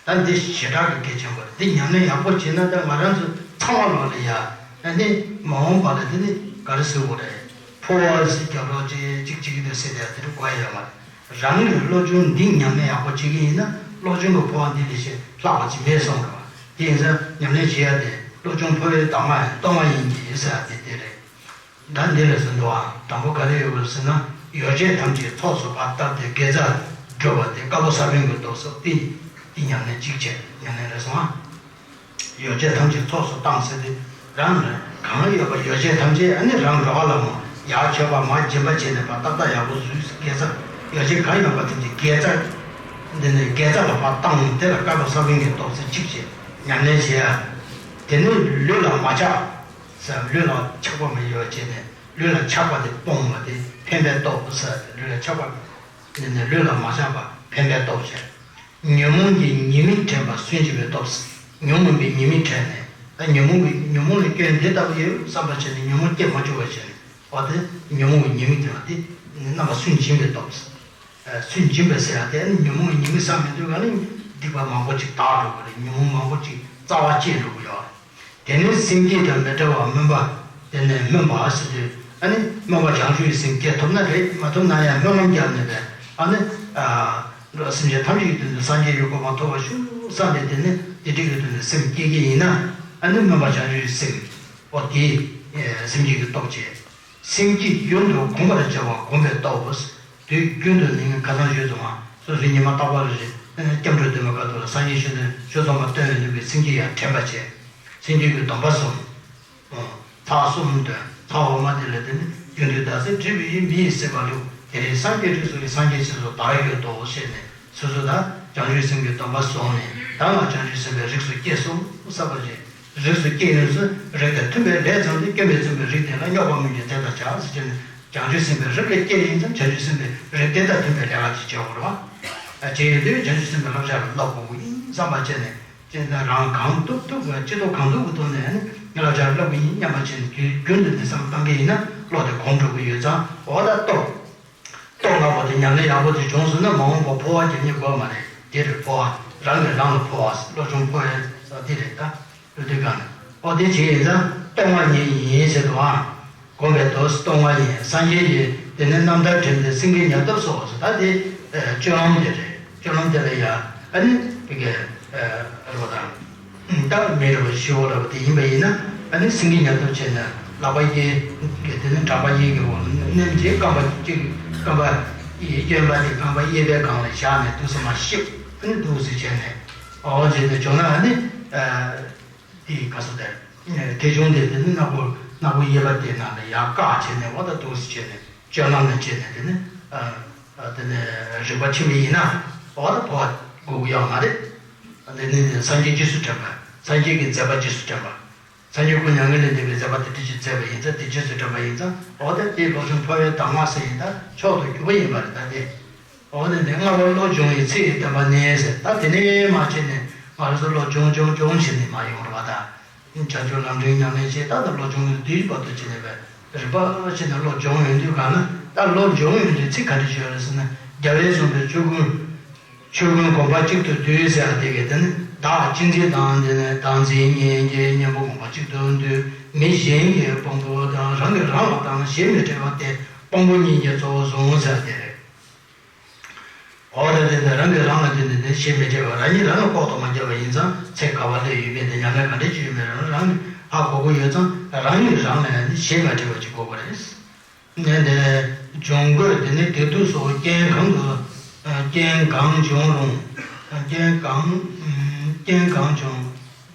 ད་འདི་ཞེ་དྲག་གི་གལ་ཆེན་པོ་རེད། འདི་ཉམས་ལེན་ཡག་པོ་བྱས་ན་ད་ང་རང་ཚོ་ཚང་མ་ལོག་ལ་ཡ། ཨ་ནི་མ་འོངས་པ་ལ་དེ་ནི་ག་རེ་ཟེར་དགོས་རེད། འཕོ་བ་ཟེར་རྒྱབ་ལོག་ཅིག་ཅིག་ཅིག་དེ་ཟེར་དེ་དེ་འདྲ་དགོས་ཡ་ཡོད་མ་རེད། རང་གི་བློ་ཆུང་འདི་ཉམས་ལེན་ཡག་པོ་བྱེད་ཀྱི་ཡིན་ན་བློ་ཆུང་གི་འཕོ་བ་འདི་ལས་ཞེ་ལྷག་པ་ཅིག་མེད་གསུངས་རེད་བ། དེ་ཡིན་ཙང་ཉམས་ལེན་བྱེད་ཡ་དེ་བློ་ཆུང་འཕོ་བའི་གདམས་ངག་སྟོབས་ལྔ་ཡིན་གྱི་ཟེར་ཡ་དེ་དེ་རེད། ད་འདི་ལས་སུ་འདུག་ཨ། དང་པོ་ག་རེ་ཡོད་པ་ཟེར་ན། ཡོ་བྱད་ཐམས་ཅད་ཚོགས་སུ་བར་བཏབ་སྟེ་དགེ་རྩ་སྒྲུབ་པ་དེ་དཀར་པོ་ས་བོན་གྱི་སྟོབས་སོ་སྟེ། དེ་ཉམས་ལེན་གཅིག་བྱས་ཉམས་ལེན་རེད་སོང་ཨ། ཡོ་བྱད་ཐམས་ཅད་ཚོགས་སུ་བཏང་ཟེར་ཏེ། རང་ལ་གང་ཡོད་པ་ཡོ་བྱད་ཐམས་ཅད་ཨ་ནི་རང་འགྲོ་བ་ལ་མོ་ཡར་མཆོད་པ་མར་སྦྱིན་པ་བྱས་ནས་བར་ཏག་ཏག་ཡག་པོ་བཟོས། དགེ་རྩ་ཡོ་བྱད་གང་ཡོད་པ་ཐམས་ཅད་དགེ་རྩ། འདི་ནས་དགེ་རྩ་ལ་བར་བཏང་དེ་ལ་དཀར་པོ་ས་བོན་གྱི་སྟོབས་ཟེར་གཅིག་བྱས་ཉམས་ལེན་བྱས་ཨ། དེ་ནས་ལུས་ལ་མ་ཆགས། ཟེར་ལུས་ལ་ཆགས་པ་མི་ཡོད་བྱས་ནས་ལུས་ལ་ཆགས་པ་དེ་སྤོང་བ་དེ་ཕན་པའི་སྟོབས་ཟེར་ཏེ། ལུས་ལ་ཆགས་པ་ནི་ནི་ལུས་ལ་མ་ཆགས་པ་ཕན་པའི་སྟོབས་བྱས། ཉོན་མོངས་ཀྱི་ཉེས་དམིགས་དྲན་པ་སུན་འབྱིན་པའི་སྟོབས། ཉོན་མོངས་པའི་ཉེས་དམིགས་དྲན་ནས་ད་ཉོན་མོངས་པའི་ཉོན་མོངས་ལ་སྐྱོན་འདི་ལྟ་བུ་ཡོད་བསམ་པ་བྱས་ནས་ཉོན་མོངས་སྐྱེ་མ་བཅུག་པ་བྱས་ནས་འོ་དེ་ཉོན་མོངས་པའི་ཉེས་དམིགས་དྲན་པ་དེ་རྣམ་པ་སུན་འབྱིན་པའི་སྟོབས། སུན་འབྱིན་པ་ཟེར་ཡ་དེ་ནི་ཉོན་མོངས་ཀྱི་ཉེས་དམིགས་བསམ་མི་འདུག་ག་ནི་སྡིག་པ་མང་པོ་ཅིག་དག་འགྲོ་གི་རེད། ཉོན་མོངས་མང་པོ་ཅིག་རྩ་བ་བཅད་འགྲོ་གི་ཡོད་རེད། དེ་ནས་སེམས་བསྐྱེད་དང་མི་འབྲལ་བར་སྨོན་པ། དེ་ནས་སྨོན་པ་ཟེར་དུས་ཨ་ནི་སྨོན་པ་བྱང་ཆུབ་ཀྱི་སེམས་བསྐྱེད་ཐུབ་ན་རེད། མ་ཐུབ་ན་ཡང་སྨོན་ལམ་བརྒྱབ་ནས་པས་ཨ་ནི། སེམས་ཅན་ཐམས་ཅད་ཀྱི་དོན་དུ་སངས་རྒྱས་ཀྱི་གོ་འཕང་ཐོབ་པར་ཤོག་བསམ་པའི་དེ་ནི་དེ་འདྲ་གི་དོན་དུ་སེམས་བསྐྱེད་ཀྱི་ཡིན་ན་ཨ་ནི་སྨོན་པ་བྱང་ཆུབ་ཀྱི་སེམས། འོ་དེ་སེམས་བསྐྱེད་ཀྱི་སྟོབས་བྱེད། སེམས་བསྐྱེད་རྒྱུན་དུ་གོམས་པར་བྱ་བ་སྒོམ་པའི་སྟོབས། དུས་རྒྱུན་དུ་ནི་ཁ་སང་ཞུས་སོང་བ། སོ་སོའི་ཉི་མ་རྟག་པར་རེ་སྐྱབས་འགྲོ་འདོན་པའི་སྐབས་དུ་ལ་སངས་རྒྱས་ཆོས་དང་ཆོས་ཚོགས་མ་བཏོན་ཡོང་དུས་ཀྱི་སེམས་བསྐྱེད་ཡང་དྲན་པ་བྱས། སེམས་བསྐྱེད་ཀྱི་སྡོམ་པ་གསུམ། ཚར་གསུམ་འདོན། ཚར་འོག་མ་དེ་ལ་བརྟེན་ནས་རྒྱུན་དུ་བདག་སྲིད་བྲལ་བའི་མི་ཡི་སྲིད་པ་ལུགས་དེ་རིང་སངས་རྒྱས་རིགས་སུ་ཡི་སངས་རྒྱས་ཆོས་སུ་བདག་ཡོད་དོ་ཞེས་ནས་སོ་སོ་དང་བྱང་ཆུབ་སེམས་ཀྱི་སྡོམ་པ་བཟུང་ནས་བདག་ལ་བྱང་ཆུབ་སེམས་དཔའི་རིགས་སུ་སྐྱེས་སོ་བསམ་པ་བྱས། རིགས་སུ་སྐྱེས་ཡོངས་སུ་རིགས་དང་མཐུན་པའི་ལས་བརྩམས་ཏེ་སྐྱོན་མེད་བཙུན་པའི་རིགས་དེ་ལ་རྙོག་པ་མི་འབྱུང་དེ་ལྟར་བྱ་ཟེར་བྱས་ནས་བྱང་ཆུབ་སེམས་དཔའི་རིགས་ལ་སྐྱེས་ཡིན་ཙང་བྱང་ཆུབ་སེམས་དཔའི་རིགས་དེ་དང་མཐུན་པའི་ལས་ཀ་ཅིག་བྱེད་དགོས་རེད་བ། བྱེད་ཡོད་དུས་བྱང་ཆུབ་སེམས་དཔའི་བསླབ་བྱ་ལ་བསླབ་དགོས་ཀྱི་ཡིན་བསམ་པ་བྱས་ནས་བྱས་ན་རང་གང་ཐུབ་ཐུབ་ཀྱི་ཅི་ཐུབ་གང་ཐུབ་ཀྱི་ཐོག་ནས་ནི་བསླབ་བྱ་བསླབ་ཀྱི་ཡིན་སྙམ་པ་བྱས་ནས་རྒྱུན་དུ་འདི་བསམ་བཏང་གི་ཡིན་ན་བློ་དེ་གོམས་འགྲོ་གི་ཡོད་ཙང་འོ་ད་སྟོབས། སྟོབས་ལྔ་པོ་དེ་ཉམས་ལེན་ཡག་པོ་དེ་བྱུང་སོང་ན་མ་འོངས་པ་འཕོ་བ་རྒྱབ་ཉེས་དགོས་མ་རེད། དེ་རེད་འཕོ་བ། རང་གིས་རང་ལ་འཕོ་བ་བློ་ཆུང་འཕོ་བའི་ས་དེ་རེད་ད། བློ་དེ་གང་ནས་ཨོ་དེ་བྱེད་ཡིན་ཙང་སྟོབས་ལྔ་ཉིད་ཡིན་ཟེར་དུའང་། སྒོམ་པའི་དོན་སྟོབས་ལྔ་ཡིན། སངས་རྒྱས་ཀྱིས་དེ་ནས་རྣམ་ཐར་བྲིས་ཏེ་སེང་གེའི་ཉ་ཐོབ་སོགས་སུ་ད་དེ་སྤྱོད་ལམ་དེ་རེད། སྤྱོད་ལམ་དེ་ལ་ཡང་ཨ་ནི་དེ་གའི་རོ་དང་། ད་མི་རོ་ཞི་བོ་ར་བ་དེ་ཡིན་པ་ཡིན་ན་ཨ་ནི་སེང་གེ་ཉ་ཐོབ་བྱས་ན་ལག་པ་གཡས་གི་དེ་ནི་བྲག་པ་གཡས་ཀྱི་འོག་ལ་མནན་རྗེས་རྐང་པ་གཅིག་རྐང་པ་གཡོན་པ་དེ་རྐང་པ་གཡས་པའི་སྒང་ལ་བཞག་ནས་དུས་སུ་མ་གཤིབ་ཨ་ནི་འདུག་སེ་བྱས་ནས་འོ་བྱས་ནས་བྱུང་ན་ཨ་ནི་དེ་ག་སོ་དེ་ཐེ་ཆུང་དེ་དེ་ནི་སྣ་བུག་སྣ་བུག་གཡས་པ་དེ་ནང་ལ་ཡར་བཀག་བྱས་ནས་འོ་ད་འདུག་སེ་བྱས་ནས་སྤྱོད་ལམ་ལ་བྱས་ནས་དེ་ནི། དེ་ནས་རིག་པ་ཆེན་པོ་ཡིན་ན་འོ་ད་འཕོ་བ་དགོས་ཀྱི་ཡོད་མ་རེད། དེ་ནི་སངས་རྒྱས་རྗེས་སུ་དྲན་པ། སངས་རྒྱས་ཀྱི་མཛད་པ་རྗེས་སུ་དྲན་པ། སངས་རྒྱས་སྐུ་མྱ་ངན་ལས་འདས་པའི་མཛད་པ་དེ་འདྲ་ཅིག་མཛད་པ་ཡིན་ཙང་དེ་རྗེས་སུ་དྲན་པ་ཡིན་ཙང་འོ་ད་དེ་བློ་ཆུང་འཕོ་བའི་གདམས་ངག་ཟེར་ཡིན་ད་མཆོག་ཏུ་གྱུར་པ་ཡིན་པ་རེད་ད་དེ། འོ་ན་དེ་ལྔ་པ་བློ་སྦྱོང་བའི་ཚིག་གི་བསྟན་པ་ནས་ཟེར་ད་དེ་ནས་མ་བྱས་ནས་ང་རང་ཚོ་བློ་སྦྱོང་སྦྱོང་སྦྱོང་བྱས་ནས་མ་ཡོང་རེད་བ་ད། བྱང་ཆུབ་ལམ་འབྲས་ཉམས་ལེན་བྱེད་ད་ལྟ་བློ་སྦྱོང་གི་དུས་བར་དུ་བྱས་ནས་པས་རིག་པ་བྱས་ནས་བློ་སྦྱོང་ཡོང་དུས་གང་ན་ད་བློ་སྦྱོང་ཡོང་དུས་ཚིག་ག་རེ་བརྗོད་རེད་ཟེར་ན་རྒྱལ་བས་གསུངས་པའི་ཆོས་ཀུན། ཆོས་ཀུན་གོམས་པ་གཅིག་ཏུ་བསྡུས་ཟེར་བ་དེ་གས་དེ་ནི་བདག་གཅེས་འཛིན་དང་དེ་ནས་བདག་འཛིན་གཉིས་ཀྱི་གཉེན་པོ་གོམས་པ་གཅིག་ཏུ་བསྡུས་མི་གཞན་གྱི་དཔང་པོ་དང་རང་གིས་རང་ལ་དང་གཞན་མི་འབྲལ་བ་སྟེ་དཔང་པོ་གཉིས་ཀྱི་གཙོ་བོ་བཟུང་ཟེར་བ་དེ་རེད། འོ་ད་དེ་ནི་རང་གིས་རང་ལ་དེ་ནི་དེ་ཤེས་མི་བྲེལ་བ། རང་ཉིད་རང་ལ་ལྐོག་ཏུ་མ་བརྒྱབ་པ་ཡིན་ཙང་། ཚེ་ག་བ་སླེབས་ཡོད་མེད་དེ། ཉམས་ལེན་ག་འདྲ་བྱས་ཡོད་མེད་རང་རང་གིས་ཧ་གོ་གི་ཡོད་ཙང་། རང་ཉིད་རང་ལ་ནི་ཤེས་མ་བྲེལ་བ་ཅིག་དགོས་པ་རེད། ནས་དེ་སྦྱོང་དགོས། དེ་ནི་དེ་དུས་སུ་རྐྱེན་གང་དུ། རྐྱེན་གང་བྱུང་རུང་། རྐྱེན་གང་། རྐྱེན་གང་བྱུང་།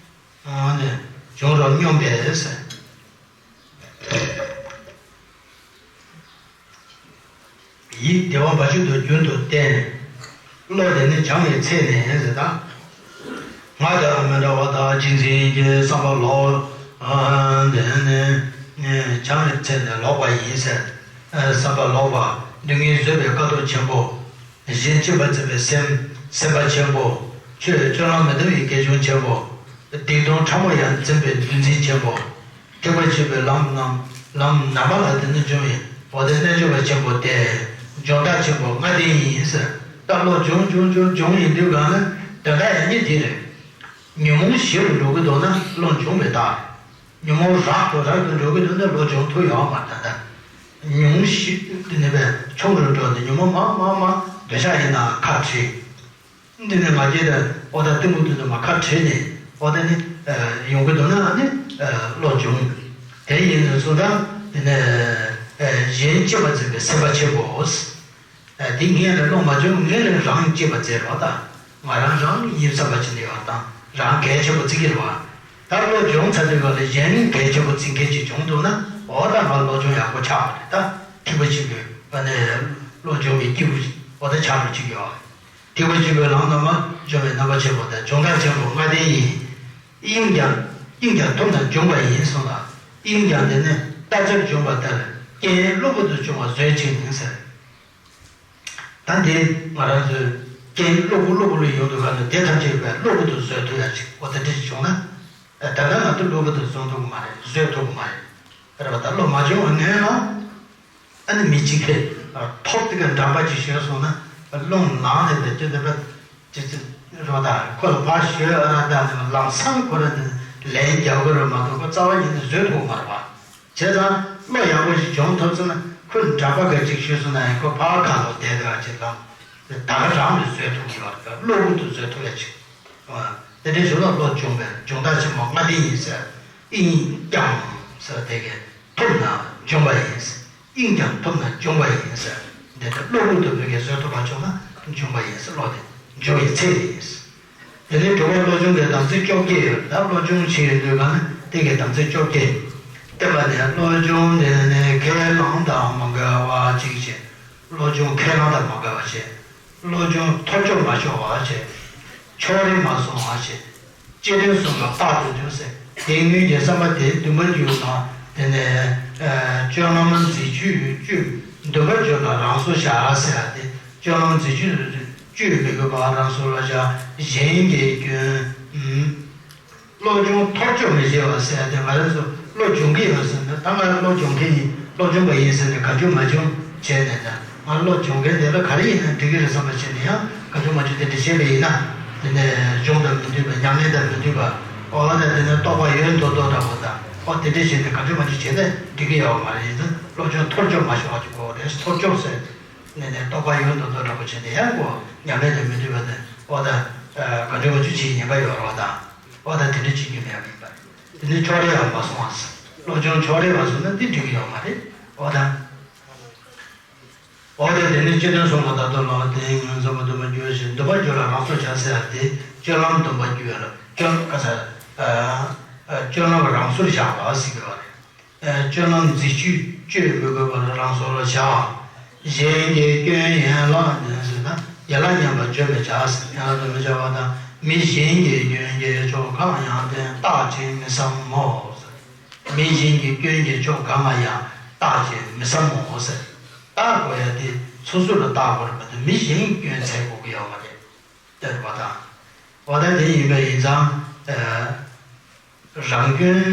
ཨ་ནི་བྱུང་རུང་སྙོམས་པས་ཟེར། ཡིད་བདེ་བ་འབའ་ཞིག་ཏུ་རྒྱུན་དུ་བསྟེན། བློ་དེ་ནི་བྱང་བའི་ཚད་ནས་ཟེར་ད། སྔར་དང་མི་འདྲ་བ་དང་། རྗེས་འཛིན་གྱི་བསམ་པ་ལོག། ཨ་དེ་ནི་བྱང་བའི་ཚད་ནས་ལོག་པ་ཡིན་ཟེར། བསམ་པ་ལོག་པ། སྡུག་བསྔལ་བཟོད་པའི་དཀའ་ཐུབ་ཆེན་པོ། གཞན་གཅེས་པར་འཛིན་པའི་སེམས། སེམས་དཔའ་ཆེན་པོ། ཆོས་སྤྱོད་ལམ་མི་མཐུན་པའི་དགེ་སྦྱོང་ཆེན་པོ། སྡིག་ལྟུང་ཕྲ་མོ་ཡང་འཛིན་པའི་འདུ་འཛི་ཆེན་པོ། ཐེག་པ་ཆེན་པོའི་ལམ་རྣམས། ལམ་ནང་པ་ལ་དེ་ནི་སྦྱོང་བའི། འོ་དེ་རྣལ་འབྱོར་པ་ཆེན་པོ་སྟེ། སྦྱོང་བརྡར་ཆེན་པོ་ལྔ་ལྡན་ཡིན་ཟེར། ད་བློ་སྦྱོང་སྦྱོང་སྦྱོང་སྦྱོང་ཡིན་དུས་གང་ལ་དོན་དག་ཡང་གཉིས་དེ་རེད། ཉོན་མོངས་ཞི་རུ་འགྲོ་གི་འདུག་ན་བློ་འབྱོངས་པའི་རྟགས་རེད། ཉོན་མོངས་རགས་རུ་རགས་རུ་འགྲོ་གི་འདུག་ན་བློ་སྦྱོང་ཐུབ་ཡོད་མ་རེད། ད་ལྟ་ཉོན་མོངས་ཞི་དེ་ནི་བས་ཆུང་རུ་འགྲོ་ནས། ཉོན་མོངས་མ་མ་མ་འདོད་ཆགས་ཡིན་ན་ཁ་བྲལ། འདི་ནི་ང་རྒྱལ་དང་། འོ་ད་གཏི་མུག་འདི་ཚོ་མར་ཁ་བྲལ་ནས། འོ་ད་ནི་ཡོང་གི་འདུག་ན་ནི་བློ་སྦྱོང་། དེ་ཡིན་ཙང་ད་འདི་ནི་གཞན་གཅེས་པར་འཛིན་པའི་སེམས་དཔའ་ཆེན་པོ། འདི་ངས་ལ་བློ་མ་སྦྱོང་། ངས་ལ་རང་གཅེས་པར་འཛིན་རོགས་ད། ང་རང་རང་ཡིན་བསམ་པ་ཅིག་ནས་ཡོད་དང་། རང་གལ་ཆེན་པོ་བརྩི་གི་རེད་བ། ད་བློ་སྦྱོང་ཚར་དུས་ག་ལ་གཞན་གལ་ཆེན་པོ་བརྩི་མཁན་ཅིག་བྱུང་འདུག་ན། འོ་ད་ང་བློ་སྦྱོང་ཡག་པོ་ཆགས་པ་རེད། ད་ཐེག་པ་ཆེན་པོའི་ཨ་ནི་བློ་སྦྱོང་བའི་སྐྱེས་བུ་འོ་ད་ཆགས་པ་ཅིག་ཡོད། ཐེག་པ་ཆེན་པོའི་ལམ་རྣམས་ལ་སྦྱོང་བའི་རྣམ་པ་ཆེན་པོ་དང་། སྦྱོང་བརྡར་ཆེན་པོ་ལྔ་ལྡན་ཡིན། དབྱིངས་ཀྱང་། དབྱིངས་ཀྱང་ཐོབ་ན་འབྱོངས་པ་ཡིན་གསུངས་ལ། དབྱིངས་ཀྱང་དེ་ནི་ལྟ་ཚུལ་འབྱོངས་པ་ལྟར། རྐྱེན་གློ་བུར་དུ་བྱུང་བ་བཟོད་ཅིང་ཟེར། ད་འདི་ང་རང་ཚོའི་རྐྱེན་གློ་བུར་གློ་བུར་ལ་ཡོང་དུས་ག་ལ་དེ་ཐམས་ཅད་པའི་གློ་བུར་དུ་བཟོད་ཐུབ་ཡ་ཅིག་འོ་ད་འདྲ་ཞིག་བྱུང་ན། ད་ལྟ་ང་ཚོ་གློ་བུར་དུ་བཟོད་ཐུབ་ཀྱི་མ་རེད། བཟོད་ཐུབ་ཀྱི་མ་རེད། རེད་བ། ད་བློ་མ་སྦྱོང་བའི་སྔོན་ལ། ཨ་ནི་མི་གཅིག་གིས་ཐོབ་དེ་ག་འགྲམ་པ་ཅིག་ཞོལ་སོང་ན། རླུང་ལངས་ནས་བསྡད་དུས་དེ་པ་ཅི་ཅི་རོ་ད་ཁོ་ལ་ཕར་ཞོལ་ཨ་ར་ད་ནི་ལམ་སང་ཁོ་ར་ནི་ལན་རྒྱག་གི་རེད་མ་གཏོགས་ཁོ་རྩ་བ་ཉིད་ནས་བཟོད་ཐུབ་མ་རེད་བ། བྱས་ཙང་བློ་ཡག་པོ་ཞིག་སྦྱོང་ཐུབ་སོང་ན། ཁོ་འགྲམ་པ་ག་ཅིག་ཞོལ་སོང་ན་ཡང་ཁོ་ཕར་ཁ་ལོག་བསྡད་དེ་ག་ཅིག་ལམ་ད་ག་རང་ལ་བཟོད་ཐུབ་ཀྱི་ཡོད་རེད། གློ་བུར་དུ་བཟོད་ཐུབ་ཡ་ཅིག་དེ་འདྲའི་ཞོར་ལ་བློ་སྦྱོང་བའི་སྦྱོང་བརྡར་ཆེན་པོ་ལྔ་ལྡན་ཡིན་ཟེར། དབྱིངས་ཀྱང་ཟེར་དེ་གས་ཐོབ་ན་འབྱོངས་པ་ཡིན་ཟེར། དབྱིངས་ཀྱང་ཐོབ་ན་འབྱོངས་པ་ཡིན་ཟེར། འདི་ལྟར་གློ་བུར་དུ་བོད་ཀྱི་བཟོད་ཐུབ་པ་བྱུང་ན་འབྱོངས་པ་ཡིན་ཟེར། བློ་དེ་འབྱོངས་པའི་ཚད་དེ་ཡིན་ཟེར། དེ་ནས་དྲུག་པ་བློ་སྦྱོང་གི་དམ་ཚིག་བཅོ་བརྒྱད་ཡོད། ད་བློ་སྦྱོང་བྱེད་ཡོད་དུས་གང་ན་དེ་གའི་དམ་ཚིག་བཅོ་བརྒྱད། བསྟན་པ་ནས་བློ་སྦྱོང་དེ་ནས་ཁས་བླངས་དང་མ་འགལ་བ་གཅིག་བྱེད། བློ་སྦྱོང་ཁས་བླངས་དང་མ་འགལ་བ་བྱེད། བློ་སྦྱོང་ཐོར་ཅོག་མ་ཤོར་བ་བྱེད། ཕྱོགས་རིས་མ་སོང་བ་བྱེད། སྤྱི་དོན་གསུམ་ལ་རྟག་ཏུ་འཇུག་ཟེར། དེ་སྔོན་གྱི་བསམ་པ་དེ་འདུན་པར་འགྱུར་དང་། དེ་ནས་སྤྱོད་ལམ་མཛེས་བཅོས་བཅོས་འདུན་པར་འགྱུར་ལ་རང་སོར་བཞག་ཟེར་བ་དེ། སྤྱོད་ལམ་མཛེས་བཅོས་བཅོས་མི་དགོས་པར་རང་སོར་ལ་བཞག་གཞན་གྱི་སྐྱོན། བློ་སྦྱོང་ཐོར་ཅོག་མི་བྱེད་པ་ཟེར་ཡ་དེ། ང་རང་ཚོ་བློ་སྦྱོང་གི་ཡོད་ཟེར་ན། ད་ང་བློ་སྦྱོང་མཁན་ཡིན། བློ་སྦྱོང་པ་ཡིན་ཟེར་ནས་གང་བྱུང་མ་བྱུང་བྱས་ནས། ད་ང་བློ་སྦྱོང་མཁན་དེ་ལ་ག་རེ་ཡིན་ན་འགྲིག་གི་རེད་བསམ་པ་བྱས་ནས་ཡང་གང་བྱུང་མ་བྱུང་དེ་འདྲ་བྱས་པ་ཡིན་ན། དེ་ནས་སྦྱོང་དང་མི་མཐུན་པ། ཉམས་ལེན་དང་མི་མཐུན་པ། འོ་ན་དེ་ནས་རྟོགས་པ་ཡོད་མདོག་མདོག་འདྲ་པོ་དང་། འོ་དེ་འདྲ་བྱས་ནས་གང་བྱུང་མ་བྱུང་བྱས་ནས་འགྲིག་གི་ཡོད་མ་རེད། ཡིན་ཙང་བློ་སྦྱོང་ཐོར་ཅོག་མ་ཤོར་བ་ཅིག་དགོས་རེད། ཐོར་ཅོག་ཟེར་ནས་ནས་རྟོགས་པ་ཡོད་མདོག་མདོག་འདྲ་པོ་བྱས་ནས་ཡང་ཁོ་ཉམས་ལེན་དང་མི་མཐུན་པ་དེ། འོ་ད་གང་བྱུང་མ་བྱུང་བྱས་ཉེན་ཁ་ཡོད་རེད་བ་དང་། འོ་ད་དེ་འདྲ་བྱེད་རྒྱུ་མེད་པ་ཡིན་པ་རེད། དེ་ནི་ཕྱོགས་རིས་ཡང་མ་སོང་བ་ཟེར། བློ་སྦྱོང་ཕྱོགས་རིས་མ་སོང་ན་འདི་འགྲིག་གི་ཡོད་མ་རེད། འོ་ད། འོ་ད་དེ་ནི་སྤྱི་དོན་གསུམ་ལ་ད་དུང་ལོག་སྟེ། ངན་སོང་མ་འདུན་པར་འགྱུར་ཞེས། འདུན་པར་འགྱུར་ལ་རང་སོར་བཞག་ཟེར་ཡ་དེ། སྤྱོད་ལམ་འདུན་པར་འགྱུར་ལ་སྤྱོད་ག་ས། སྤྱོད་ལམ་རང་སོར་བཞག་པ་ཟེར་གི་བ་རེད། སྤྱོད་ལམ་མཛེས་བཅོས་བཅོས་མི་དགོས་པར་རང་སོར་བཞག་གཞན་གྱི་སྐྱོན་ཡན་ལག་ཉན་ཟེར་ན། ཡན་ལག་ཉན་པར་བརྗོད་མི་བྱ་ཟེར། ཡན་ལག་ཏུ་མི་བྱ་བ་དང་། མི་གཞན་གྱི་སྐྱོན་གྱི་ཕྱོགས་གང་ཡང་བསྟན། བརྟག་ཅིང་མི་བསམ་མོ་ཟེར། མི་གཞན་གྱི་སྐྱོན་གྱི་ཕྱོགས་གང་ལ་ཡང་བརྟག་ཅིང་མི་བསམ་མོ་ཟེར། བརྟག་དགོས་ཡ་དེ་སོ་སོ་ལ་བརྟག་དགོས་རེད་མ་གཏོགས་མི་གཞན་གྱི་སྐྱོན་འཚོལ་དགོས་ཀྱི་ཡོད་མ་རེད། དེ་རེད་པ་དང་། འོ་ད་དེ་ཡིན་པ་ཡིན་ཙང་། རང་སྐྱོན་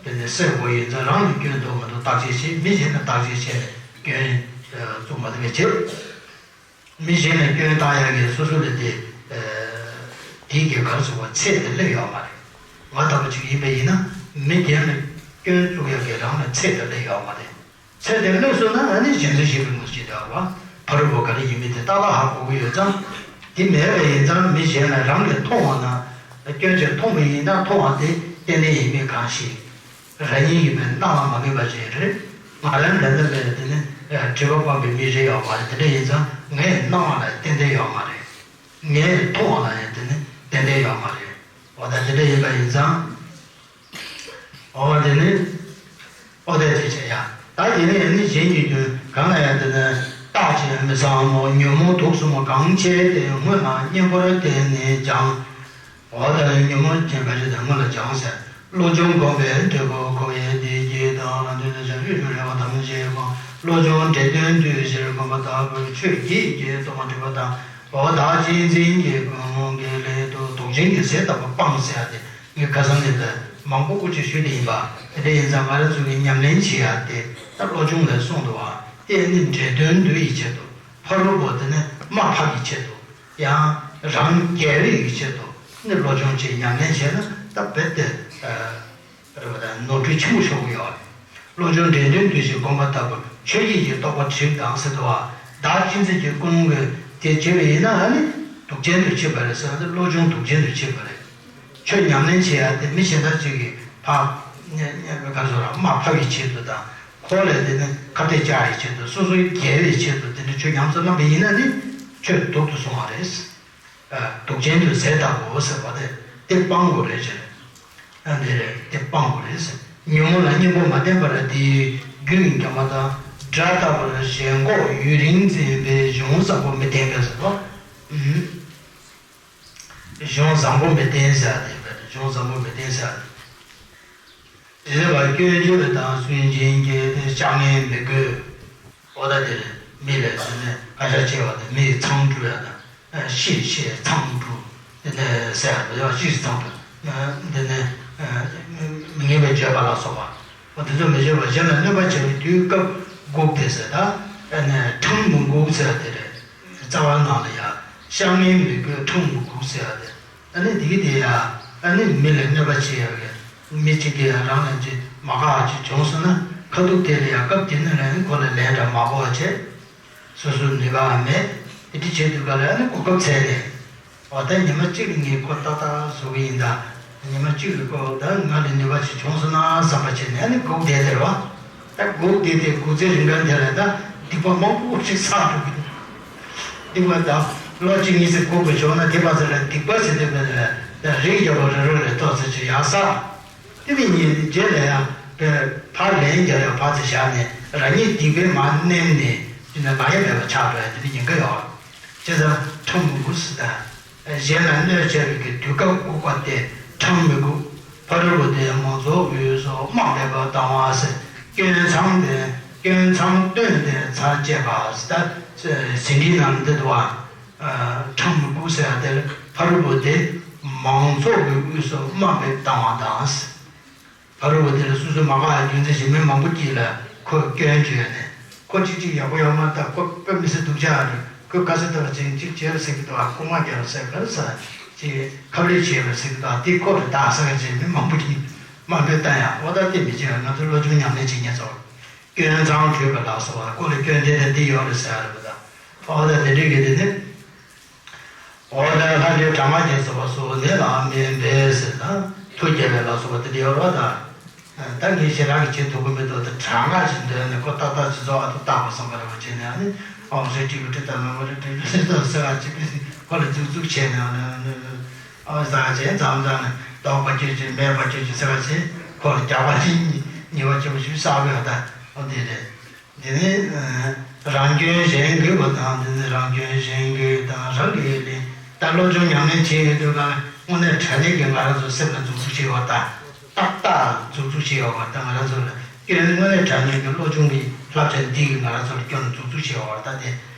དེ་ནི་སེལ་དགོས་ཡིན་ཙང་། རང་ལ་སྐྱོན་འདུག་མི་འདུག་བརྟག་དཔྱད་བྱེད། མི་གཞན་ལ་བརྟག་དཔྱད་བྱས་ནས་སྐྱོན་བཙུགས་མ་ཐུབ་པའི་ཕྱིར། མི་གཞན་ལ་སྐྱོན་བཏགས་ཡག་གི་སོ་སོ་ལ་དེ་དེའི་གི་ག་རེ་ཟེར་བ། ཚད་དེ་སླེབས་ཡོད་མ་རེད། ང་ལྟ་བུ་ཅིག་ཡིན་པ་ཡིན་ན། མི་གཞན་ལ་སྐྱོན་བཙུགས་ཡག་གི་རང་ལ་ཚད་དེ་སླེབས་ཡོད་མ་རེད། ཚད་དེ་སླེབས་སོང་ན་ཨ་ནི་གཞན་དོན་ཤེས་པའི་ངོས་ཀྱིས་འདོད་པ། ཕ་རོལ་པོ་ག་རེ་ཡིན་མིན་དེ་ཏག་ཏག་ཧ་གོ་གི་ཡོད་ཙང་། དེ་མེད་པ་ཡིན་ཙང་མི་གཞན་ལ་རང་གིས་མཐོང་བ་ན། སྐྱོན་ཆ་མཐོང་བ་ཡིན་ན་མཐོང་བ་དེ་ཏན་ཏན་ཡིན་མིན་གང་ཞིག་རང་ཉིད་ཡིན་པས་སྣང་བ་མ་ངེས་པ་ཞིག་རེད། ང་རང་འདྲ་འདྲ་བས་དེ་ནི་སྒྲིབ་པ་སྤངས་པའི་མི་རེ་ཡོད་མ་རེད། དེ་འདྲ་ཡིན་ཙང་ངས་སྣང་བ་ལ་ཏན་ཏན་ཡོད་མ་རེད། ངས་མཐོང་བ་ལ་ཡང་དེ་ནི་ཏན་ཏན་ཡོད་མ་རེད། འོ་ད་དེ་འདྲ་ཡིན་པ་ཡིན་ཙང་། འོ་དེ་ནི། འོ་དེ་དེ་བྱས་ཡ། ད་དེ་ནི་ཡང་ནི་གཞན་གྱི་དོན་གང་ལ་ཡང་དེ་ནི་རྟག་ཅེས་མི་བསམ་མོ། ཉོན་མོངས་དུག་གསུམ་གང་ཆེ་སྟེ་སྔོན་ལ་གཉེན་པོར་བསྟེན་ནས་ཀྱང་། འོ་ད་ཉོན་མོངས་ཅན་ག་ཞིག་དང་སྔོན་ལ་སྦྱངས་ཟེར། བློ་སྦྱོང་བསྒོམས་པས་འབྲས་བུ་འཁོར་བའི་བདེ་སྐྱིད་དང་། ལམ་དུས་ནས་བྱ་ཡུལ་དུ་རེ་བ་དམ་བཅས་པ། བློ་སྦྱོང་འདྲེན་སྟོན་དུས་ཕྱིར་བསྒོམ་པ་ལྟ་བུར་ཆོས་བརྒྱད་ཀྱིས་རྟོག་པ་སྒྲིབ་པ་དང་། འོ་ད་གཅེས་འཛིན་གྱི་ཀུན་སློང་གི་སླད་དུ་དུག་ཅན་གྱི་ཟས་ལྟ་བུ་སྤངས་ཟེར་ཡ་དེ་ངས་ཁ་སང་ནས་ད་མང་པོ་ཀུ་ཅི་ཞུས་དེ་ཡིན་པ། དེ་འདྲ་ཡིན་ཙང་ང་རང་ཚོ་གི་ཉམས་ལེན་བྱེད་ཡ་དེ་ད་བློ་སྦྱོང་ལ་གསུངས་འདུག་བ། དེ་ནི་འདྲེན་སྟོན་དུ་ཡི་ཆེད་དུ། ཕ་རོལ་པོ་དེ་ནི་མ་ཕམ་གྱི་ཆེད་དུ། ཡང་རང་རྒྱལ་བའི་ཡིད་ཆེད་དུ་ནི་བློ་སྦྱོང་བྱེད། ཉམས་ལེན་བྱས་ན་ད་རྦད་དེ་རེད་པ། ད་ནོར་འཁྲུལ་ཆེན་པོ་ཤོར་གི་ཡོད་རེད། བློ་སྦྱོང་འདྲེན་སྟོན་དུས་ཕྱིར་བསྒོམ་པ་ལྟ་བུ་ཆོས་ཉིད་ཀྱི་རྟོགས་པ་དྲིལ་དང་ཟེར་འདུག་བ། བདག་གཅེས་འཛིན་གྱི་ཀུན་སློང་གིས་དེ་བྱས་པ་ཡིན་ན་ཨ་ནི་དུག་ཅན་དུ་ཕྱིན་པ་རེད་ཟེར་ན་བློ་སྦྱོང་དུག་ཅན་དུ་ཕྱིན་པ་རེད། ཆོས་ཉམས་ལེན་བྱེད་ཡ་དེ་མི་གཞན་དག་ཅིག་གིས་ཕ་ག་ཚོད་ར་མ་ཕམ་གྱི་ཆེད་དུ་དང་། ཁོ་ལས་དེ་ནི་ཁ་གཏད་བཅག་ཡའི་ཆེད་དུ། སོ་སོའི་རྒྱལ་བའི་ཆེད་དུ་དེ་འདྲ་ཆོས་ཉམས་སུ་བླངས་པ་ཡིན་ན་ནི་ཆོས་སྡུག་ཏུ་སོང་བ་རེད། དུག་ཅན་དུ་ཟས་ལྟ་བུ་ཟེར་བ་དེ་དེ་སྤང་དགོས་རེད་ཟེར། ཨ་འདི་རེད། དེ་སྤང་དགོས་རེད་ཟེར། ཉོན་མོངས་ལ་གཉེན་པོ་མ་བསྟེན་པར་དེའི་རྒྱུན་འགྱམ་པ་དང་སྒྲ་ལྟ་བུར་ཞེན་ཁོག་ཡུན་རིང་འཛིན་པས་གཞུང་བཟང་པོ་མི་བསྟེན་པས་ཟེར་བ། གཞུང་བཟང་པོ་མི་བསྟེན་ཟེར་ཏེ། གཞུང་བཟང་པོ་མི་བསྟེན་ཟེར་ཏེ། དེ་ལ་སྐྱོན་བརྗོད་དང་སུན་འབྱིན་གྱི་དེ་བཤགས་གཉེན་མི་དགོས། འོ་ད་དེ་ལས་མི་ལས་དེ་ནས་ཨ་ཞག་ཆེ་བ་དེ་མི་ཚང་སྤྲུལ་ཡ་དང་། ཤི་ཤི་ཚང་སྤྲུལ། དེ་ནས་ཟེར་ཡ་ཤི་ཚང་སྤྲུལ། དེ་ནས་མི་ངན་པའི་བརྗོད་པ་ལ་སོགས་པ། འོ་དེ་ཚོ་མི་བརྗོད་པ་གཞན་ལ་གནོད་པ་བྱེད་པའི་དུས་སྐབས་སྒུག་སྟེ་ཟེར། ད་ཨ་ནི་ཁྲང་མི་སྒུག་ཟེར་ཡ་དེ་རེད། རྩ་བ་ནང་ལ་ཡ་བཤགས་གཉེན་མི་དགོས། ཁྲང་མི་སྒུག་ཟེར་ཡ་དེ། ཨ་ནི་དེ་གི་དེ་ཡ་ཨ་ནི་མི་ལ་གནོད་པ་བྱེད་ཡ་གི་མི་གཅིག་གིས་ཡ་རང་ལ་ཅིག་མ་དགའ་བ་ཅིག་བྱུང་སོང་ན་ཁ་ཐུག་དེ་ལ་ཡ་སྐབས་དེ་ནས་ལ་ནི་ཁོ་ལ་ལན་འདྲ་མ་དགོས་པ་བྱས། སོ་སོའི་ནུས་པའང་མེད། དེ་འདྲ་བྱེད་དུས་ག་ལ་ཨ་ནི་གོ་སྐབས་འཚལ་ནས། འོ་ད་ཉི་མ་གཅིག་ལ་ངས་ཁོ་ཏག་ཏག་བཟོ་གི་ཡིན་ད། ཉི་མ་གཅིག་ལ་ཁོ་ད་ང་ལ་ནུས་པ་ཅིག་བྱུང་སོང་ན་བསམ་པ་བྱས་ནས་ཨ་ནི་སྒུག་བསྡད་དེ་རེད་བ། ད་སྒུག་བསྡད་དེ་སྒུག་ཚེ་རིང་ག་དེ་ལ་ད་སྡིག་པ་མང་པོ་ཞིག་བསགས་འགྲོ་གི་འདུག་སྡིག་པ་ད་ལོ་གཅིག་གཉིས་ཙམ་སྒུག་དགོས་བྱུང་ན་དེ་བར་ཚེ་ལ་སྡིག་པ་ཟེར་དུས་ཀ་ལ་ད་རིགས་བརྒྱ་པོ་རེ་རེ་ལ་ཐོག་ཚེ་ཆེ་ཡག་ས། དེ་ནས་ཉིན་རྗེས་ལ་ཡང་ཕར་ལན་རྒྱག་ཡག་ཕར་ཚེ་བཞག་ནས་རང་ཉིད་སྡིག་པའི་མར་མནན་ནས་དེ་ནས་ལ་ཡ་མེད་པ་ཆགས་འགྲོ་ཡ་དེ་འདྲ་ཉེན་ཁ་ཡོད། བྱས་ཙང་ཁྲང་མི་སྒུག་ཟེར་དང་། གཞན་ལ་གནོད་བྱ་བའི་གི་དུས་སྐབས་ལྐུགས་པ་སྟེ་ཁྲང་མི་སྒུག་ཕ་རོལ་པོ་དེ་མང་ཚོགས་དབུས་སུ་དམག་འབེབས་པ་བཏང་བ་ཟེར། སྐྱོན་མཚང་དེ་སྐྱོན་མཚང་བཏོན་ཏེ་ཚར་བཅད་པ་ཟེར། ད་ཟིན་བྲིས་ནང་འདི་འདུག་བ། ཁྲང་མི་སྒུག་ཟེར་ཡ་དེར་ཕ་རོལ་པོ་དེ་མང་ཚོགས་ཀྱི་དབུས་སུ་དམག་འབེབས་བཏང་བ་དང་། ཕ་རོལ་པོ་དེ་ལ་སོ་སོའི་མ་དགའ་བའི་རྒྱུ་མཚན་གྱིས་མི་མང་པོ་ཅིག་ལ་ཁོས་སྐྱོན་བརྗོད་ནས། ཁོ་གཅིག་གཅིག་ཡག་པོ་ཡོད་མ་རེད། ད་ཁོ་དཔེ་མི་སྲིད་སྡུག་ཅག་རེད། ཁོས་ག་ཚོད་ལྟ་བ་ཅན་གཅིག་བྱས་པ་ཟེར་གི་འདུག་ཨ་རྐུ་མ་རྒྱག་པ་ཟེར་ག་རེ་ཟེར་ཅིག་ཁ་བརྡ་བྱས་པ་ཟེར་གི་འདུག་ཨ་དེ་ཁོ་རེད་ད་ཟེར་ག་ཅིག་མི་མང་པོ་ཅིག་དམག་འབེབས་བཏང་ཡ། འོ་ད་དེ་མི་བྱེད་པ་ང་ཚོ་བློ་སྦྱོང་ཉམས་ལེན་བྱེད་མཁན་ཚོ། སྐྱོན་མཚང་བྲུས་པ་ལ་སོགས་པ་ཁོ་ལ་སྐྱོན་དེ་དང་འདི་ཡོད་རེད་ཟེར་ཡ་རེད་པ་ད། འོ་ད་དེ་འདྲའི་གི་དེ་ནི། འོ་ད་ལྷ་འདྲེ་དྲག་མ་བརྒྱད་ཚོགས་པ་སོགས་ནད་ལ་མེ་འབད་ཟེར་ན་མཐུ་རྒྱལ་བས་ལ་སོགས་པ་དེ་འདྲ་ཡོད་རེད་པ་ད། ད་ངས་ཞེ་དྲག་གི་བྱེད་ཐུབ་ཀྱི་མི་འདུག་ད་དྲག་སྔགས་ཤིག་འདོན་ནས་ཁོ་ཏག་ཏག་ཅིག་རྫོགས་ཨ་ཐུ་བཏགས་པ་བསམ་པ་རེད་པ་བྱས་ནས་ཨ་ནི་ཨོམ་སྲུ་ཏྲི་པི་ཏྲི་ཏ་ན་མ་རི་ཏྲི་ཏྲི་ཏ་ཟེར་བ་ཅིག་ཁོ་ལ་རྫུག་རྫུག་བྱས་ནས་ཨ་ནི་ཨ་ཟ་བྱས་མཚམས་མཚམས་ནས་ལྡོག་པ་ཁྱོད་ཀྱིས་མེད་པ་ཁྱོད་ཀྱིས་ཟེར་བ་ཅིག་ཁོ་ལ་རྒྱག་པ་ཅིག་ཉེས་པ་ཆེན་པོ་ཞིག་བསགས་པའི་ཨ་ད་ཨོ་དེ་རེད། འདི་ནི་རང་སྐྱོན་གཞན་འགོད་པ་དང་། འདི་ནི་རང་སྐྱོན་གཞན་འགོད་དང་རང་གི་ཡོད་ལས། ད་བློ་སྦྱོང་ཉམས་ལེན་བྱེད་ཡོད་དུས་ཀ་དངོས་གནས་དྲང་གནས་ཀྱི་ང་རང་ཚོ་སེམས་ལ་རྫུག་རྫུག་བྱེད་པ་དང་། ཏག་ཏག་རྫུག་རྫུག་བྱེད་པ་དང་། ང་རང་ཚོ་ལ་སྐྱོན་དངོས་གནས་དྲང་གནས་ཀྱི་བློ་སྦྱོང་གི་བསླབ་བྱ་འདི་གིས་ང་རང་ཚོ་ལ་སྐྱོན་རྫུག་རྫུག་བྱེད་པ་དང་དེ།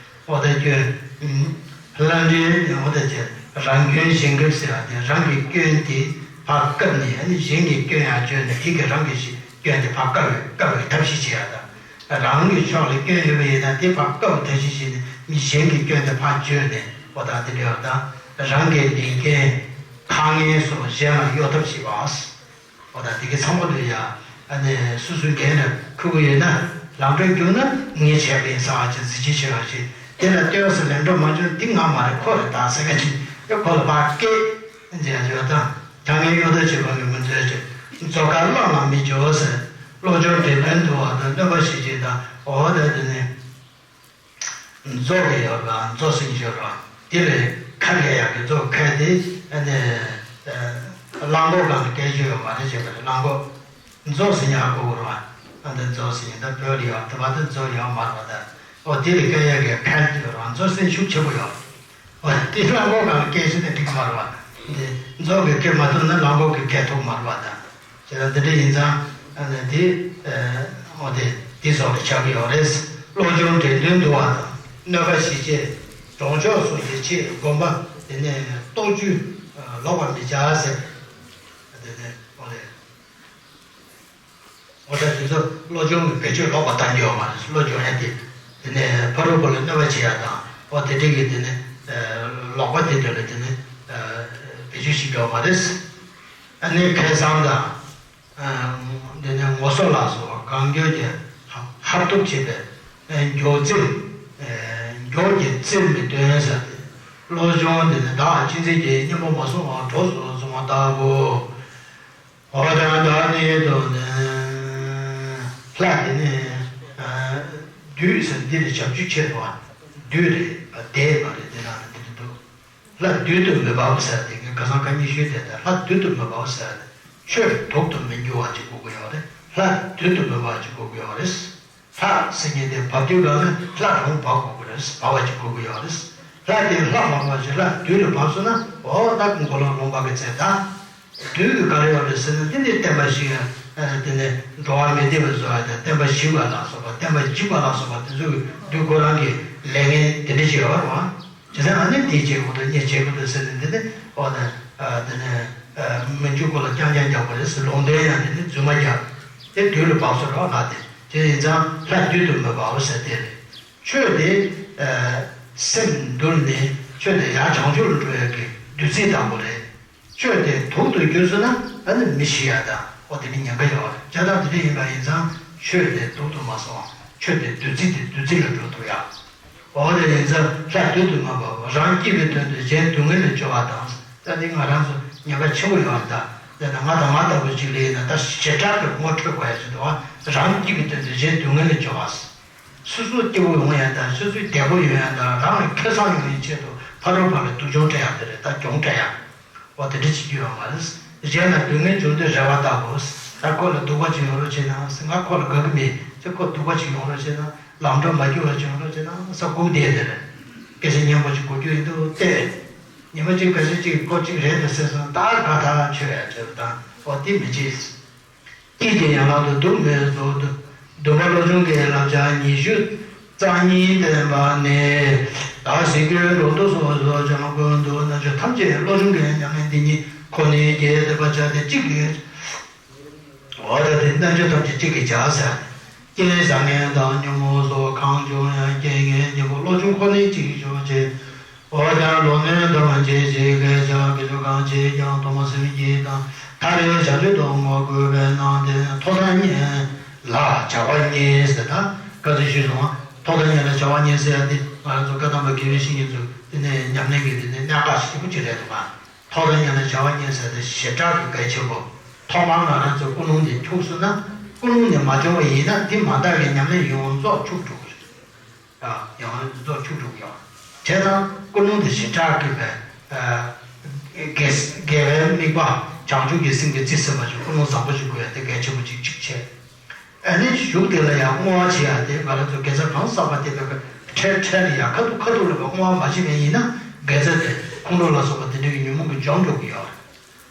འོ་ད་སྐྱོན། ལྷ་འདྲེ་འོ་ད་ཅེ་རང་སྐྱོན་གཞན་འགོད་ཟེར་བ་དེ་རང་གི་སྐྱོན་དེ་ཕར་བཀབ་ནས་ཨ་ནི་གཞན་གྱི་སྐྱོན་ཡང་བརྗོད་ནས་དེ་གིས་རང་གི་སྐྱོན་དེ་ཕར་བཀབ་པའི་བཀབ་པའི་ཐབས་ཤེས་བྱེད་ཡ་དང་། རང་གི་ཕྱོགས་ལ་སྐྱོན་ཡོད་པ་ཡིན་ན་དེ་ཕར་བཀབ་ཐབས་ཤེས་བྱས་ནས་མི་གཞན་གྱི་སྐྱོན་དེ་ཕར་བརྗོད་ནས་འོ་ད་དེ་འདྲ་ཡོད་དང་། རང་གི་ལས་འགན་ཁ་ངན་སོགས་གཞན་ལ་གཡོ་ཐབས་བྱེད་པ། འོ་ད་དེ་གའི་ཚང་མ་ལ་ཡ་ཨ་ནི་སོ་སོའི་འགན་ལ་འཁུར་གྱི་ཡོད་ན་ལམ་འགྲོ་རྒྱུགས་ན་ངས་བྱས་པ་ཡིན་ཟེར་བ་ཅིག་གཟི་བརྗིད་ཆེ་བ་ཞིག་ དེ་ལ་ལྟོས་ཟེར་ལན་འགྲོ་མ་བྱུང་། འདི་ང་མ་རེད། ཁོ་རེད་ད་ཟེར་ག་ཅིག་ཨེ་ཁོ་ལ་ཕར་སྐད་མཇལ་བྱོས་དང་། ད་ངས་གཡོ་ཟླ་བྱེད་པ་ནི་མི་མཛོད་ཅིག་མཛོ་དཀར་གླང་ལ་མི་འཇོག་ཟེར། བློ་སྦྱོང་དྲན་འདུན་འདུལ་བ་དང་། གནོད་པ་ཞི་བྱེད་དང་། འོ་ད་དེ་ནི། མཛོ་གི་ཡོད་ར། མཛོ་ཟིན་ཡོད་ར། དེ་ལས་ཁ་ལས་ཡག་གི་མཛོ་ཁ་དེ་ཨ་ནི་གླང་གོག་སྒང་ལ་སྐད་ཆ་ཡོད་མ་རེད་ཅེས་པ་རེད། གླང་གོག་མཛོ་ཟིན་ཡག་གོ་གོ་ར། ཨ་འདི་མཛོ་ཟིན་ཡག་ད་བོད་ལ་ཡོད་དེ་བ་ད་མཛོ་ཡོད་མ་རེད་བ། ད་ཨོ་དེ་ལས་སྐད་ཡག་གི་ཁ་ཡོད་ར། མཛོ་ཟིན་ཤུགས་ཆེ་པོ་ཡོད། འོ་དེ་གླང་གོག་སྒང་ལ་སྐད་ཆ་དེ་འགྲིག་མ་རེད་བ། འདི་མཛོ་གི་སྐད་མ་ཐུབ་ན་གླང་གོག་གི་སྐད་ཐུབ་མ་རེད་བ་ད། བྱས་ཙང་འདི་འདྲ་ཡིན་ཙང་། ཨ་ནི་དེ་ཨ་འོ་དེ་དེ་སོགས་ལ་ཆགས་ཀྱི་ཡོད་རེད། བློ་སྦྱོང་དྲན་འདུན་འདུལ་བ་དང་། གནོད་པ་ཞི་བྱེད། གྲོང་ཆོག་སོགས་ཀྱི་ཆེད་སྒོམ་པ། དེ་ནས་རྟོག་བཅུད་ལོག་པར་མི་བྱ་ཟེར། དེ་ནས་འོ་དེ་འོ་ད་དེ་ཚོ་བློ་སྦྱོང་གི་བེད་སྤྱོད་ལོག་པ་བཏང་རྒྱུ་ཡོད་མ་རེད། བློ་སྦྱོང་ཡ་དེ། དེ་ནས་ཕ་རོལ་པོ་ལ་གནོད་པ་བྱེད་ཡ་དང་། འོ་དེ་འདྲ་གི་དེ་ནས་ལོག་པ་དེ་འདྲ་ལ་དེ་ནས་བེད་སྤྱོད་བྱེད་རྒྱུ་ཡོད་མ་རེད། ཨ་ནི་ཁ་སང་དང་། ཨ་འདི་ནས་ངོ་སོ་ལ་སོགས་པ་གང་འགྱུར་གྱི་ཧབ་ཐོབ་བྱེད་པའི་མགྱོགས་རྩིབ། མགྱོགས་ཀྱི་རྩིབ་མི་སྟོན་ཟེར་ཏེ། བློ་སྦྱོང་འདི་ནི་བདག་གཅེས་འཛིན་གྱི། གཉེན་པོ་མ་བཟུང་བར་གྲོགས་སུ་བཟུང་བ་ལྟ་བུ། འོ་ད་བདག་ནི་དོ་ནི་ལྷ་དེ་ནི་བདུད་ཟེར། འདི་ནི་བྱབ་ཆུ་ཆེ་བ་བདུད་རེད། བདེ་མ་རེད། དེ་ན་འདི་རེད་འདུག་ལྷ་བདུད་དུ་མི་འབབ་ཟེར་ཏེ། ངས་ཁ་སང་ཁ་ཉིན་ཞུས་ཏེ། ད་ལྷ་བདུད་དུ་མི་འབབ་ཟེར་ཏེ། ཆོས་དུག་ཏུ་མི་འགྱུར་བ་ཅིག་དགོས་ཀྱི་ཡོད་རེད། ལྷ་བདུད་དུ་མི་འབབ་ཅིག་དགོས་ཀྱི་ཡོད་རེད། ལྷ་ཟེར་མཁན་དེ་བབ་དུས་གང་ལ་ལྷ་རང་བབ་དགོས་ཀྱི་རེད། བབ་པ་ཅིག་དགོས་ཀྱི་ཡོད་རེད། ལྷ་དེ་ལྷ་མ་བབ་ཅིག་ལྷ་བདུད་ལ་བབས་སོང་ན། འོ་ད་མགོ་ལོག་ལུང་པ་གི་ཚེ་ད། བདུད་ཀྱི་ག་རེ་ཡོད་རེད་ཟེར་ན། དེ་ནི་བསྟན་པ་བཤིག་ཡ། དེ་ནི་འགྲོ་བ་མི་བདེ་བ་བཟོ་ཡ་དང་། བསྟན་པ་བཤིག་པ་ལ་སོགས་པ། བསྟན་པ་འཇིག་པ་ལ་སོགས་པ་དེ་ཚོ་གི་བདུད་ཁོ་རང་གི་ལས་ངན་དེ་འདྲ་ཞིག་ཡོད་རེད་བ། བྱས་ཙང་ཨ་ནི་འདི་བྱེད་དགོས་འདུག་གཉེན་བྱེད་དགོས་འདུག་ཟེར་ནས། འདི་ནི་འོ་ན་འདི་ནི་མི་འཇུག་གོ་ལ་རྐྱང་རྐྱང་རྒྱག་པ་རེད་ཟེར། ལུང་བསྟན་ཡང་འདི་ནི་རྫུན་མ་རྒྱག་དེ་བདུད་ལ་བབས་སོང་རེད་བ། ལྷ་དེ། དེ་ཡིན་ཙང་ལྷ་བདུད་དུ་མི་འབབ་ཟེར་དེ་རེད། ཆོས་དེ་སེམས་འདུལ་ནས། ཆོས་དེ་ཡར་བྱང་ཆུབ་ལ་འགྲོ་ཡག་གི་བདུད་རྩི་དང་པོ་རེད། ཆོས་དེ་དུག་ཏུ་གྱུར་སོང་ན་ཨ་ནི་མི་ཤི་ཡ་དང་། འོ་དེ་ནི་ཉེན་ཁ་ཡོད་རེད། བྱས་ཙང་དེ་འདྲ་ཡིན་པ་ཡིན་ཙང་ཆོས་དེ་དུག་ཏུ་མ་སོང་བ། ཆོས་དེ་བདུད་རྩི་དེ་བདུད་རྩི་ལ་འགྲོ་ཐུབ་ཡ། འོ་དེ་ཡིན་ཙང་ལྷ་བདུད་དུ་མ་བབ། རང་སྐྱིད་པའི་དོན་དུ་གཞན་སྡུག་བསྔལ་ལས་སྐྱོབ་པ་དང་། ད་འདི་ང་རང་ཚོ་ཉེན་ཁ་ཆེན་པོ་ཡོད་རེད་ད། དེ་ན་ང་དང་ང་ལྟ་བུ་ཅིག་ལ་ཡིན་ན་ད་ཞེ་དྲག་གི་ངོ་འཕྲོད་དགོས་ཡ་ཅིག་འདུག་བ། རང་སྐྱིད་པའི་དོན་དུ་གཞན་སྡུག་བསྔལ་ལས་སྐྱོབ་པ། སོ་སོ་སྐྱིད་པོ་ཡོང་ཡ་དང་། སོ་སོའི་བདེ་པོ་ཡོང་ཡ་དང་། རང་ལ་ཁེ་བཟང་ཡོང་ཡའི་ཆེད་དུ་ཕ་རོལ་པོ་ལ་སྡུག་སྦྱོང་སྤྲད་ཡ་དེ་རེད། ད་སྦྱོང་སྤྲད་ཡ། འོ་དེ་འདྲ་བྱེད་རྒྱུ་ཡོད་མ་རེད། གཞན་ལ་སྡུག་བསྔལ་འབྱུང་དུས་རེ་བ་ལྟ་བུ། ད་ཁོ་ལ་སྡུག་པ་ཅིག་ཡོང་རོགས་བྱེད་ན་ཟེར། ང་ཁོ་ལ་དགའ་གི་མེད་ཅེས། ཁོ་སྡུག་པ་ཅིག་ཡོང་རོགས་བྱེད་ན། ལམ་འགྲོ་མ་འགྱུར་བ་ཅིག་ཡོང་རོགས་བྱེད་ན་ཟེར་སྒུག་བསྡད་དེ་རེད། སྐད་ཆ་སྙན་པོ་ཅིག་གོ་རྒྱུ་ཡིན་དུས་བལྟས། ཉི་མ་གཅིག་ག་ཚོད་ཅིག་ཁོ་གཅིག་རེད་འདུག་ཟེར་སོང་། ད་དགའ་ཐག་ཆོད་ཡ་ཆོད་དང་། འོ་དེ་མི་བྱེད། སྐྱིད་ཀྱི་ཡན་ལག་ཏུ་སྡུག་མེད་གཟུགས། སྡུག་པ་བློ་སྦྱོང་གི་བསླབ་བྱ་ཉི་ཤུ་རྩ་གཉིས་བསྟན་པ་ནི། བདག་གཟིགས་སྐྱོན་འགྲོ་འདུག་སོགས་སོགས་ཀྱང་ཀུན་ཏུ། རྣལ་འབྱོར་ཐམས་ཅད་བློ་སྦྱོང་གི་ཉམས་ལེན་འདི་ཉིད་ཁོ་ནའི་རྒྱས་བསྟན་པར་བྱ་སྟེ། གཅིག་གིས། འོ་ད་དེ་རྣལ་འབྱོར་ཐམས་ཅད་གཅིག་གིས་བྱ་ཟེར། རྐྱེན་བཟང་ངན་དང་ཉོན་མོངས་སོགས་གང་བྱུང་ཡང་། རྐྱེན་ངན་གཉེན་པོ་བློ་སྦྱོང་ཁོ་ནའི་གཅིག་གིས་ཆོག་ཅེས། འོ་ཡང་བློ་ངན་དང་བཅས་ཀྱི་སྐད་ཆ་དགེ་ཚུལ་གང་བྱེད་ཀྱང་དོ་མ་སེམས་བསྐྱེད་དང་། མཐར་བྱང་ཆུབ་ཏུ་བསྔོ་དགོས་པས་ན། དེ་ཐོག་མཐའ་གཉེར་ལ་བྱ་བ་གཉེར་ཟེར། ད་བཀའ་སྩལ་ཞུས་སོང་བ། ཐོག་མཐའ་གཉེར་ལ་བྱ་བ་གཉེར་ཟེར་ཡ་དེ་ང་རང་ཚོ་བཀའ་གདམས་པ་དགེ་བའི་བཤེས་གཉེན་ཚོ་དེ་ནས་ཉམས་ལེན་གྱི་དེ་ནས་གནད་འགག་ཞེ་པོ་ཅིག་རེད་འདུག་ག་ཐོག་མཐའ་གཉེར་ལ་བྱ་བ་གཉེར་ཟེར་དེ་ཞེ་དྲག་གི་གལ་ཆེན་པོ། ཐོག་མར་ང་རང་ཚོ་ཀུན་སློང་དེ་འཁྱུག་སོང་ན། ཀུན་སློང་དེ་མ་བྱུང་བ་ཡིན་ན་དེ་མ་དག་གི་ཉམས་ལེན་ཡོངས་རྫོགས་འཁྱུག་འགྲོ་གི་རེད། ཨ། ཡང་རྫོགས་ཆུག་འགྲོ་གི་ཡོད། བྱས་ཙང་ཀུན་སློང་དེ་ཞེ་དྲག་གི་བས། ཨ། དགེ་དགེ་བའི་དམིགས་པ་བྱང་ཆུབ་ཀྱི་སེམས་ཀྱི་རྩིས་ཟིན་པ་ཞིག་ཀུན་སློང་བཟང་པོ་ཞིག་དགོས་ཡ་དེ་གལ་ཆེན་པོ་ཅིག་གཅིག་བྱས། ཨ་ནི་གཞུག་དེ་ལ་ཡང་བསྔོ་བ་བྱེད་ཡ་དེ་ང་རང་ཚོ་དགེ་རྩ་གང་བསགས་པ་དེ་བས་འཕྲལ་འཕྲལ་ལ་ཡང་ཁ་ཐུག་ཁ་ཐུག་ལ་བས་བསྔོ་བ་མ་བྱེད་མཁན་ཡིན་ན་དགེ་རྩ་དེ་ཁོང་ཁྲོ་ལ་སོགས་པ་དེ་འདྲ་གི་ཉོན་མོངས་ཀྱིས་འཇོམས་འགྲོ་གི་ཡོད་རེད།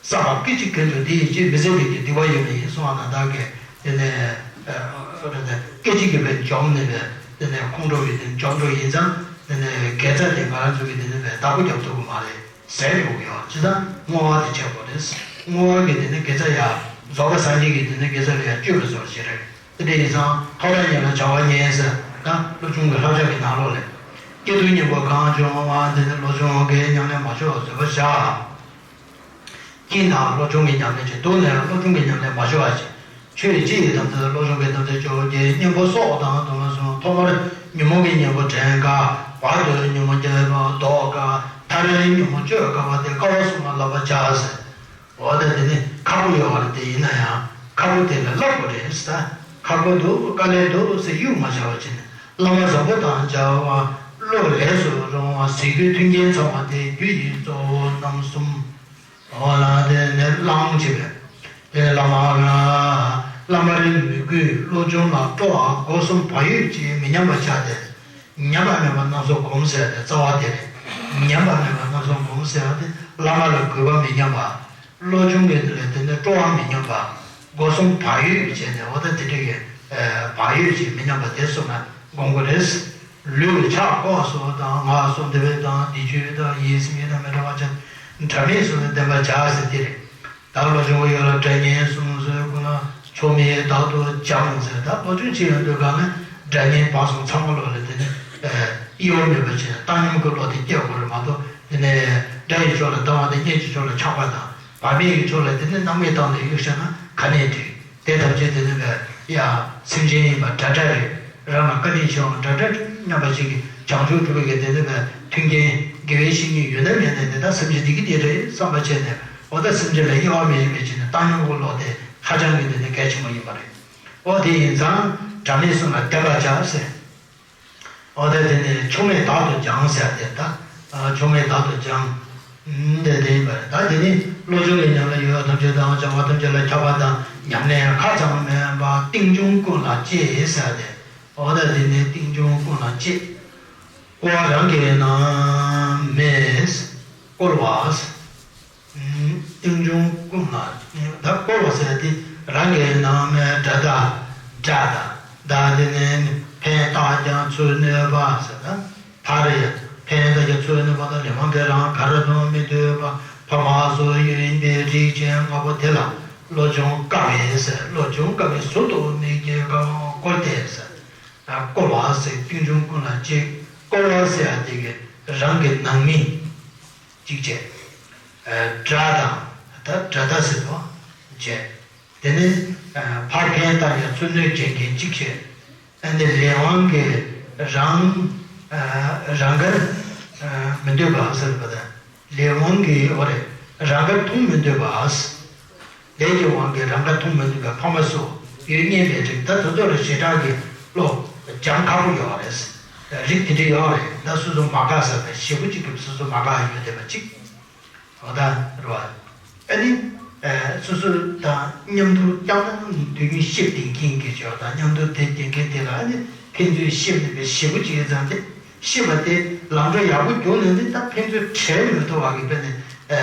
བསགས་པ་སྐད་ཅིག་གིས་འགྲོ། དེ་ཡི་ཕྱིར་མི་ཟད་ལས་ཀྱི་སྡིག་པ་ཡོད་མེད་ཡིན་གསུངས་པ་ན། བདག་གིས་དེ་ནས་ཨ་རེ་ནས་སྐད་ཅིག་གིས་བས་འཇོམས་ནས་བས་དེ་ནས་ཁོང་ཁྲོ་བའི་དེ་འཇོམས་འགྲོ་ཡིན་ཙང་། དེ་ནས་དགེ་རྩ་དེ་ང་རང་ཚོ་གིས་དེ་ནས་བས་བདག་པོ་རྒྱབ་ཐུབ་ཀྱི་མ་རེད། ཟད་འགྲོ་གི་ཡོད། ཇི་ལྟར་བསྔོ་བ་དེ་བྱེད་དགོས་རེད། བསྔོ་བ་གིས་དེ་ནས་དགེ་རྩ་ཡར་རྫོགས་པ་སངས་རྒྱས་ཀྱིས་དེ་ནས་དགེ་རྩ་ལ་ཡར་བསྐྱོད་པའི་བཟོ་ཞིག་རེད། དེ་འདྲ་ཡིན་ཙང་ཐོག་མཐའ་གཉེར་ལ་བྱ་བ་གཉེར་ཟེར་ད་བློ་སྦྱོང་གི་བསླབ་བྱ་གི་ནང་ལོགས་ལས། སྐྱེ་དུས་གཉེན་པོ་གང་བྱུང་བ་དེ་ནི་བློ་སྦྱོང་གི་ཉམས་ལེན་མ་ཆོག་བཟོད་པ་བྱ། སྐྱིད་དང་བློ་སྦྱོང་གི་ཉམས་ལེན་བྱེད། སྡུག་ནས་བློ་སྦྱོང་གི་ཉམས་ལེན་མ་ཤོར་བ་བྱེད། ཆོས་སྤྱི་ཡི་དམ་ཚིག་བློ་སྦྱོང་གི་དམ་ཚིག་བཅོ་བརྒྱད། གཉེན་པོ་སྲོག་དང་དུ་མ་སོང་། ཐོག་མར་ཉོན་མོངས་ཀྱི་གཉེན་པོ་བྲལ་དཀའ། བར་དུ་ཉོན་མོངས་བརྒྱད་པ་བཟློག་དཀའ། མཐར་ཉོན་མོངས་གཅོད་དཀའ་བ་དེ་དཀའ་བ་གསུམ་ལ་བསླབ་པར་བྱ་ཟེར། འོ་ད་དེ་ནི་ཁག་པོ་ཡོད་པ་རེད། དེ་ཡིན་ན་ཡང་ཁག་པོ་དེ་ལ་བསླབ་དགོས་རེད་ཟེར། ཁག་པོ་འདུག་དཀའ་ལས་འདུག་ཟེར་གཡུག་མ་བྱ་བ་བྱས་ནས། བླ་མ་བཟང་པོ་དང་མཇལ་བ། བློ་ལས་སུ་རུང་བ། ཟས་གོས་མཐུན་རྐྱེན་ཚང་བ་དེ་རྒྱུ་ཡི་གཙོ་བོ་རྣམ་གསུམ། འོ་ལ་དེ་ནས་བླང་བྱས་པས། དེ་བླ་མ་ལ། བླ་མ་རིགས་མོས་གུས་བློ་སྦྱོང་ལ་སྤྲོ་བ་སྒོ་གསུམ་བག་ཡོད་ཀྱིས་མི་ཉམས་པར་བྱ་སྟེ། ཉམས་པ་མེད་པ་རྣམ་གསུམ་སྒོམ་ཟེར་ཏེ་རྩ་བ་དེ་རེད། ཉམས་པ་མེད་པ་རྣམ་གསུམ་སྒོམ་ཟེར་བ་དེ་བླ་མ་ལ་གུས་པ་མི་ཉམས་པ། བློ་སྦྱོང་གི་དེ་ལ་དེ་ནས་སྤྲོ་བ་མི་ཉམས་པ། སྒོ་གསུམ་བག་ཡོད་ཀྱིས་བྱས་ནས་འོ་ད་དེ་འདྲ་གི་བག་ཡོད་ཀྱིས་མི་ཉམས་པ་དེ་གསུམ་ལ་སྒོམ་དགོས་རེད། ལུས་ཕྱག་ལྐོག་སོགས་དང་། ངག་གསུམ་དེ་བས་དང་། བཟླས་བརྗོད་དང་། ཡིད་སེམས་ཡེ་དང་མི་འབྲལ་བར་བྱ། སྒྲ་མེད་གསུམ་ལ་བརྟེན་པར་བྱ་ཟེར་དེ་རེད། ད་བློ་སྦྱོང་གི་ཡུལ་ལ་སྒྲ་སྙན་གསུམ་སོགས་ཀུན་ལ་ཆོ་མེད་རྟག་ཏུ་སྦྱང་ཟེར། ད་བློ་སྦྱོང་བྱེད་ཡོང་དུས་གང་ལ་སྒྲ་སྙན་བར་གསུམ་ཚང་མ་ལོག་ལ་དེ་ནི་གཡོ་བ་མེད་པ་བྱས་ནས་བཏང་སྙོམས་ཀྱི་བློ་དེ་སྐྱེ་དགོས་རེད་མ་གཏོགས། དེ་ནས་སྒྲ་ཡི་ཕྱོགས་ལ་སྡང་བ་དང་། སྙན་གྱི་ཕྱོགས་ལ་ཆགས་པ་དང་། བག་མེད་ཀྱི་ཕྱོགས་ལ་དེ་ནི་སྣང་མེད་བཏང་ནས་གཡུག་བཞག་ན་ག་ནས་འགྲིག་དེ་ཐམས་ཅད་དེ་ནི་བས་ཡ་སེམས་ཅན་ཡིན་པ་འདྲ་འདྲ་རེད། རང་ལ་བཀའ་དྲིན་ཆེ་བ་འདྲ་འདྲ་རེད་སྙམ་པ་ཅིག་གིས་བྱང་ཆུབ་སྒྲུབ་པའི་གི་དེ་ནི་བས་མཐུན་རྐྱེན་དགེ་བའི་བཤེས་གཉེན་ཡོད་ན་མེད་ན་དེ་དག་སེམས་ཅན་འདི་གི་དེ་རེད་བསམ་པ་བྱས་ནས། འོ་ད་སེམས་ཅན་ལ་གཡེང་བ་མེད་བཞིན་མེད་བྱས་ནས་བཏང་སྙོམས་ཀྱི་བློ་དེ་ཧ་ཅང་གི་དེ་ནི་གལ་ཆེན་པོ་ཡིན་པ་རེད། འོ་དེ་ཡིན་ཙང་སྒྲ་མེད་གསུམ་ལ་བརྟེན་པར་བྱ་ཟེར། འོ་ད་དེ་ནས་ཆོ་མེད་རྟག་ཏུ་སྦྱང་ཟེར་ཏེ། ད་ཆོ་མེད་རྟག་ཏུ་སྦྱང་། འདི་དེ་ཡིན་པ་རེད། ད་དེ་ནི་བློ་སྦྱོང་གི་ཉམས་ལེན་ཡོད་ཐམས་ཅད་དང་། བྱ་བ་ཐམས་ཅད་ལ་ཁྱབ་པ་དང་། ཉམས་ལེན་ཁ་ཙམ་མིན་པར་རྟེན་འབྱུང་ཀུན་ལ་གཅེས་ཟེར་ཏེ། འོ་ད་དེ་ནི་རྟེན་འབྱུང་ཀུན་ལ་གཅེས། བསྐོར་བ་རང་གི་སྣང་མེད་བསྐོར་བ། རྟེན་འབྱུང་ཀུན་ལ་ད་བསྐོར་བ་ཟེར་དེ་རང་གི་སྣང་མེད་སྒྲ་དང་སྒྲ་དང་། ད་དེ་ནས་ཕན་བཏགས་ཀྱང་ཚུར་གནོད་པ་ཟེར་ན། ཕར་ཡང་ཕན་བཏགས་ཀྱང་ཚུར་གནོད་པ་དང་། ལས་དབང་གིས་རང་ག་ར་དང་མི་སྡོད་པ། ཕ་མ་སོགས་ཡོད་པའི་རིགས་ཅན་ལྔ་པོ་དེ་ལ་བློ་སྦྱོང་དཀའ་བས་ཟེར། བློ་སྦྱོང་དཀའ་བས་ཟུར་དུ་མིག་གིས་བསྐོར་ཏེ་ཟེར། བསྐོར་བ་ཟེར་རྟེན་འབྱུང་ཀུན་ལ་གཅེས། བསྐོར་བ་ཟེར་ཡ་དེ་གི་རང་གི་སྣང་མེད་གཅིག་བྱས། སྒྲ་དང་། ད་སྒྲ་དག་ཟེར་དོ། བྱས། དེ་ནས་ཕར་ཕན་བཏགས་ཀྱང་ཚུར་གནོད་བྱེད་མཁན་གཅིག་བྱས། ཨ་ནི་ལས་དབང་གིས་རང་རང་དགར་མི་འདོད་པ་ཟེར་བ་དང་། ལས་དབང་གིས། འོ་རེད། རང་དགར་མཐོང་མི་འདོད་པ། ལས་ཀྱི་དབང་གིས་རང་དགར་མཐོང་མི་འདོད་པའི་ཕ་མ་སོགས་ཡོད་ངེས་པའི་རིགས། ད་དེ་ཚོ་ལ་ཞེ་དྲག་གི་བློ་སྦྱང་ཁག་པོ་ཡོད་རེད། རིགས་དེ་འདྲ་ཡོད་རེད། ད་སོ་སོ་མ་དགའ་ས་དང་ཞེ་པོ་ཅིག་གི་སོ་སོ་མ་དགའ་ཡོད་བསྡད་པ་ཅིག་འོ་ད་རེད་བ། ཨ་ནི་སོ་སོ་དང་མཉམ་དུ་སྐྱབས་དང་དུས་རྒྱུན་གཤིབ་བསྡད་མཁན་གྱི་ཆོས་དང་། མཉམ་དུ་བསྡད་མཁན་དེ་ལ་ཨ་ནི་ཕན་ཚུན་གཤིབ་ནས་པའི་ཞེ་པོ་ཅིག་ཡོད་ཙང་། དེ་གཤིབ་པ་དེ་ལམ་འགྲོ་ཡག་པོ་བརྒྱུད་ནས་ནི་ད་ཕན་ཚུན་བྲལ་མི་ཐུབ་པ་གི་དཔེ་ནས་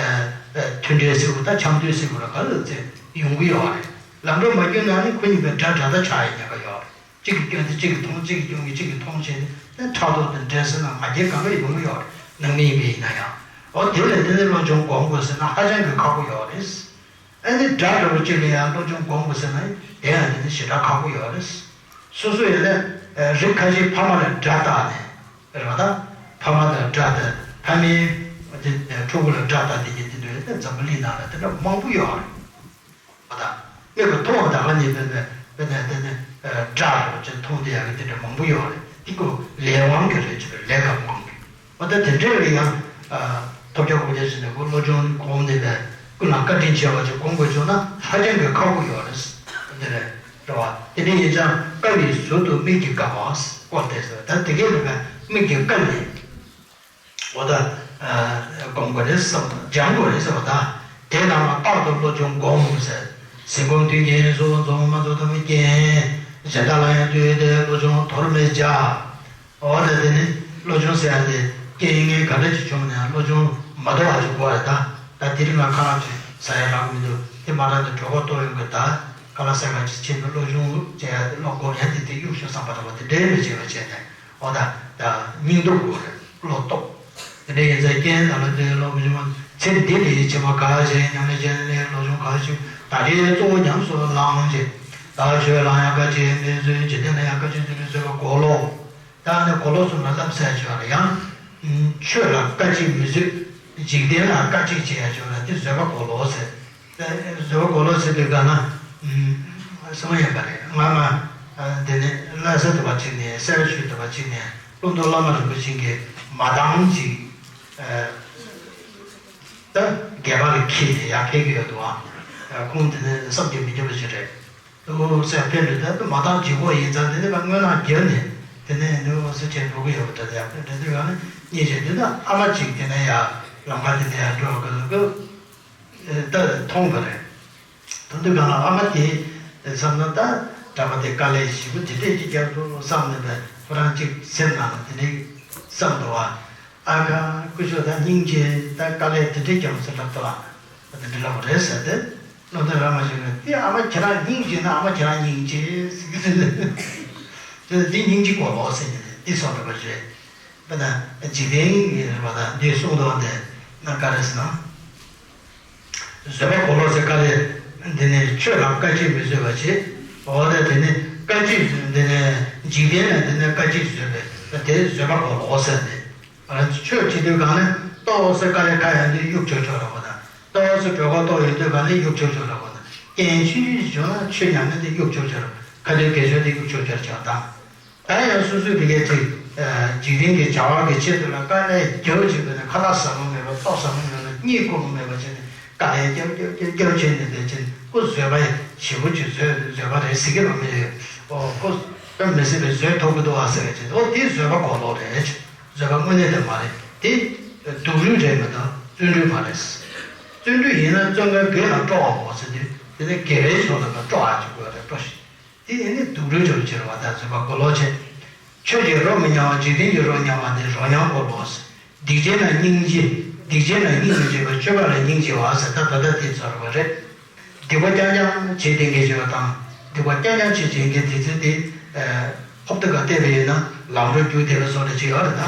མཐུན་འབྲེལ་ཟེར་བ་དང་འཆམ་མཐུན་ཟེར་བ་ལ་ག་ལ་ཚེ་ཡོང་གི་ཡོད་རེད། ལམ་འགྲོ་མ་བརྒྱུད་ན་ནི་ཁོ་གཉིས་པའི་དགྲ་དགྲ་ལྟ་ཆགས་ཡ་ཉེན་ཁ་ཡོད་རེད། གཅིག་གི་སྐྱོན་དེ་གཅིག་གིས་མཐོང་། གཅིག་གི་སྐྱོན་དེ་གཅིག་གིས་མཐོང་བྱས་ནས་ཕྲག་དོག་དང་འགྲན་སེམས་དང་ང་རྒྱལ་གང་ག་ཡོང་གི་ཡོད་རེད། ནང་མི་ཡིན་པ་ཡིན་ན་ཡང་། འོ་དེ་ལས་དེ་ནས་བློ་སྦྱོང་སྒོམ་དགོས་ཟེར་ན་ཧ་ཅང་གི་ཁག་པོ་ཡོད་རེད། ཨ་ནི་དགྲ་འདྲ་པོ་གཅིག་ལ་ཡང་བློ་སྦྱོང་སྒོམ་དགོས་ཟེར་ན་དེ་ཡང་དེ་ནི་ཞེ་དྲག་ཁག་པོ་ཡོད་རེད། སོ་སོ་ཡིན་ན་རིགས་ཁ་ཤས་ཕ་མ་ལ་དགྲ་བཏགས་ནས་རེད་པ། ད་ཕ་མ་ལ་དགྲ་བཏགས། ཕ་མའི་དེ་ཕྲུ་གུ་ལ་དགྲ་བཏགས། དེ་གྱིས་དེ་འདྲ་འཛམ་བུ་གླིང་ནང་ལ་དེ་འདྲ་མང་པོ་ཡོད་རེད། པ་དང་། མིག་གིས་མཐོང་བ་དང་། ཨ་ནི་དཔེར་ན་དཔེར་ན་དེ་ནི་སྒྲ་རོ་ཅན་མཐོང་བསྡད་ཡག་གི་དེ་འདྲ་མང་པོ་ཡོད་རེད། དེ་ཀོ་ལས་དབང་གིས་རེད་ཅེས་པའི་ལས་ཀ་མང་གི། འོ་ད་དེ་འདྲའི་ལ་ཡང་ཐོབ་རྒྱག་གོ་རྒྱག་བྱས་ནས་ཁོ་བློ་སྦྱོང་གོམས་ནས་པས་ཀུན་ལ་བཀའ་དྲིན་ཆེ་བ་ཅིག་སྒོམ་དགོས་བྱུང་ན་ཧ་ཅང་གི་ཁག་པོ་ཡོད་རེད། དེ་རེད་རེད་བ། དེ་འདྲ་ཡིན་ཙང་དཀའ་བའི་ཟུར་དུ་དམིགས་ཀྱིས་བཀར་བ་བསྐོར་ཏེ་ཟེར། ད་དེ་གའི་ལ་པས་དམིགས་ཀྱིས་བཀར་ནས། འོ་ད། སྒོམ་དགོས་རེད་བསམ། སྦྱང་དགོས་རེད་བསམ་པ་དང་། དེ་རྣམས་ལ་རྟག་ཏུ་བློ་སྦྱོང་སྒོམ་ཟེར། ཟས་སྐོམ་མཐུན་རྐྱེན་སོགས་འཛོམས་མ་འཛོམས་ཐ་མའི་རྐྱེན། གཞན་དག་ལ་ཡང་ལྟོས་ཏེ་བློ་སྦྱོང་དོར་མི་བྱ། འོ་ད་དེ་ནི་བློ་སྦྱོང་ཟེར་ཡ་དེ་རྐྱེན་ངན་ག་འདྲ་ཅིག་བྱུང་ནའང་བློ་སྦྱོང་མ་དོར་བ་ཅིག་དགོས་རེད། ད་ད་དེ་རིང་ང་ཁ་ལག་ཅིག་ཟ་ཡ་རག་མི་འདུག་དེ་མ་རག་ནས་གྲོད་ཁོག་ལྟོགས་ཡོང་གི། ད་ཁ་ལག་ཟ་ག་ཅིག་ཕྱིན་ནས་བློ་སྦྱོང་བྱེད་ཡ་དེ་བློ་སྒོམ་ཡ་དེ་དེ་གཡུག་ཤོག་བསམ་པ་འདྲ་བ་དེ་འདྲའི་མི་བྱེད་པ་བྱས་ནས། འོ་ད། ད་སྙིང་སྟོབས་དགོས་རེད། བློ་སྟོབས། དེ་འདྲ་ཡིན་ཙང་རྐྱེན་དག་ལ་ལྟོས། བློ་སྦྱོང་ཚེ་འདི་ལ་ཕྱི་མ་ག་ཅི་ཉམས་ལེན་བྱས་ནས་བློ་སྦྱོང་ག་ཅི་ད་རེས་གཙོ་བོ་ཉམས་སུ་བླང་བྱས། ད་ཆོས་བླང་ཡག་ག་ཅི་མི་བཟོད། འཇིག་རྟེན་ལ་ཡག་ག་ཅི་མི་བཟོད་པའི་གོ་ལོག་ད་ནི་གོ་ལོག་གསུམ་ལ་བསླབ་ཟེར་ཡ་ཅིག་ཡོད་རེད། ཡང་ཆོས་ལ་དཀའ་ཅིག་མི་བཟོད། འཇིག་རྟེན་ལ་དཀའ་ཅིག་བྱེད་ཡ་ཅིག་ཡོད་རེད། དེ་བཟོད་པ་གོ་ལོག་ཟེར། བཟོད་པ་གོ་ལོག་ཟེར་དུས་ག་ན། སེམས་ཡོད་པ་རེད། སྔ་མ་དེ་ནི་ལྷ་ས་དུ་བ་གཅིག་ནས། སེ་ར་ཆུ་དུ་བ་གཅིག་ནས། ཀླུ་མདོ་བླ་མ་རིན་པོ་ཆེ་གིས་མ་བཏང་ཅིག་ད་སྒལ་པ་ལ་འཁྱེར་ནས་ཡར་ཕེབས་ཀྱི་ཡོད་འདུག་ཨ། ཁོང་དེ་ནས་བསམ་གྱིས་མི་ཁྱབ་པ་ཞིག་རེད། ཨོ་ཟེར་ཕེབས་འདུག་ད་མ་བཏང་ལྗིད་ཁོག་ཡིན་ཙང་དེ་ནས་ཕར་དངོས་གནས་བརྒྱབ་ནས་དེ་ནས་ནུ་ཨོ་ཟེར་བྱས་འགྲོ་གི་ཡོད་པ་འདྲ། ཡར་ཕེབས་འདྲ་དུས་ག་ནས་གཉིས་བྱས་དེ་ན་ཨ་མ་གཅིག་དེ་ནས་ཡར་ལམ་ཁ་དེ་ནས་ཡར་འགྲོ་གི་འདུག་ད་མཐོང་བ་རེད། དོན་དུ་གང་ལ་ཨ་མ་དེ་བསམ་ན་ད་གྲྭ་པ་དེ་དཀའ་ལས་ཞེ་པོ་དེ་འདྲས་ཀྱི་རྒྱབ་ཏུ་བསམ་ནས་པས་ཁོ་རང་གཅིག་སེམས་ནང་ལ་དེ་འདྲས་བསམ་འདུག་བ། ཨ་ཁ་སྐུ་ཞབས་ད་སྙིང་རྗེ། ད་དཀའ་ལས་དེ་འདྲས་རྒྱབ་ཟེར་ལབ་ཏུ་བ་དེ་འདྲས་ལབ་པ་རེད་ཟེར་ཏེ། བློ་ལྡན་ར་མ་ཞིག་གིས་དེ་ཨ་མ་ཁྱེད་རང་སྙིང་རྗེ་ན་ཨ་མ་ཁྱེད་རང་སྙིང་རྗེ་ཟེར་གི་ཟེར་ཏེ། དེ་སྙིང་རྗེ་གོ་ལོག་ཟེར་གྱི་རེད། དེ་སོགས་འདྲ་པ་རེད། དཔེར་ན་འཇིག་རྟེན་གྱི་རེད་པ། ད་འདི་གསུངས་དོན་དེ་ན་ག་རེ་ཟེར་ན། བཟོད་པ་གོ་ལོག་ཟེར་ག་རེ། འདི་ནི་ཆོས་ལ་དཀའ་སྤྱད་མི་བཟོད་པ་བྱེད། འོ་ན་དེ་ནི་དཀའ་སྤྱད་འདི་ནི་འཇིག་རྟེན་ལ་འདི་ནི་དཀའ་སྤྱད་བཟོད་པས་དེ་བཟོད་པ་གོ་ལོག་ཟེར་ཏེ། ང་རང་ཚོ་ཆོས་བྱེད་དུས་གང་ནས་ལྟོགས་ཟེར་དཀའ་ལས་ཁ་ཡོང་དུས་གཡུག་ཆོག་ཆོག་རེད་པ། ད་ལྟོགས་ཟེར་གྲོད་ཁོག་ལྟོགས་ཡོང་དུས་གང་ནས་གཡུག་ཆོག་ཆོག་རེད་པ། ད་རྐྱེན་ཆུང་ཆུང་ཞིག་བྱུང་ན་ཆོས་ཉམས་ལེན་དེ་གཡུག་ཆོག་ཆོག་རེད། ཁ་ཏོན་དགེ་སྦྱོར་དེ་གཡུག་ཆོག་ཆོག་ཆགས་དང་། ད་ཡང་སོ་སོའི་བི་སྐད་ཅིག་འཇིག་རྟེན་གྱི་བྱ་བ་གི་ཆེད་དུ་ལ་དཀའ་ལས་རྒྱབ་བྱེད་པ་ནི་ཁ་ལག་ཟ་མ་མེད་པ། ལྟོ་ཟ་མ་མེད་པ། གཉིད་ཁུག་མ་མེད་པ་བྱས་ནས་དཀའ་ལས་རྒྱབ་རྒྱབ་རྒྱབ་རྒྱབ་བྱས་ནས་བསྡད་བྱས་ནས་ཁོ་བཟོད་པ་ཞེ་པོ་ཅིག་བཟོད་བཟོད་པ་རེད་ཟེར་གྱི་རོ་མི་རེད། ཨོ་ཁོ་དཔེ་མི་སྲིད་པའི་བཟོད་ཐུབ་ཀྱི་འདུག་ཨ་ཟེར་བྱས་ནས། ཨོ་དེ་བཟོད་པ་གོ་ལོག་རེད། བཟོད་པ་དངོས་གནས་དེ་མ་རེད། དེ་སྡུག་རུས་རེད་མ་གཏོགས་བརྩོན་འགྲུས་མ་རེད། བརྩོན་འགྲུས་ཡིན་ན་བརྩོན་མཁན་དགེ་ལ་སྤྲོ་བ་འོང་ཟེར་དུས་དེ་ནས་དགེ་བའི་ཕྱོགས་ལ་སྤྲོ་བ་ཅིག་དགོས་རེད། སྤྲོ་ཞིག་དེ་ཡིན་ནི་སྡུག་རུས་འདྲ་བོ་ཅིག་རེད་པ། ད་བཟོད་པ་གོ་ལོག་བྱེད། ཆོས་ཀྱི་རོ་མི་མྱང་བ། འཇིག་རྟེན་གྱི་རོ་མྱང་བ་དེ་རོ་མྱང་གོ་ལོག་ཟེར། སྡིག་ཅན་ལ་སྙིང་རྗེ། སྡིག་ཅན་ལ་སྙིང་མི་རྗེ་བ། སྤྱོད་པ་ལ་སྙིང་རྗེ་བ་ཟེར། ད་ད་ལྟ་དེ་ཚོ་རེད་པ་རེད། སྡིག་པ་རྐྱང་རྐྱང་བྱེད་བསྡད་མཁན་ཅིག་ཡོད་དང་། སྡིག་པ་རྐྱང་རྐྱང་བྱེད་བྱེད་མཁན་དེ་ཚོ་དེ་ཧོབ་ཏེ་ག་བལྟས་པ་ཡིན་ན་ལམ་འགྲོ་རྒྱུག་བསྡད་པ་བཟོ་འདྲ་ཅིག་ཡོད་རེད་ད།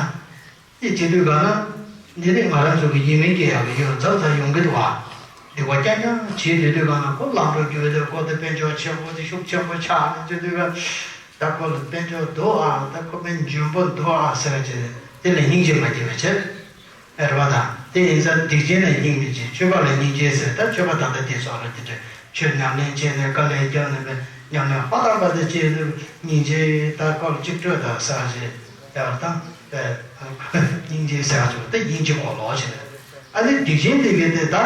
དེ་བྱེད་དུས་གང་ན། འདི་ནི་ང་རང་ཚོ་གི་ཡིད་སྨོན་སྐྱེ་ཡག་གི་ཡོད་མཚམས་མཚམས་ཡོང་གི་འདུག་བ། སྡིག་པ་རྐྱང་རྐྱང་བྱེད་བསྡད་དུས་གང་ན་ཁོ་ལམ་འགྲོ་རྒྱུག་དུས་ཁོ་དེ་དཔལ་འབྱོར་ཆེན་པོ་དེ་ཤུགས་ཆེན་པོ་ཆགས་ནས་བྱེད་དུས་ག་ད་ཁོ་ལ་དཔལ་འབྱོར་འདུག་ཨ། ད་ཁོ་པའི་འཇོན་པོ་འདུག་ཨ་ཟེར་བྱས་དེ་ལ་སྙིང་རྗེ་མ་སྐྱེ་བ་བྱས། རེད་པ། ད་དེ་ཡིན་ཙང་སྡིག་ཅན་ལ་སྙིང་མི་རྗེ། སྤྱོད་པ་ལ་སྙིང་རྗེ་ཟེར། ད་སྤྱོད་པ་ད་ལྟ་དེ་སོགས་ལ་དེ་འདྲ་ཆོས་ཉམས་ལེན་བྱས་ནས་དཀའ་ལས་བརྒྱབ་ནས་པའི་ཉམས་ལེན་ཧོ་ད་པ་དེ་བྱས་ནས་སྙིང་རྗེ་ད་ཁོ་ལ་གཅིག་སྤྲོད་ད་ཟེར་བྱས། ཡར་དང་། སྙིང་རྗེ་ཟེར་བ་ཅིག་ད་སྙིང་རྗེ་གོ་ལོག་བྱས་ནས། ཨ་ནི་སྡིག་ཅན་དེ་གའི་དེ་ད་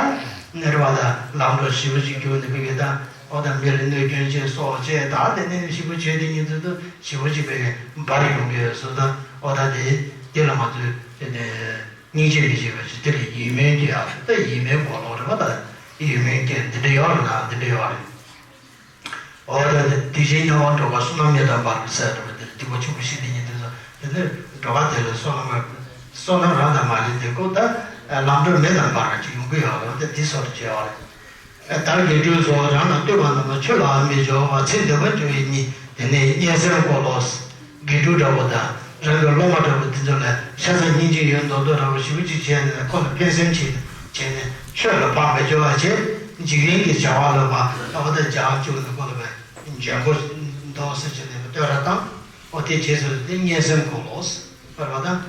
ནེར་བ་ད་ལམ་འགྲོ་ཞེ་པོ་ཅིག་རྒྱུག་ནས་བི་གའི་ད་ཨོ་ད་མི་ལ་གནོད་སྐྱོན་བྱས་སོགས་བྱས། ད་དེ་ནས་ཞེ་པོ་བྱས་དེ་ཉིན་དུ་ཞེ་པོ་ཅིག་བི་གའི་འབར་ཡོང་གི་ཡོད་སོ། ད་ཨོ་ད་དེ་དེ་ལ་ང་ཚོས་དེ་ནས་སྙིང་རྗེ་མི་བྱེད་པ་ཅིག་དེ་ལ་ཡིད་སྨོན་སྐྱེ་ཡག་ད་ཡིད་སྨོན་གོ་ལོག་རེད་པ། ད་ཡིད་སྨོན་སྐྱེ་འདི་འདྲ་ཡོད་རེད་ན་འདི་འདྲ་ཡོད་རེད། འོ་ད་དེ་དེ་བཞིན་དམྱལ་བ་འགྲོ་བ་བསོད་ནམས་མེ་དང་འབར་བའི་ས་འགྲོ་བ་དེ་སྡིག་པ་ཆེན་པོ་ཞིག་དེ་ཉིད་དུ་དེ་ནི་འགྲོ་བ་དེ་ལ་བསོད་ནམས་བསོད་ནམས་རང་དང་མ་ལུས་དེ་ཀོ་ད་ལམ་འགྲོ་མེ་དང་འབར་བ་ཅིག་ཡོང་གི་ཡོད་རེད། དེ་དེ་སོགས་ཀྱི་ཡོད་རེད། བདག་དགེ་སྦྱོང་སོགས་རང་ལ་ལྟོས་པ་རྣམས་ལ་ཆོས་ལའང་མི་སྦྱོར་བར་ཚེ་འདོད་པ་སྐྱོ་བའི་གཉིད། དེ་ནི་གཉན་སེམས་སྐོར་ལོ། དགེ་ཕྲུག་འདྲ་བོ་དང་རང་གི་སློབ་མ་འདྲ་བོ་དེ་ཚོ་ལ་ཤ་ཚ་སྙིང་རྗེ་ཡོད་མདོག་མདོག་འདྲ་བོ་ཞེ་པོ་ཅིག་བྱས་ནས་ཁོ་ལ་ཕན་སེམས་བྱས་བྱས་ནས་ཆོས་ལ་བག་མི་ཆོད་པ་བྱས། འཇིག་རྟེན་གྱི་བྱ་བ་ལ་བག་ཨོ་ད་རྒྱག་བཅུག་ནས་ཁོ་ལ་བས་འཇོན་པོ་མདོག་ཟེར་བྱས་ནས་བསྟོད་ར་བཏང་། ཨོ་དེ་རྗེས་སུ་དེ་གཉན་སེམས་སྐོར་ལོ་ཟེར་བ་དང་།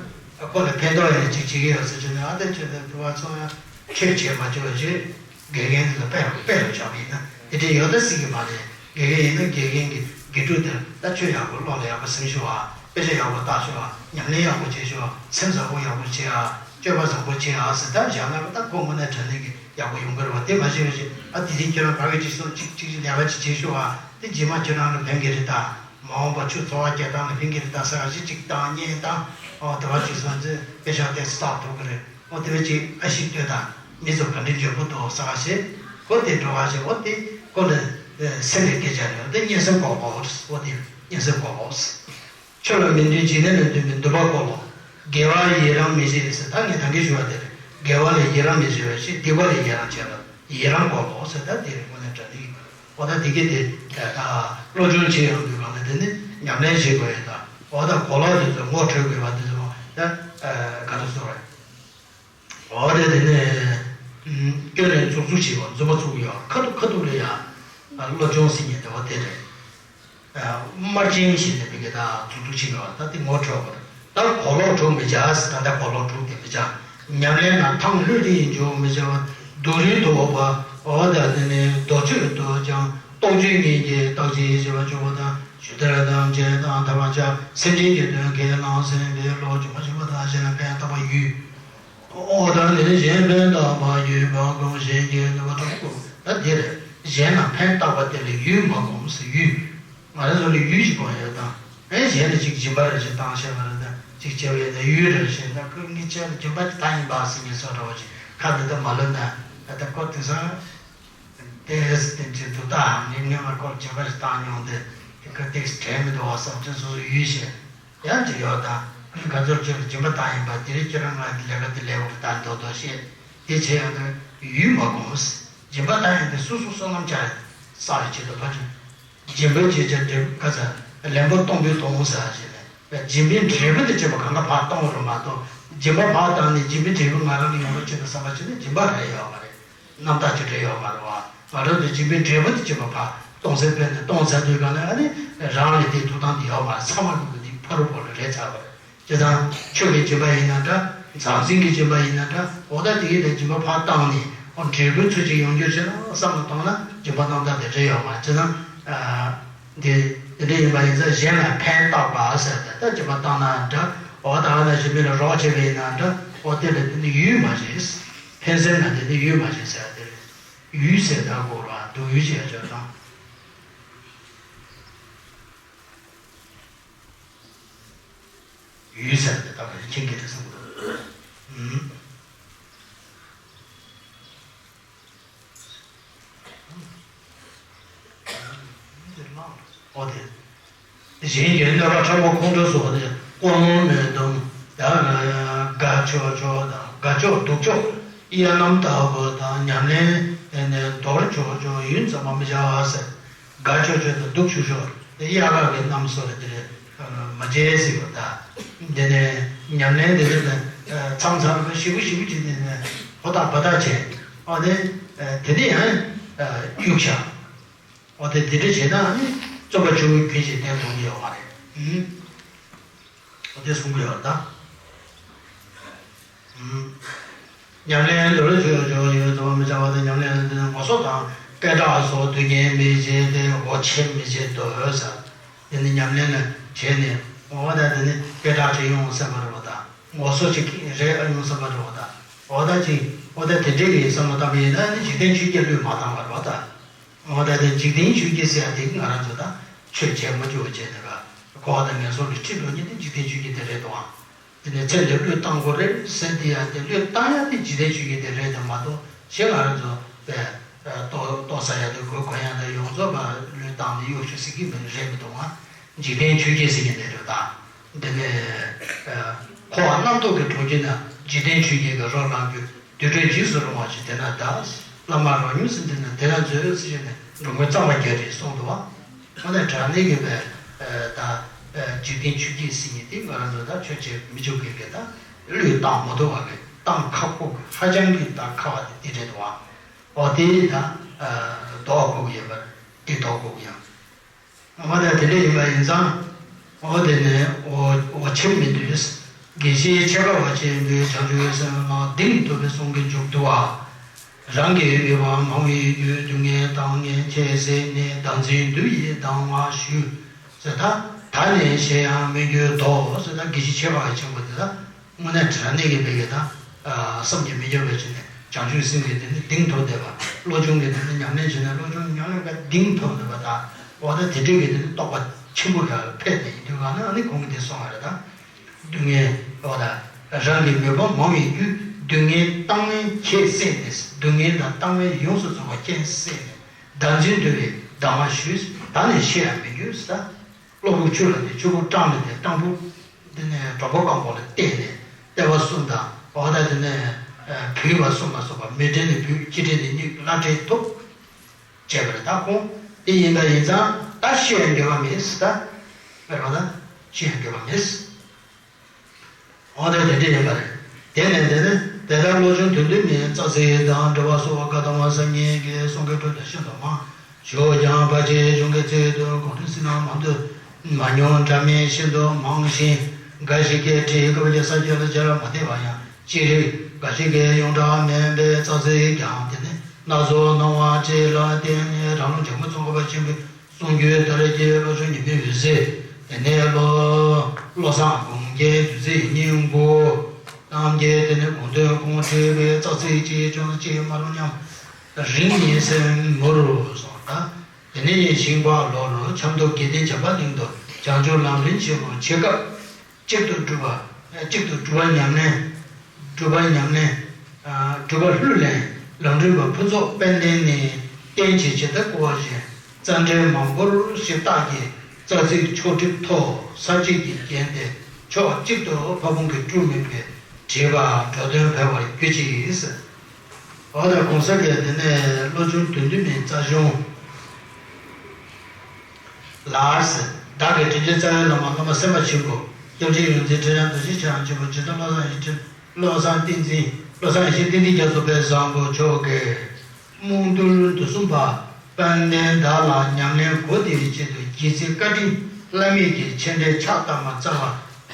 ཁོ་ལ་ཕན་ཐོགས་ཡང་ཅིག་བྱེད་ཀྱི་ཡོད་ཟེར་བྱས་ནས་ཨ་ད་ཁྱོད་ད་བུ་བ་ཚོ་ཡང་ཆོས་བྱེད་མ་བཅུག་པ་བྱས། དགེ་རྒན་དེ་ལ་དཔེ་དཔེ་ལ་བཞག་པ་ཡིན་ན་དེ་འདྲའི་ཡོད་ད་སྲིད་ཀྱི་མ་རེད། དགེ་རྒན་ཡིན་ན་དགེ་རྒན་གྱི་དགེ་ཕྲུག་དེར་ད་ཆོས་ཡག་པོ་བློ་ལ་ཡག་པོ་ཟིན་ཤོག་ཨ། དཔེ་ཆ་ཡག་པོ་ལྟ་ཤོག་ཨ། ཉམས་ལེན་ཡག་པོ་བྱེད་ཤོག་ཨ། སེམས་བཟང་པོ་ཡག་པོ་བྱེད་ཨ། སྤྱོད་པ་བཟང་པོ་བྱེད་ཨ་ཟེར་ད་བཞག་ན་ད་ཁོ་དངོས་གནས་དྲང་གནས་ཀྱི་ཡག་པོ་ཡོང་གི་རེད་བ། དེ་མ་བྱས་པ་བྱས་ཨ་དེ་རིང་ཁྱོད་རང་ཕ་གི་ཅིག་སོང་ཅིག་ཅིག་ཅིག་ལས་ཀ་ཅིག་བྱེད་ཤོག་ཨ། དེ་རྗེས་མ་ཁྱོད་རང་ལ་ཕན་གྱི་རེད་ད། མ་འོངས་པ་ཁྱོད་འཚོ་བ་སྐྱེལ་སྟངས་ལ་ཕན་གྱི་རེད་ད་ཟེར་ཨ་ཅིག་ཅིག་བཏང་བརྙན་བཏང་ཨོ་དེ་བ་ཅིག་སོང་ཚེ་དཔེ་ཆ་དེ་སྟག་ཐུག་གི་རེད། ཨོ་དེ་བས་ཅིག་ཨ་ཞིག་ལྟོས་དང་མི་ཚོ་ག་འདྲ་འཇོན་པོ་འདུག་ཟེར་བ་ཞིག་གོ་དེ་འགྲོ་བ་ཞིག་ཨོ་དེ་ཁོ་ལ་སེམས་ཀྱི་སྐད་ཆ་རེད། ཨོ་དེ་གཉན་སེམས་སྐོར་ལོ། ཨོ་དེ་གཉན་སེམས་སྐོར་ལོ། ཆོས་ལ་མི་འདུན་འཇིག་རྟེན་ལ་འདུན་པའི་འདུན་པ་སྐོར་ལོ། དགེ་བ་ཡི་རང་མི་བྱེད་ཟེར་ད་ངས་ད་གིན་ཞུ་བ་དེ་རེད། དགེ་བ་ལ་ཡི་རང་མི་བྱེད་པ་ཞིག་སྡིག་པ་ལ་ཡི་རང་བྱེད་པ་ཡི་རང་སྐོར་ལོ་ཟེར་ད་དེ་རེད། དངོས་གནས་དྲང་གནས་ཀྱི་ཨོ་ད་དེ་གི་དེ་ད་བློ་སྦྱོང་བྱེད་ཡོང་དུས་གང་ལ་དེ་ནི་ཉམས་ལེན་བྱེད་དགོས་ཡོད་ད། ཨོ་ད་གོ་ལོག་དེ་ཚོ་ངོ་འཕྲོད་དགོས་པ་དེ་ཚོ་ད་ག་རེ་ཟེར་རེད། ཨོ་དེ་དེ་ནས་སྐྱོན་ནས་འཛུགས་འཛུགས་བྱེད་པ་རྫུན་མ་བཙུགས་ཡོད། ཁ་ཐུག་ཁ་ཐུག་ལ་ཡ་བློ་སྦྱོང་ཟེར་མཁན་དེ་བ་དེ་རེད། དམར་རྗེན་ཞེས་ནས་བི་གེ་ད་འཛུགས་འཛུགས་བྱེད་པ་ད་དེ་ངོ་འཕྲོད་པ་རེད། ད་གོ་ལོག་འཁྲུག་མི་བྱ་ཟེར། ད་ལྟ་གོ་ལོག་འཁྲུག་དེ་མི་བྱ། ཉམས་ལེན་ན་ཐང་ལྷོད་དེ་ཡིན་འཇོག་མི་བྱ་བ། སྡུག་རུས་དུ་འོག་པ་འོ་ད་དེ་ནས་རྡོ་བཅོས་དུ་ཀྱང་རྟོག་དཔྱོད་ངེས་ཀྱི་རྟག་ཅིག་ཞེས་པ་བཅུག་པ་དང་ ཞུ་དེར་ཐམས་ཅད་དང་ཐར་པར་བྱ། སེམས་ཅན་གྱི་དོན་ཁས་བླངས་ཟིན་པའི་བློ། སྦྱིན་པ་བྱེད་པ་དང་གཞན་ལ་ཕན་བཏགས་པ་ཡུལ། འོ་ད་ནི་གཞན་ཕན་བཏགས་པ་ཡུལ་བ་གོམས་གཞན་གྱི་ནུས་པ་དང་གོམས། ད་འདིར་གཞན་ལ་ཕན་བཏགས་པ་དེ་ལ་ཡུལ་མ་གོམས་ཟེར། ཡུལ། ང་རང་ཚོ་ལ་ཡུལ་ཞིག་གོམས་ཡོད་དང་། ཨེ་གཞན་ལ་ཅིག་སྦྱིན་པ་རེ་ཞིག་བཏང་ཤེས་པ་རེད་དང་། ཅིག་བྱས་པ་ཡིན་ན་ཡུལ་རེ་ཞིག་ད་ཁོས་ངའི་ཆེད་ལ་སྦྱིན་པ་ཅིག་བཏང་ཡིན་པ་ཟེར་ངེས་སོ་འདྲ་བོ་ཅིག་ཁ་ལ་ད་མ་ལོན་ན། ད་ཁོ་དེང་སང་། ཏེས་དེ་འདྲའི་འདུག་ད། ངས་སྔོན་མ་ཁོར་སྦྱིན་པ་ཞིག་བཏང་མྱོང་སྟེ། དེ་ཁ་ཏེས་དྲན་མི་འདུག་བ་བསམ་ཚུལ་སོ་སོ་ཡུལ་ཤེས་ཡང་ཅིག་ཡོད་ད། ཁོས་ག་ཚོད་ཅིག་ལ་སྦྱིན་པ་བཏང་ཡིན་པ་དེ་རིང་ཁྱེད་རང་ང་ལས་ཀ་དེ་ལས་པ་གི་ད་མདོག་མདོག་ཤེས། དེ་བྱས་ཡང་ད་ཡུལ་མ་གོམས། སྦྱིན་པ་བཏང་ཡིན་དེ་སོ་སོ་བསོད་ནམས་བྱ་ས་རེ་བྱེད་དུ་ཕ་ཆུང་། སྦྱིན་པ་བྱེད་བྱ་འབྲས་བུ་ག་ཚ་ལན་པོ་སྟོང་པའི་དོང་ཟེར་བ་ཞིག་ལས། སྦྱིན་པའི་འབྲས་བུ་དེ་བྱེད་པ་གང་ག་ཕར་གཏོང་རུ་མ་གཏོང་། སྦྱིན་པ་ཕར་བཏང་ནས་སྦྱིན་པའི་འབྲས་བུ་ང་རང་ལ་ཡོང་བ་བྱེད་དུ་བསམ་པ་བྱེད་ན་སྦྱིན་པ་རེད་ཡོད་མ་རེད། རྣམ་དག་ཅིག་རེད་ཡོད་མ་རེད་བ། ང་རང་ཚོས་སྦྱིན་པའི་འབྲས་བུ་དེ་བྱེད་པ་ཕར་གཏོང་ས་ཕན་ནས་གཏོང་ཚར་དུས་གང་ལ་ཨ་ནི་རང་ལ་དེའི་ཐོབ་ཐང་དེ་ཡོད་མ་རེད། ཚང་མ་ལུག་གི་དེ་ཕ་རུ་བོ་ལ་རེད་ཚར་བ་རེད། བྱས་ཙང་ཆོས་ཀྱི་སྦྱིན་པ་ཡིན་ན་འདྲ། མཛའ་བརྩེ་གི་སྦྱིན་པ་ཡིན་ན་འདྲ། འོ་ད་དེ་གི་ལས་སྦྱིན་པ་ཕར་བཏང་ནས་འོ་འབྲས་བུ་ཚུལ་གཅིག་ཡོང་རྒྱུ་བྱས་ན་བསམ་བློ་བཏང་ན་སྦྱིན་པ་རྣམ་དག་དེ་རེད་ཡོད་མ་རེད། བྱས་ཙང་། འདི་འདི་འདྲ་ཡིན་པ་ཡིན་ཙང་གཞན་ལ་ཕན་བཏགས་པ་ཟེར་ཏེ་ད་སྦྱིན་པ་བཏང་ན་འདྲ། འོ་ད་ང་ན་གཞན་མི་ལ་རོགས་བྱས་པ་ཡིན་ན་འདྲ། འོ་དེ་ལ་དེ་ནི་ཡུལ་མ་རེད། ཕན་སེམས་ལ་དེ་ནི་ཡུལ་མ་རེད་ཟེར་དེ་རེད། ཡུལ་ཟེར་ད་གོ་ར་སྡུག་ཡུལ་བྱས་ཆོག་དང་། ཡུལ་ཟེར་ཏེ་ད་ག་རེ་མཁྱེན་གྱི་རེད་བསམ་གི་འདུག་ཨོ་དེ། གཞན་གྱི་གནོད་པ་ཕྲ་མོ་ཁོང་ཁྲོ་སོགས་ཏེ་ཀོ་ནོར་མེད་དུམ། ཡང་ན་དགའ་ཆོག་ཆོག་དང་དགའ་ཆོག་སྡུག་ཆོག་གཡའ་རྣམས་ལྟ་བུ་དང་ཉམས་ལེན་ནས་འདོར་ཆོག་ཆོག་ཡུན་ཙམ་མ་མི་བྱ་བ་ཟེར། དགའ་ཆོག་ཆོག་དང་སྡུག་ཆོག་ཆོག་དེ་གཡའ་ག་གི་རྣམ་སོ་རེ་དེ་རེ་མ་བྱེད་ཟེར་བ་ད། དེ་ནས་ཉམས་ལེན་དེ་ཚོ་ནས་མཚམས་མཚམས་ལ་ཞིབ་པོ་ཞིབ་པོ་བྱེད་དེ་ནས་ཧོ་ཐག་བ་ཐག་བྱས། ཨ་ནི་དེ་ནས་ཡང་གཡུག་བཞག་འོ་དེ་དེ་འདྲ་བྱས་ན་ནི་རྩོམ་པ་ཆུ་བོ་རྒྱུན་ཞིག་བསྟན་ཐུབ་ཀྱི་ཡོད་མ་རེད། ཨུམ། འོ་དེ་གསུང་གི་ཡོད་རེད་ད། ཨུམ། ཉམས་ལེན་ལོ་ལོ་ཆོས་ཆོས་ཡོད་དུ་མི་བྱ་བ་དང་ཉམས་ལེན་ལ་འདི་ནི་ངོ་སོ་དང་སྐད་གྲགས་སོགས་དུས་རྒྱུན་མི་བྱེད་དེ་འོ་ཆེ་མི་བྱེད་དོ་ཟེར། དེ་ནི་ཉམས་ལེན་ལ་བྱས་ནས་འོ་ད་དེ་ནི་སྐད་གྲགས་ཅིག་ཡོང་བསམ་པ་རེད་བ་ད། ངོ་སོ་ཅིག་རེད་ཨ་ཡོང་བསམ་པ་རེད་བ་ད། འོ་ད་ཅིག་འོ་ད་དེ་འདྲའི་གི་བསམ་བློ་བཏང་པ་ཡིན་ན་ནི་འཇིག་རྟེན་ཆོས་བརྒྱད་བློས་མ་བཏང་བ་རེད་བ་ད། འོ་ད་དེ་འཇིག་རྟེན་ཆོས་བརྒྱད་ཟེར་ཡ་དེ་ང་རང་ཚོ་ད་ཆོས་བྱེད་མ་བཅུག་བྱས་ནས་ག་འཁོར་བ་དང་ངན་སོང་ལས་ཁྲིད་འགྲོ་མཁན་དེ་འཇིག་རྟེན་ཆོས་བརྒྱད་དེ་རེད་དོ། དེ་ནས་ཚེ་འདིར་བློས་བཏང་དགོས་རེད་ཟེར་དེ་ཡ་དེ་བློས་བཏང་ཡ་དེ་འཇིག་རྟེན་ཆོས་བརྒྱད་དེ་རེད་དེ་མ་གཏོགས་གཞན་ང་རང་ཚོ་པས་ལྟོ་ལྟོ་ཟ་ཡ་དེ་གོས་གོན་ཡ་དེ་ཡོངས་རྫོགས་པ་བློས་བཏང་ནས་གཡོ་ཞུ་ཟེར་གྱི་མི་རེད་མི་འདུག་ང་། འཇིག་རྟེན་ཆོས་བརྒྱད་ཟེར་གྱི་མེད་རེད་ད། དེ་ནས་འཁོར་བ་རྣམ་རྟོག་གི་གྲོང་ཁྱེར་ན་འཇིག་རྟེན་ཆོས་བརྒྱད་ཀྱི་རོ་ལངས་རྒྱུ། དུར་ཁྲོད་འཇིགས་སུ་རུང་བ་ཞིག་དེ་ན་གདའ། བླ་མ་རང་ཉིད་སུ་འདི་ན་དེ་ན་མཛོད་ཟེར་ནས་འགྲོ་མགོན་གཙང་པ་རྒྱ་རས་གསུངས་འདུག་བ། དངོས་གནས་དྲང་གནས་ཀྱི་པའི་ད་འཇིག་རྟེན་ཆོས་བརྒྱད་ཟེར་མཁན་དེ་ང་རང་ཚོ་ད་ཆོས་བྱེད་མི་ཆོག་མཁན་གྱི་ད་བློས་བཏང་མ་ཐུབ་པ་གི་བཏང་ཁག་པོ་གི་ཧ་ཅང་གི་ད་ཁག་པ་དེ་དེ་རེད་འདུག་བ། འོ་དེ་ད་ལྡོག་དགོས་ཀྱི་ཡོད་པ་རེད། དེ་ལྡོག་དགོས་ཀྱི་ཡོད། འོ་ད་དེ་འདྲ་ཡིན་པ་ཡིན་ཙང་། འོ་དེ་ནས་འོ་འོ་ཆེན་མི་འདུས། དགེ་བཤེས་ཆེ་བ་ཆེན་པོས་བྱང་ཆུབ་སེམས་ལ་གདེང་ཐོབ་པའི་གསུང་གི་མཇུག་ཏུ་བ། རང་གི་འོས་པ་མང་བའི་རྒྱུ། སྡུག་བསྔལ་བཏང་ངན་ཁྱད་བསད་ནས། བདག་འཛིན་བདུད་ཡིས་སྡང་བ་ཞུ། ཟེར་ད། ད་ནི་བཤད་ཡང་མི་འགྱུར་དོ། ཟེར་ད་དགེ་བཤེས་ཆེ་བ་ཆེན་པོ་དེ་ལ། དངོས་གནས་དྲང་གནས་ཀྱི་བོད་ཀྱི་དང་། བསམ་གྱིས་མི་ཁྱབ་པའི་ཆ་ནས་བྱང་ཆུབ་སེམས་ཀྱི་དེ་ནི་གདེང་ཐོབ་བསྡད་པ། བློ་ཆུང་གི་དེ་ནི་ཉམས་ལེན་བྱས་ནས་བློ་ཆུང་ཉམས་ལེན་པའི་གདེང་ཐོབ་བསྡད་པ་དང་། འོ་ད་དེ་འདྲའི་གི་དེ་ནི་རྟོགས་པ་ཆེན་པོ་ཡར་ཕེབས་ནས་ཡིན་དུས་གང་ན་ཨ་ནི་གོང་གི་དེ་སོང་བ་རེད་ད། སྡུག་བསྔལ་འོ་ད་རང་གི་འོས་པ་མང་བའི་རྒྱུ། སྡུག་བསྔལ་བཏང་བའི་ཁྱད་བསད་ནས། སྡུག་བསྔལ་དང་བཏང་བའི་ཡོངས་སུ་རྫོགས་པ་ཁྱད་བསད་ནས། བདག་འཛིན་བདུད་ཡིས་སྡང་བ་ཞུས། ད་ནི་བཤད་ཡང་མི་འགྱུར་ཟེར། གློ་བུར་ཆུ་ལ་དེ་ཆུ་བུར་སྐྲངས་ནས་དེ་སྐྲངས་བུ། དེ་ནས་གྲོག་པོ་རྐང་པོ་ལ་བལྟས་ནས་ལྟེ་བ་གསུམ་དང་འོ་ད་དེ་ནས་བུས་པ་གསུམ་ལ་སོགས་པ་མེ་སྤྲེལ་ནས་བུས་སྤྱི་སྤྲེལ་ནས་སྨྱུག་བླ་སྤྲེལ་ཐུབ། བྱས་པ་རེད་ད་ཁོང་། དེ་ཡིན་པ་ཡིན་ཙང་ད་བཤད་ཡང་འགྱུར་བ་མེད་ཟེར་ད། མེད་རོགས་ད་བཤད་ཡང་འགྱུར་བ་མེད། འོ་ད་དེ་འདྲ་ཡིན་པ་རེད། དེ་ནས་དེ་ནི་དེ་ལྟར་བློ་ཆུང་དོན་བདུན་མའི་རྩ་ཚིག་དང་འགྲེལ་པ་སོགས་བཀའ་གདམས་པ་སེམས་ཉིད་ཀྱི་གསུང་གི་ཁྲོད་དུ་ཤིན་ཏུ་མང་། བཞུགས་ཀྱང་ཕལ་ཆེར་གཞུང་གི་ཚིག་དོན་གོ་དོན་སིལ་ན་མ་འདུ་མ་མྱོང་འདྲ་མིན་ཤིན་ཏུ་མང་ཞིང་། འགའ་ཞིག་གིས་ཁྲིད་དགོས་པ་ས་སྐྱ་ལ་སྦྱར་མ་བསྡད་པ་ཡང་ཅི་རིགས། འགའ་ཞིག་གིས་ཡོངས་གྲགས་མིན་པའི་རྩ་ཚིག་ཀྱང་དེ་ནི་སྣ་ཚོགས་སྣང་བ་བཅས་ལ་བརྟེན་ནས་རང་ལུགས་འཇམ་མགོན་ཙོང་ཁ་པ་ཆེན་པོའི་ གསུང་རྒྱུན་དར་རྒྱས་བློ་བཟང་ཉི་མའི་འོད་ཟེར། དེ་ནས་བློ་བློ་བཟང་དགོངས་རྒྱན་བདུད་རྩིའི་སྙིང་པོ། རྣམ་རྒྱལ་དེ་ནས་དགོངས་དོན་དགོངས་འགྲེལ་བའི་རྩ་ཚིག་གཅིག་ཅུང་ཟད་ཅིག་མ་ལོ་མཉམ། རིང་ཉིན་སེམས་མུར་སོང་ད། དེ་ནས་ཡེ་ཤེས་འཁོར་ལོ་རུ་ཆབ་མདོ་དགེ་ལྡན་བྱམས་པ་གླིང་དུ་བྱང་ཆུབ་ལམ་རིམ་ཆེན་མོ་ཆེ་སྐབས། གཅིག་ཏུ་སྒྲུབ་པ། གཅིག་ཏུ་སྒྲུབ་པ་ཉམས་ལེན། སྒྲུབ་པ་ཉམས་ལེན། སྒྲུབ་པ་ལྷུར་ལེན། ལམ་རིམ་པ་ཕུན་ཚོགས་དཔལ་ལྡན་ནས་བསྟན་བྱེད་ཇི་ལྟར་བསྐུལ་བ་བཞིན། རྩ་འགྲེལ་མང་པོར་ཞིབ་བརྟག་གིས། རྩ་ཚིག་ཕྱོགས་སྒྲིག་ཐོག་ས་བཅད་ཀྱིས་བརྒྱན་ཏེ། ཕྱོགས་གཅིག་ཏུ་ཕ་བོང་གི་སྤྲུལ་མིན་པའི། བྲིས་པ་འགྲོ་དོན་འཕེལ་བར་གྱུར་ཅིག་ཟེར། འོ་ད་གོང་ས་གི་དེ་ནས་བློ་སྦྱོང་བདུན་ལྡན་མའི་རྩ་གཞུང་ལ་ཟེར། བདག་གི་དྲིན་ཅན་རྩ་བའི་བླ་མ་བླ་མ་སེམས་དཔའ་ཆེན་པོ་སྐྱབས་རྗེ་ཡོངས་འཛིན་ཁྲི་བྱང་རྡོ་རྗེ་འཆང་ཆེན་པོ་རྗེ་བཙུན་བློ་བཟང་ཡེ་ཤེས་བློ་བཟང་བསྟན་འཛིན་བློ་བཟང་ཡེ་ཤེས་བསྟན་འཛིན་རྒྱ་མཚོ་དཔལ་བཟང་པོ་མཆོག་གིས། རྨོངས་དུར་དུས་གསུམ་པ་དཔལ་ལྡན་བདག་ལ་ཉམས་ལེན་གོ་བདེ་བའི་ཆེད་དུ་རྗེ་བཙུན་བཀའ་དྲིན་བླ་མེད་ཀྱི་མཆོད་འབྲེལ་ཕྱག་བཏབ་པ་རྩ་བ་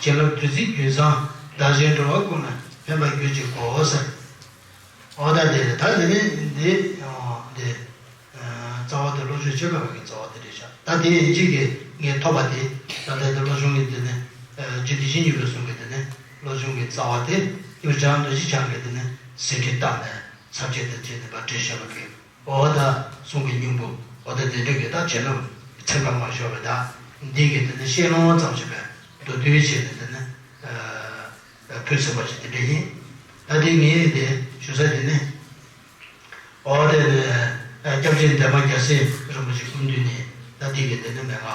བྱིན་རླབས་བདུད་རྩིའི་རྒྱུན་བཟང་བདག་གཞན་འགྲོ་བ་ཀུན་ལ་ཕན་པར་གྱུར་ཅིག་གོ་ཟེར། འོ་ད་དེ་རེད། ད་དེ་ནས་འདི་འདི་རྩ་བ་དེ་བློ་སྦྱོང་ཆོས་འཕེལ་བ་གི་རྩ་བ་དེ་རེད་ཤག་ད་དེ་ཡིན་གཅིག་གི་ངས་ཐོབ་པ་དེ་ད་ལྟ་དེ་བློ་སྦྱོང་གི་དེ་ནས་རྗེ་བདེ་ཆེན་གཉིས་པའི་གསུང་གི་དེ་ནས་བློ་སྦྱོང་གི་རྩ་བ་དེ་སྐྱབས་རྗེ་རྡོ་རྗེ་འཆང་གི་དེ་ནས་ཟིན་བྲིས་བཏབ་ནས་ཚར་གཅིག་དང་བཅས་ནས་ཕར་བྲིས་བཞག་པ་གི། འོ་ད་གསུང་གི་སྙིང་པོ་འོ་ད་དེ་འདྲ་གི་ད་བྱས་ན་ཚན་པ་མ་ཤོར་བའི་ད་འདི་གི་དེ་ནས་བཤད་ལུང་ཙམ་ཞིག་བས་མདོར་བསྡུས་བྱས་ནས་དེ་ནས་ཕུལ་ཟིན་པ་ཞིག་དེ་འདྲ་ཡིན། ད་དེ་ངས་དེ་ཞུ་ས་དེ་ནས། འོ་དེ་ནས་སྐྱབས་རྗེ་འདན་མ་རྒྱལ་མཚན་རིན་པོ་ཆེ་སྐུ་མདུན་ནས་ད་འདི་གི་དེ་ནས་མན་ངག་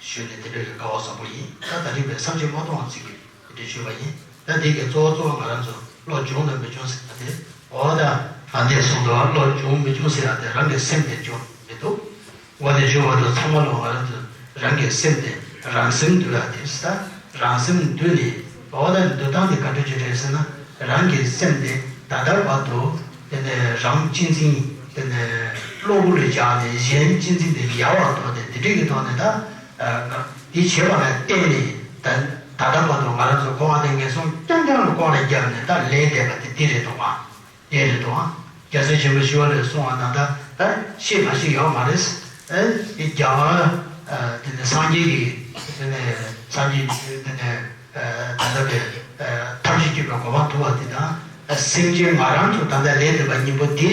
ཞུས་ནས་དེ་འདྲ་གི་དགའ་བ་བཟང་པོ་ཡིན། ད་ད་རིང་བའི་ས་བཅད་མ་གཏོང་བ་ཚིག་གི་དེ་འདྲ་ཞུས་པ་ཡིན། ད་འདི་གི་གཙོ་བོ་གཙོ་བོ་ང་རང་ཚོ་བློ་སྦྱོང་དང་མི་སྦྱོང་ཟེར་བ་དེ། འོ་ད་ཨ་འདས་གསུངས་འདུག་བློ་སྦྱོང་མི་སྦྱོང་ཟེར་ཡ་དེ་རང་གི་སེམས་དེ་སྦྱོང་མི་འདུག་འོ་དེ་ཞུ་བ་དང་ཚང་མ་ལོ་ང་རང་ཚོ་རང་གི་སེམས་དེ་རང་སེམས་འདུལ་ཡ་དེ་ཟེར། རང་སེམས་འདུལ་ནས་འོ་ད་འདུལ་སྟངས་དེ་ག་འདྲ་ཅིག་རེད་ཟེར་ན། རང་གི་སེམས་དེ་ད་ལྟ་བར་དུ་དེ་ནས་རང་གཅེས་འཛིན་དེ་ནས་གློ་བུར་ལ་བཞག་ནས་གཞན་གཅེས་འཛིན་དེ་ཡལ་བར་དོར་ཏེ་དེ་འདྲ་གི་ཐོག་ནས་ད་དེ་བྱེད་པ་ལ་བརྟེན་ནས་ད་ད་ལྟ་བར་དུ་ང་རང་ཚོ་འཁོར་བ་དེ་ངན་སོང་རྐྱང་རྐྱང་ལ་ལྐོག་ལ་བརྒྱབ་ནས་ད་ལས་འདས་པ་དེ་འདི་རེད་འདུག་ག་དེ་རེད་འདུག་ཨ། རྒྱལ་སྲས་ཆེན་པོ་ཞི་བ་ལྷས་གསུངས་པ་ན་ད་ད་ཤེས་མ་ཤེས་ཡོད་མ་རེད། ཨེ་རྒྱལ་བ་དེ་ནས་སངས་རྒྱས་ཀྱི་དེ་ནས་སངས་རྒྱས་དེ་ནས་ད་ལྟ་བའི་ཐམས་ཅད་སྐྱོབ་པའི་གོ་འཕང་ཐོབ་པ་དེ་དང་སེམས་ཅན་ང་རང་ཚོ་ད་ལྟ་ལས་འདས་པ་གཉིས་པོ་དེ་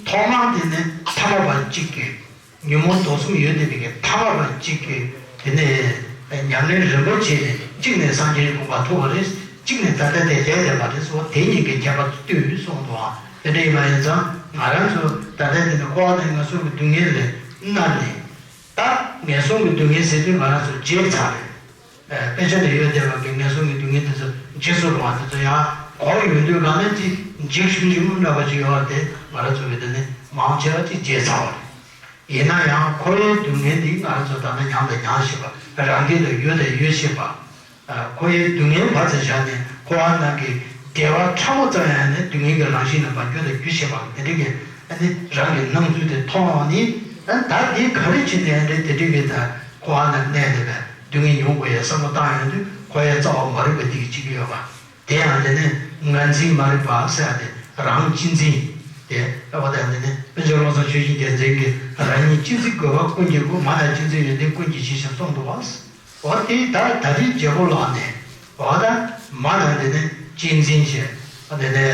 ཐོག་མར་དེ་ནས་ཐ་མལ་པ་གཅིག་གིས། ཉོན་མོངས་དུག་གསུམ་ཡོད་བསྡད་པའི་ཐ་མལ་པ་གཅིག་གིས་དེ་ནས་ཉམས་ལེན་རིམ་པ་བྱས་ནས་གཅིག་ནས་སངས་རྒྱས་ཀྱི་གོ་འཕང་ཐོབ་པ་རེད། གཅིག་ནས་ད་ལྟ་དེ་ལས་འདས་པ་རེད་ཟེར་བ་དེ་གཉིས་ཀྱི་ཁྱད་པར་བསྟོད་གསུངས་འདུག་ཨ། དེ་འདྲ་ཡིན་པ་ཡིན་ཙང་ང་རང་ཚོ་ད་ལྟ་དེ་ནས་འཁོར་བ་དང་ངན་སོང་གི་སྡུག་བསྔལ་ལས་མནར་ནས་ད་ངན་སོང་གི་སྡུག་བསྔལ་ཟེར་དུས་ང་རང་ཚོ་བརྗེད་ཚར་རེད། དཔེ་ཆ་ནས་ཡོད་བསྡད་པ་གི་ངན་སོང་གི་སྡུག་བསྔལ་དེ་ཚོ་འཇིགས་སུ་རུང་བ་དེ་ཚོ་ཡང་གོ་ཡོང་དུས་གང་ན་ཅིག་འཇིགས་ཤུམ་ཤུམ་འདྲ་བ་ཅིག་ཡོད་པ་དེ་ང་རང་ཚོ་གི་དེ་ནས་མང་ཆེ་བ་ཅིག་བརྗེད་ཚར་བ་རེད། ཡིན་ན་ཡང་འཁོར་བའི་སྡུག་བསྔལ་འདི་ང་རང་ཚོ་ད་ལྟ་མྱངས་དང་མྱངས་བཞིན་པ་རང་སྐད་དུ་ཡོད་དང་ཡོད་བཞིན་པ། འཁོར་བའི་སྡུག་བསྔལ་བར་ཙམ་བཞག་ནས་འཁོར་བ་ནང་གི་བདེ་བ་ཕྲ་མོ་ཙམ་ཡང་ནི་སྡུག་བསྔལ་གྱི་རང་བཞིན་ལ་མ་གྱུར་དང་འགྱུར་བཞིན་པ་དེ་འདྲ་གི་ཨ་ནི་རང་གི་སྣང་ཚུལ་དེ་མཐོང་ནས་ཨ་ནི་ད་འདི་ག་རེ་བྱས་ནས་ཨ་ནི་དེ་འདྲ་གི་ད་འཁོར་བ་ནང་གནས་བསྡད་པའི་སྡུག་བསྔལ་མྱོང་དགོས་ཡ་བསམ་བློ་བཏང་ཡོང་དུས་འཁོར་བའི་རྩ་བ་མ་རིག་པ་འདི་གི་གཅིག་ཡོད་པ། དེ་ཡང་དེ་ནི་ངར་འཛིན་མ་རིག་པ་ཟེར་ཡ་དེ་རང་གཅེས་འཛིན་དེ་ལྟ་བུ་དང་དེ་ནི་དཔལ་འབྱོར་ཀློང་གསལ་ཆོས་དབྱིངས་རྒྱལ་མཚན་གྱིས་རང་ཉིད་གཅེས་འཛིན་དགོས་པ་ཀུན་གྱི་སྒོ་མ་དང་གཅེས་འཛིན་ཡོན་ཏན་ཀུན་གྱི་གཞི་ཞེས་གསུངས་འདུག་བ། འོ་དེ་ད་ད་རེས་བརྗེ་པོ་ལོག་ནས་འོ་ད་མ་དང་དེ་ནི་གཅེས་འཛིན་ཞེས་དེ་ནི་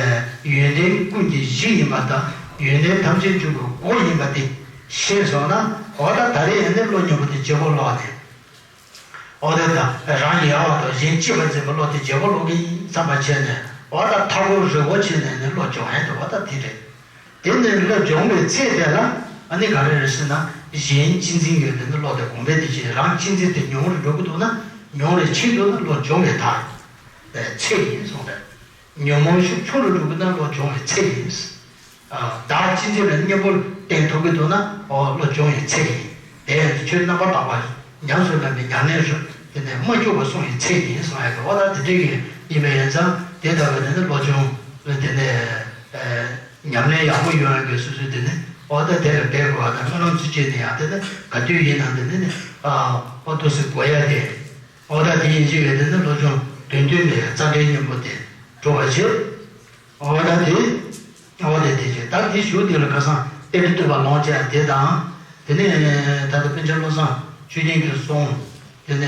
ཡོན་ཏན་ཀུན་གྱི་གཞི་ཡིན་པ་དང་ཡོན་ཏན་ཐམས་ཅད་འབྱུང་བའི་སྒོ་ཡིན་པ་དེ་ཤེས་སོང་ན་འོ་ད་ད་རེས་ཡང་ནི་བློ་སྙོམས་པོ་དེ་བརྗེ་པོ་ལོག་ནས། འོ་དེ་ད་རང་ཡལ་བ་དང་གཞན་གཅེས་པར་འཛིན་པའི་བློ་དེ་བརྗེ་པོ་ལོག་གི་ཡིན་བསམ་པ་བྱས་ནས་འོ་ད་མཐའ་འཁོར་རི་བོ་ཕྱེ་ནས་ནི་བློ་སྦྱོང་ཡས་དེ་འོ་ད་དེ་རེད། དེ་ནི་བློ་སྦྱོང་བའི་ཚེ་དེ་ལ་ཨ་ནི་ག་རེ་རེད་ཟེར་ན་གཞན་གཅེས་འཛིན་ཡོད་དེ་ནི་བློ་དེ་གོང་འཕེལ་དེ་བྱས་རང་གཅེས་འཛིན་དེ་ཉུང་རུ་འགྲོ་གི་འདུག་ན་ཉུང་རུ་ཕྱིན་འདུག་ན་བློ་སྦྱོང་བའི་མཐའ་དེ་ཚེ་ཡིན་གསུངས་རེད། ཉོན་མོངས་ཤུགས་ཆུང་རུ་འགྲོ་གི་ན་བློ་སྦྱོང་བའི་ཚད་ཡིན། བདག་གཅེས་འཛིན་ལ་གཉེན་པོ་བསྟེན་ཐུབ་ཀྱི་འདུག་ན་འོ་བློ་སྦྱོང་བའི་ཚད་ཡིན། དེ་ཡང་ཆོས་རྣམ་པར་དག་པ་ཉམས་སུ་བླངས་པའི་ཉམས་ལེན་རུ་དེ་ནས་མ་སྐྱོ་བ་སོང་བའི་ཚད་ཡིན་གསུང་ཡ་གི་འོ་ད་དེ་འདྲ་གི་ཡིན་པ་ཡིན་ཙང་དེ་ལྟ་བུ་དེ་ནི་བློ་སྦྱོང་ལ་དེ་ནས་ཉམས་ལེན་ཡག་པོ་ཡོང་ཡ་གི་སོ་སོའི་དེ་ནི་འོ་ད་དེ་ལ་འབད་དགོས་པ་དང་སྨོན་ལམ་ཚུལ་བྱེད་ནས་ཡང་དེ་ནི་ག་དུས་ཡིན་ནའང་དེ་ནི་ནི་འོ་ཏོག་ཙམ་དགོས་ཡ་དེ། འོ་ད་དེ་ཡིན་གཅིག་གི་དེ་ནི་བློ་སྦྱོང་དོན་བསྡུས་མའི་རྩ་འགྲེལ་སྙིང་པོ་དེ་སྒྲུབ་པར་བྱེད། འོ་ད་དེ། འོ་དེ་དེ་བྱེད་ད་དེ་ཞུ་དེ་ལ་ཁ་སང་ཏེ་ཏི་ཏུ་བ་ལོང་བྱས་དེ་དང་ དེ་ནས་ད་ལྟ་པཎ་ཆེན་བློ་བཟང་ཆོས་རྒྱན་གྱི་གསུང་། དེ་ནས་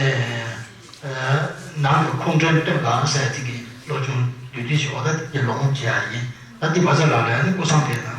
ནང་གི་ཁུངས་དྲན་སྟོན་པ་ཟེར་ཚིག་གི་བློ་སྦྱོང་བསྡུས་བསྡུས་ཤིག་འོ་ད་དེ་ལོངས་བྱེད་ཡ་ཡིན། ད་འདི་བ་ཚ་ལགས་ལ་ནི་སྐུ་བསང་དེ་ན།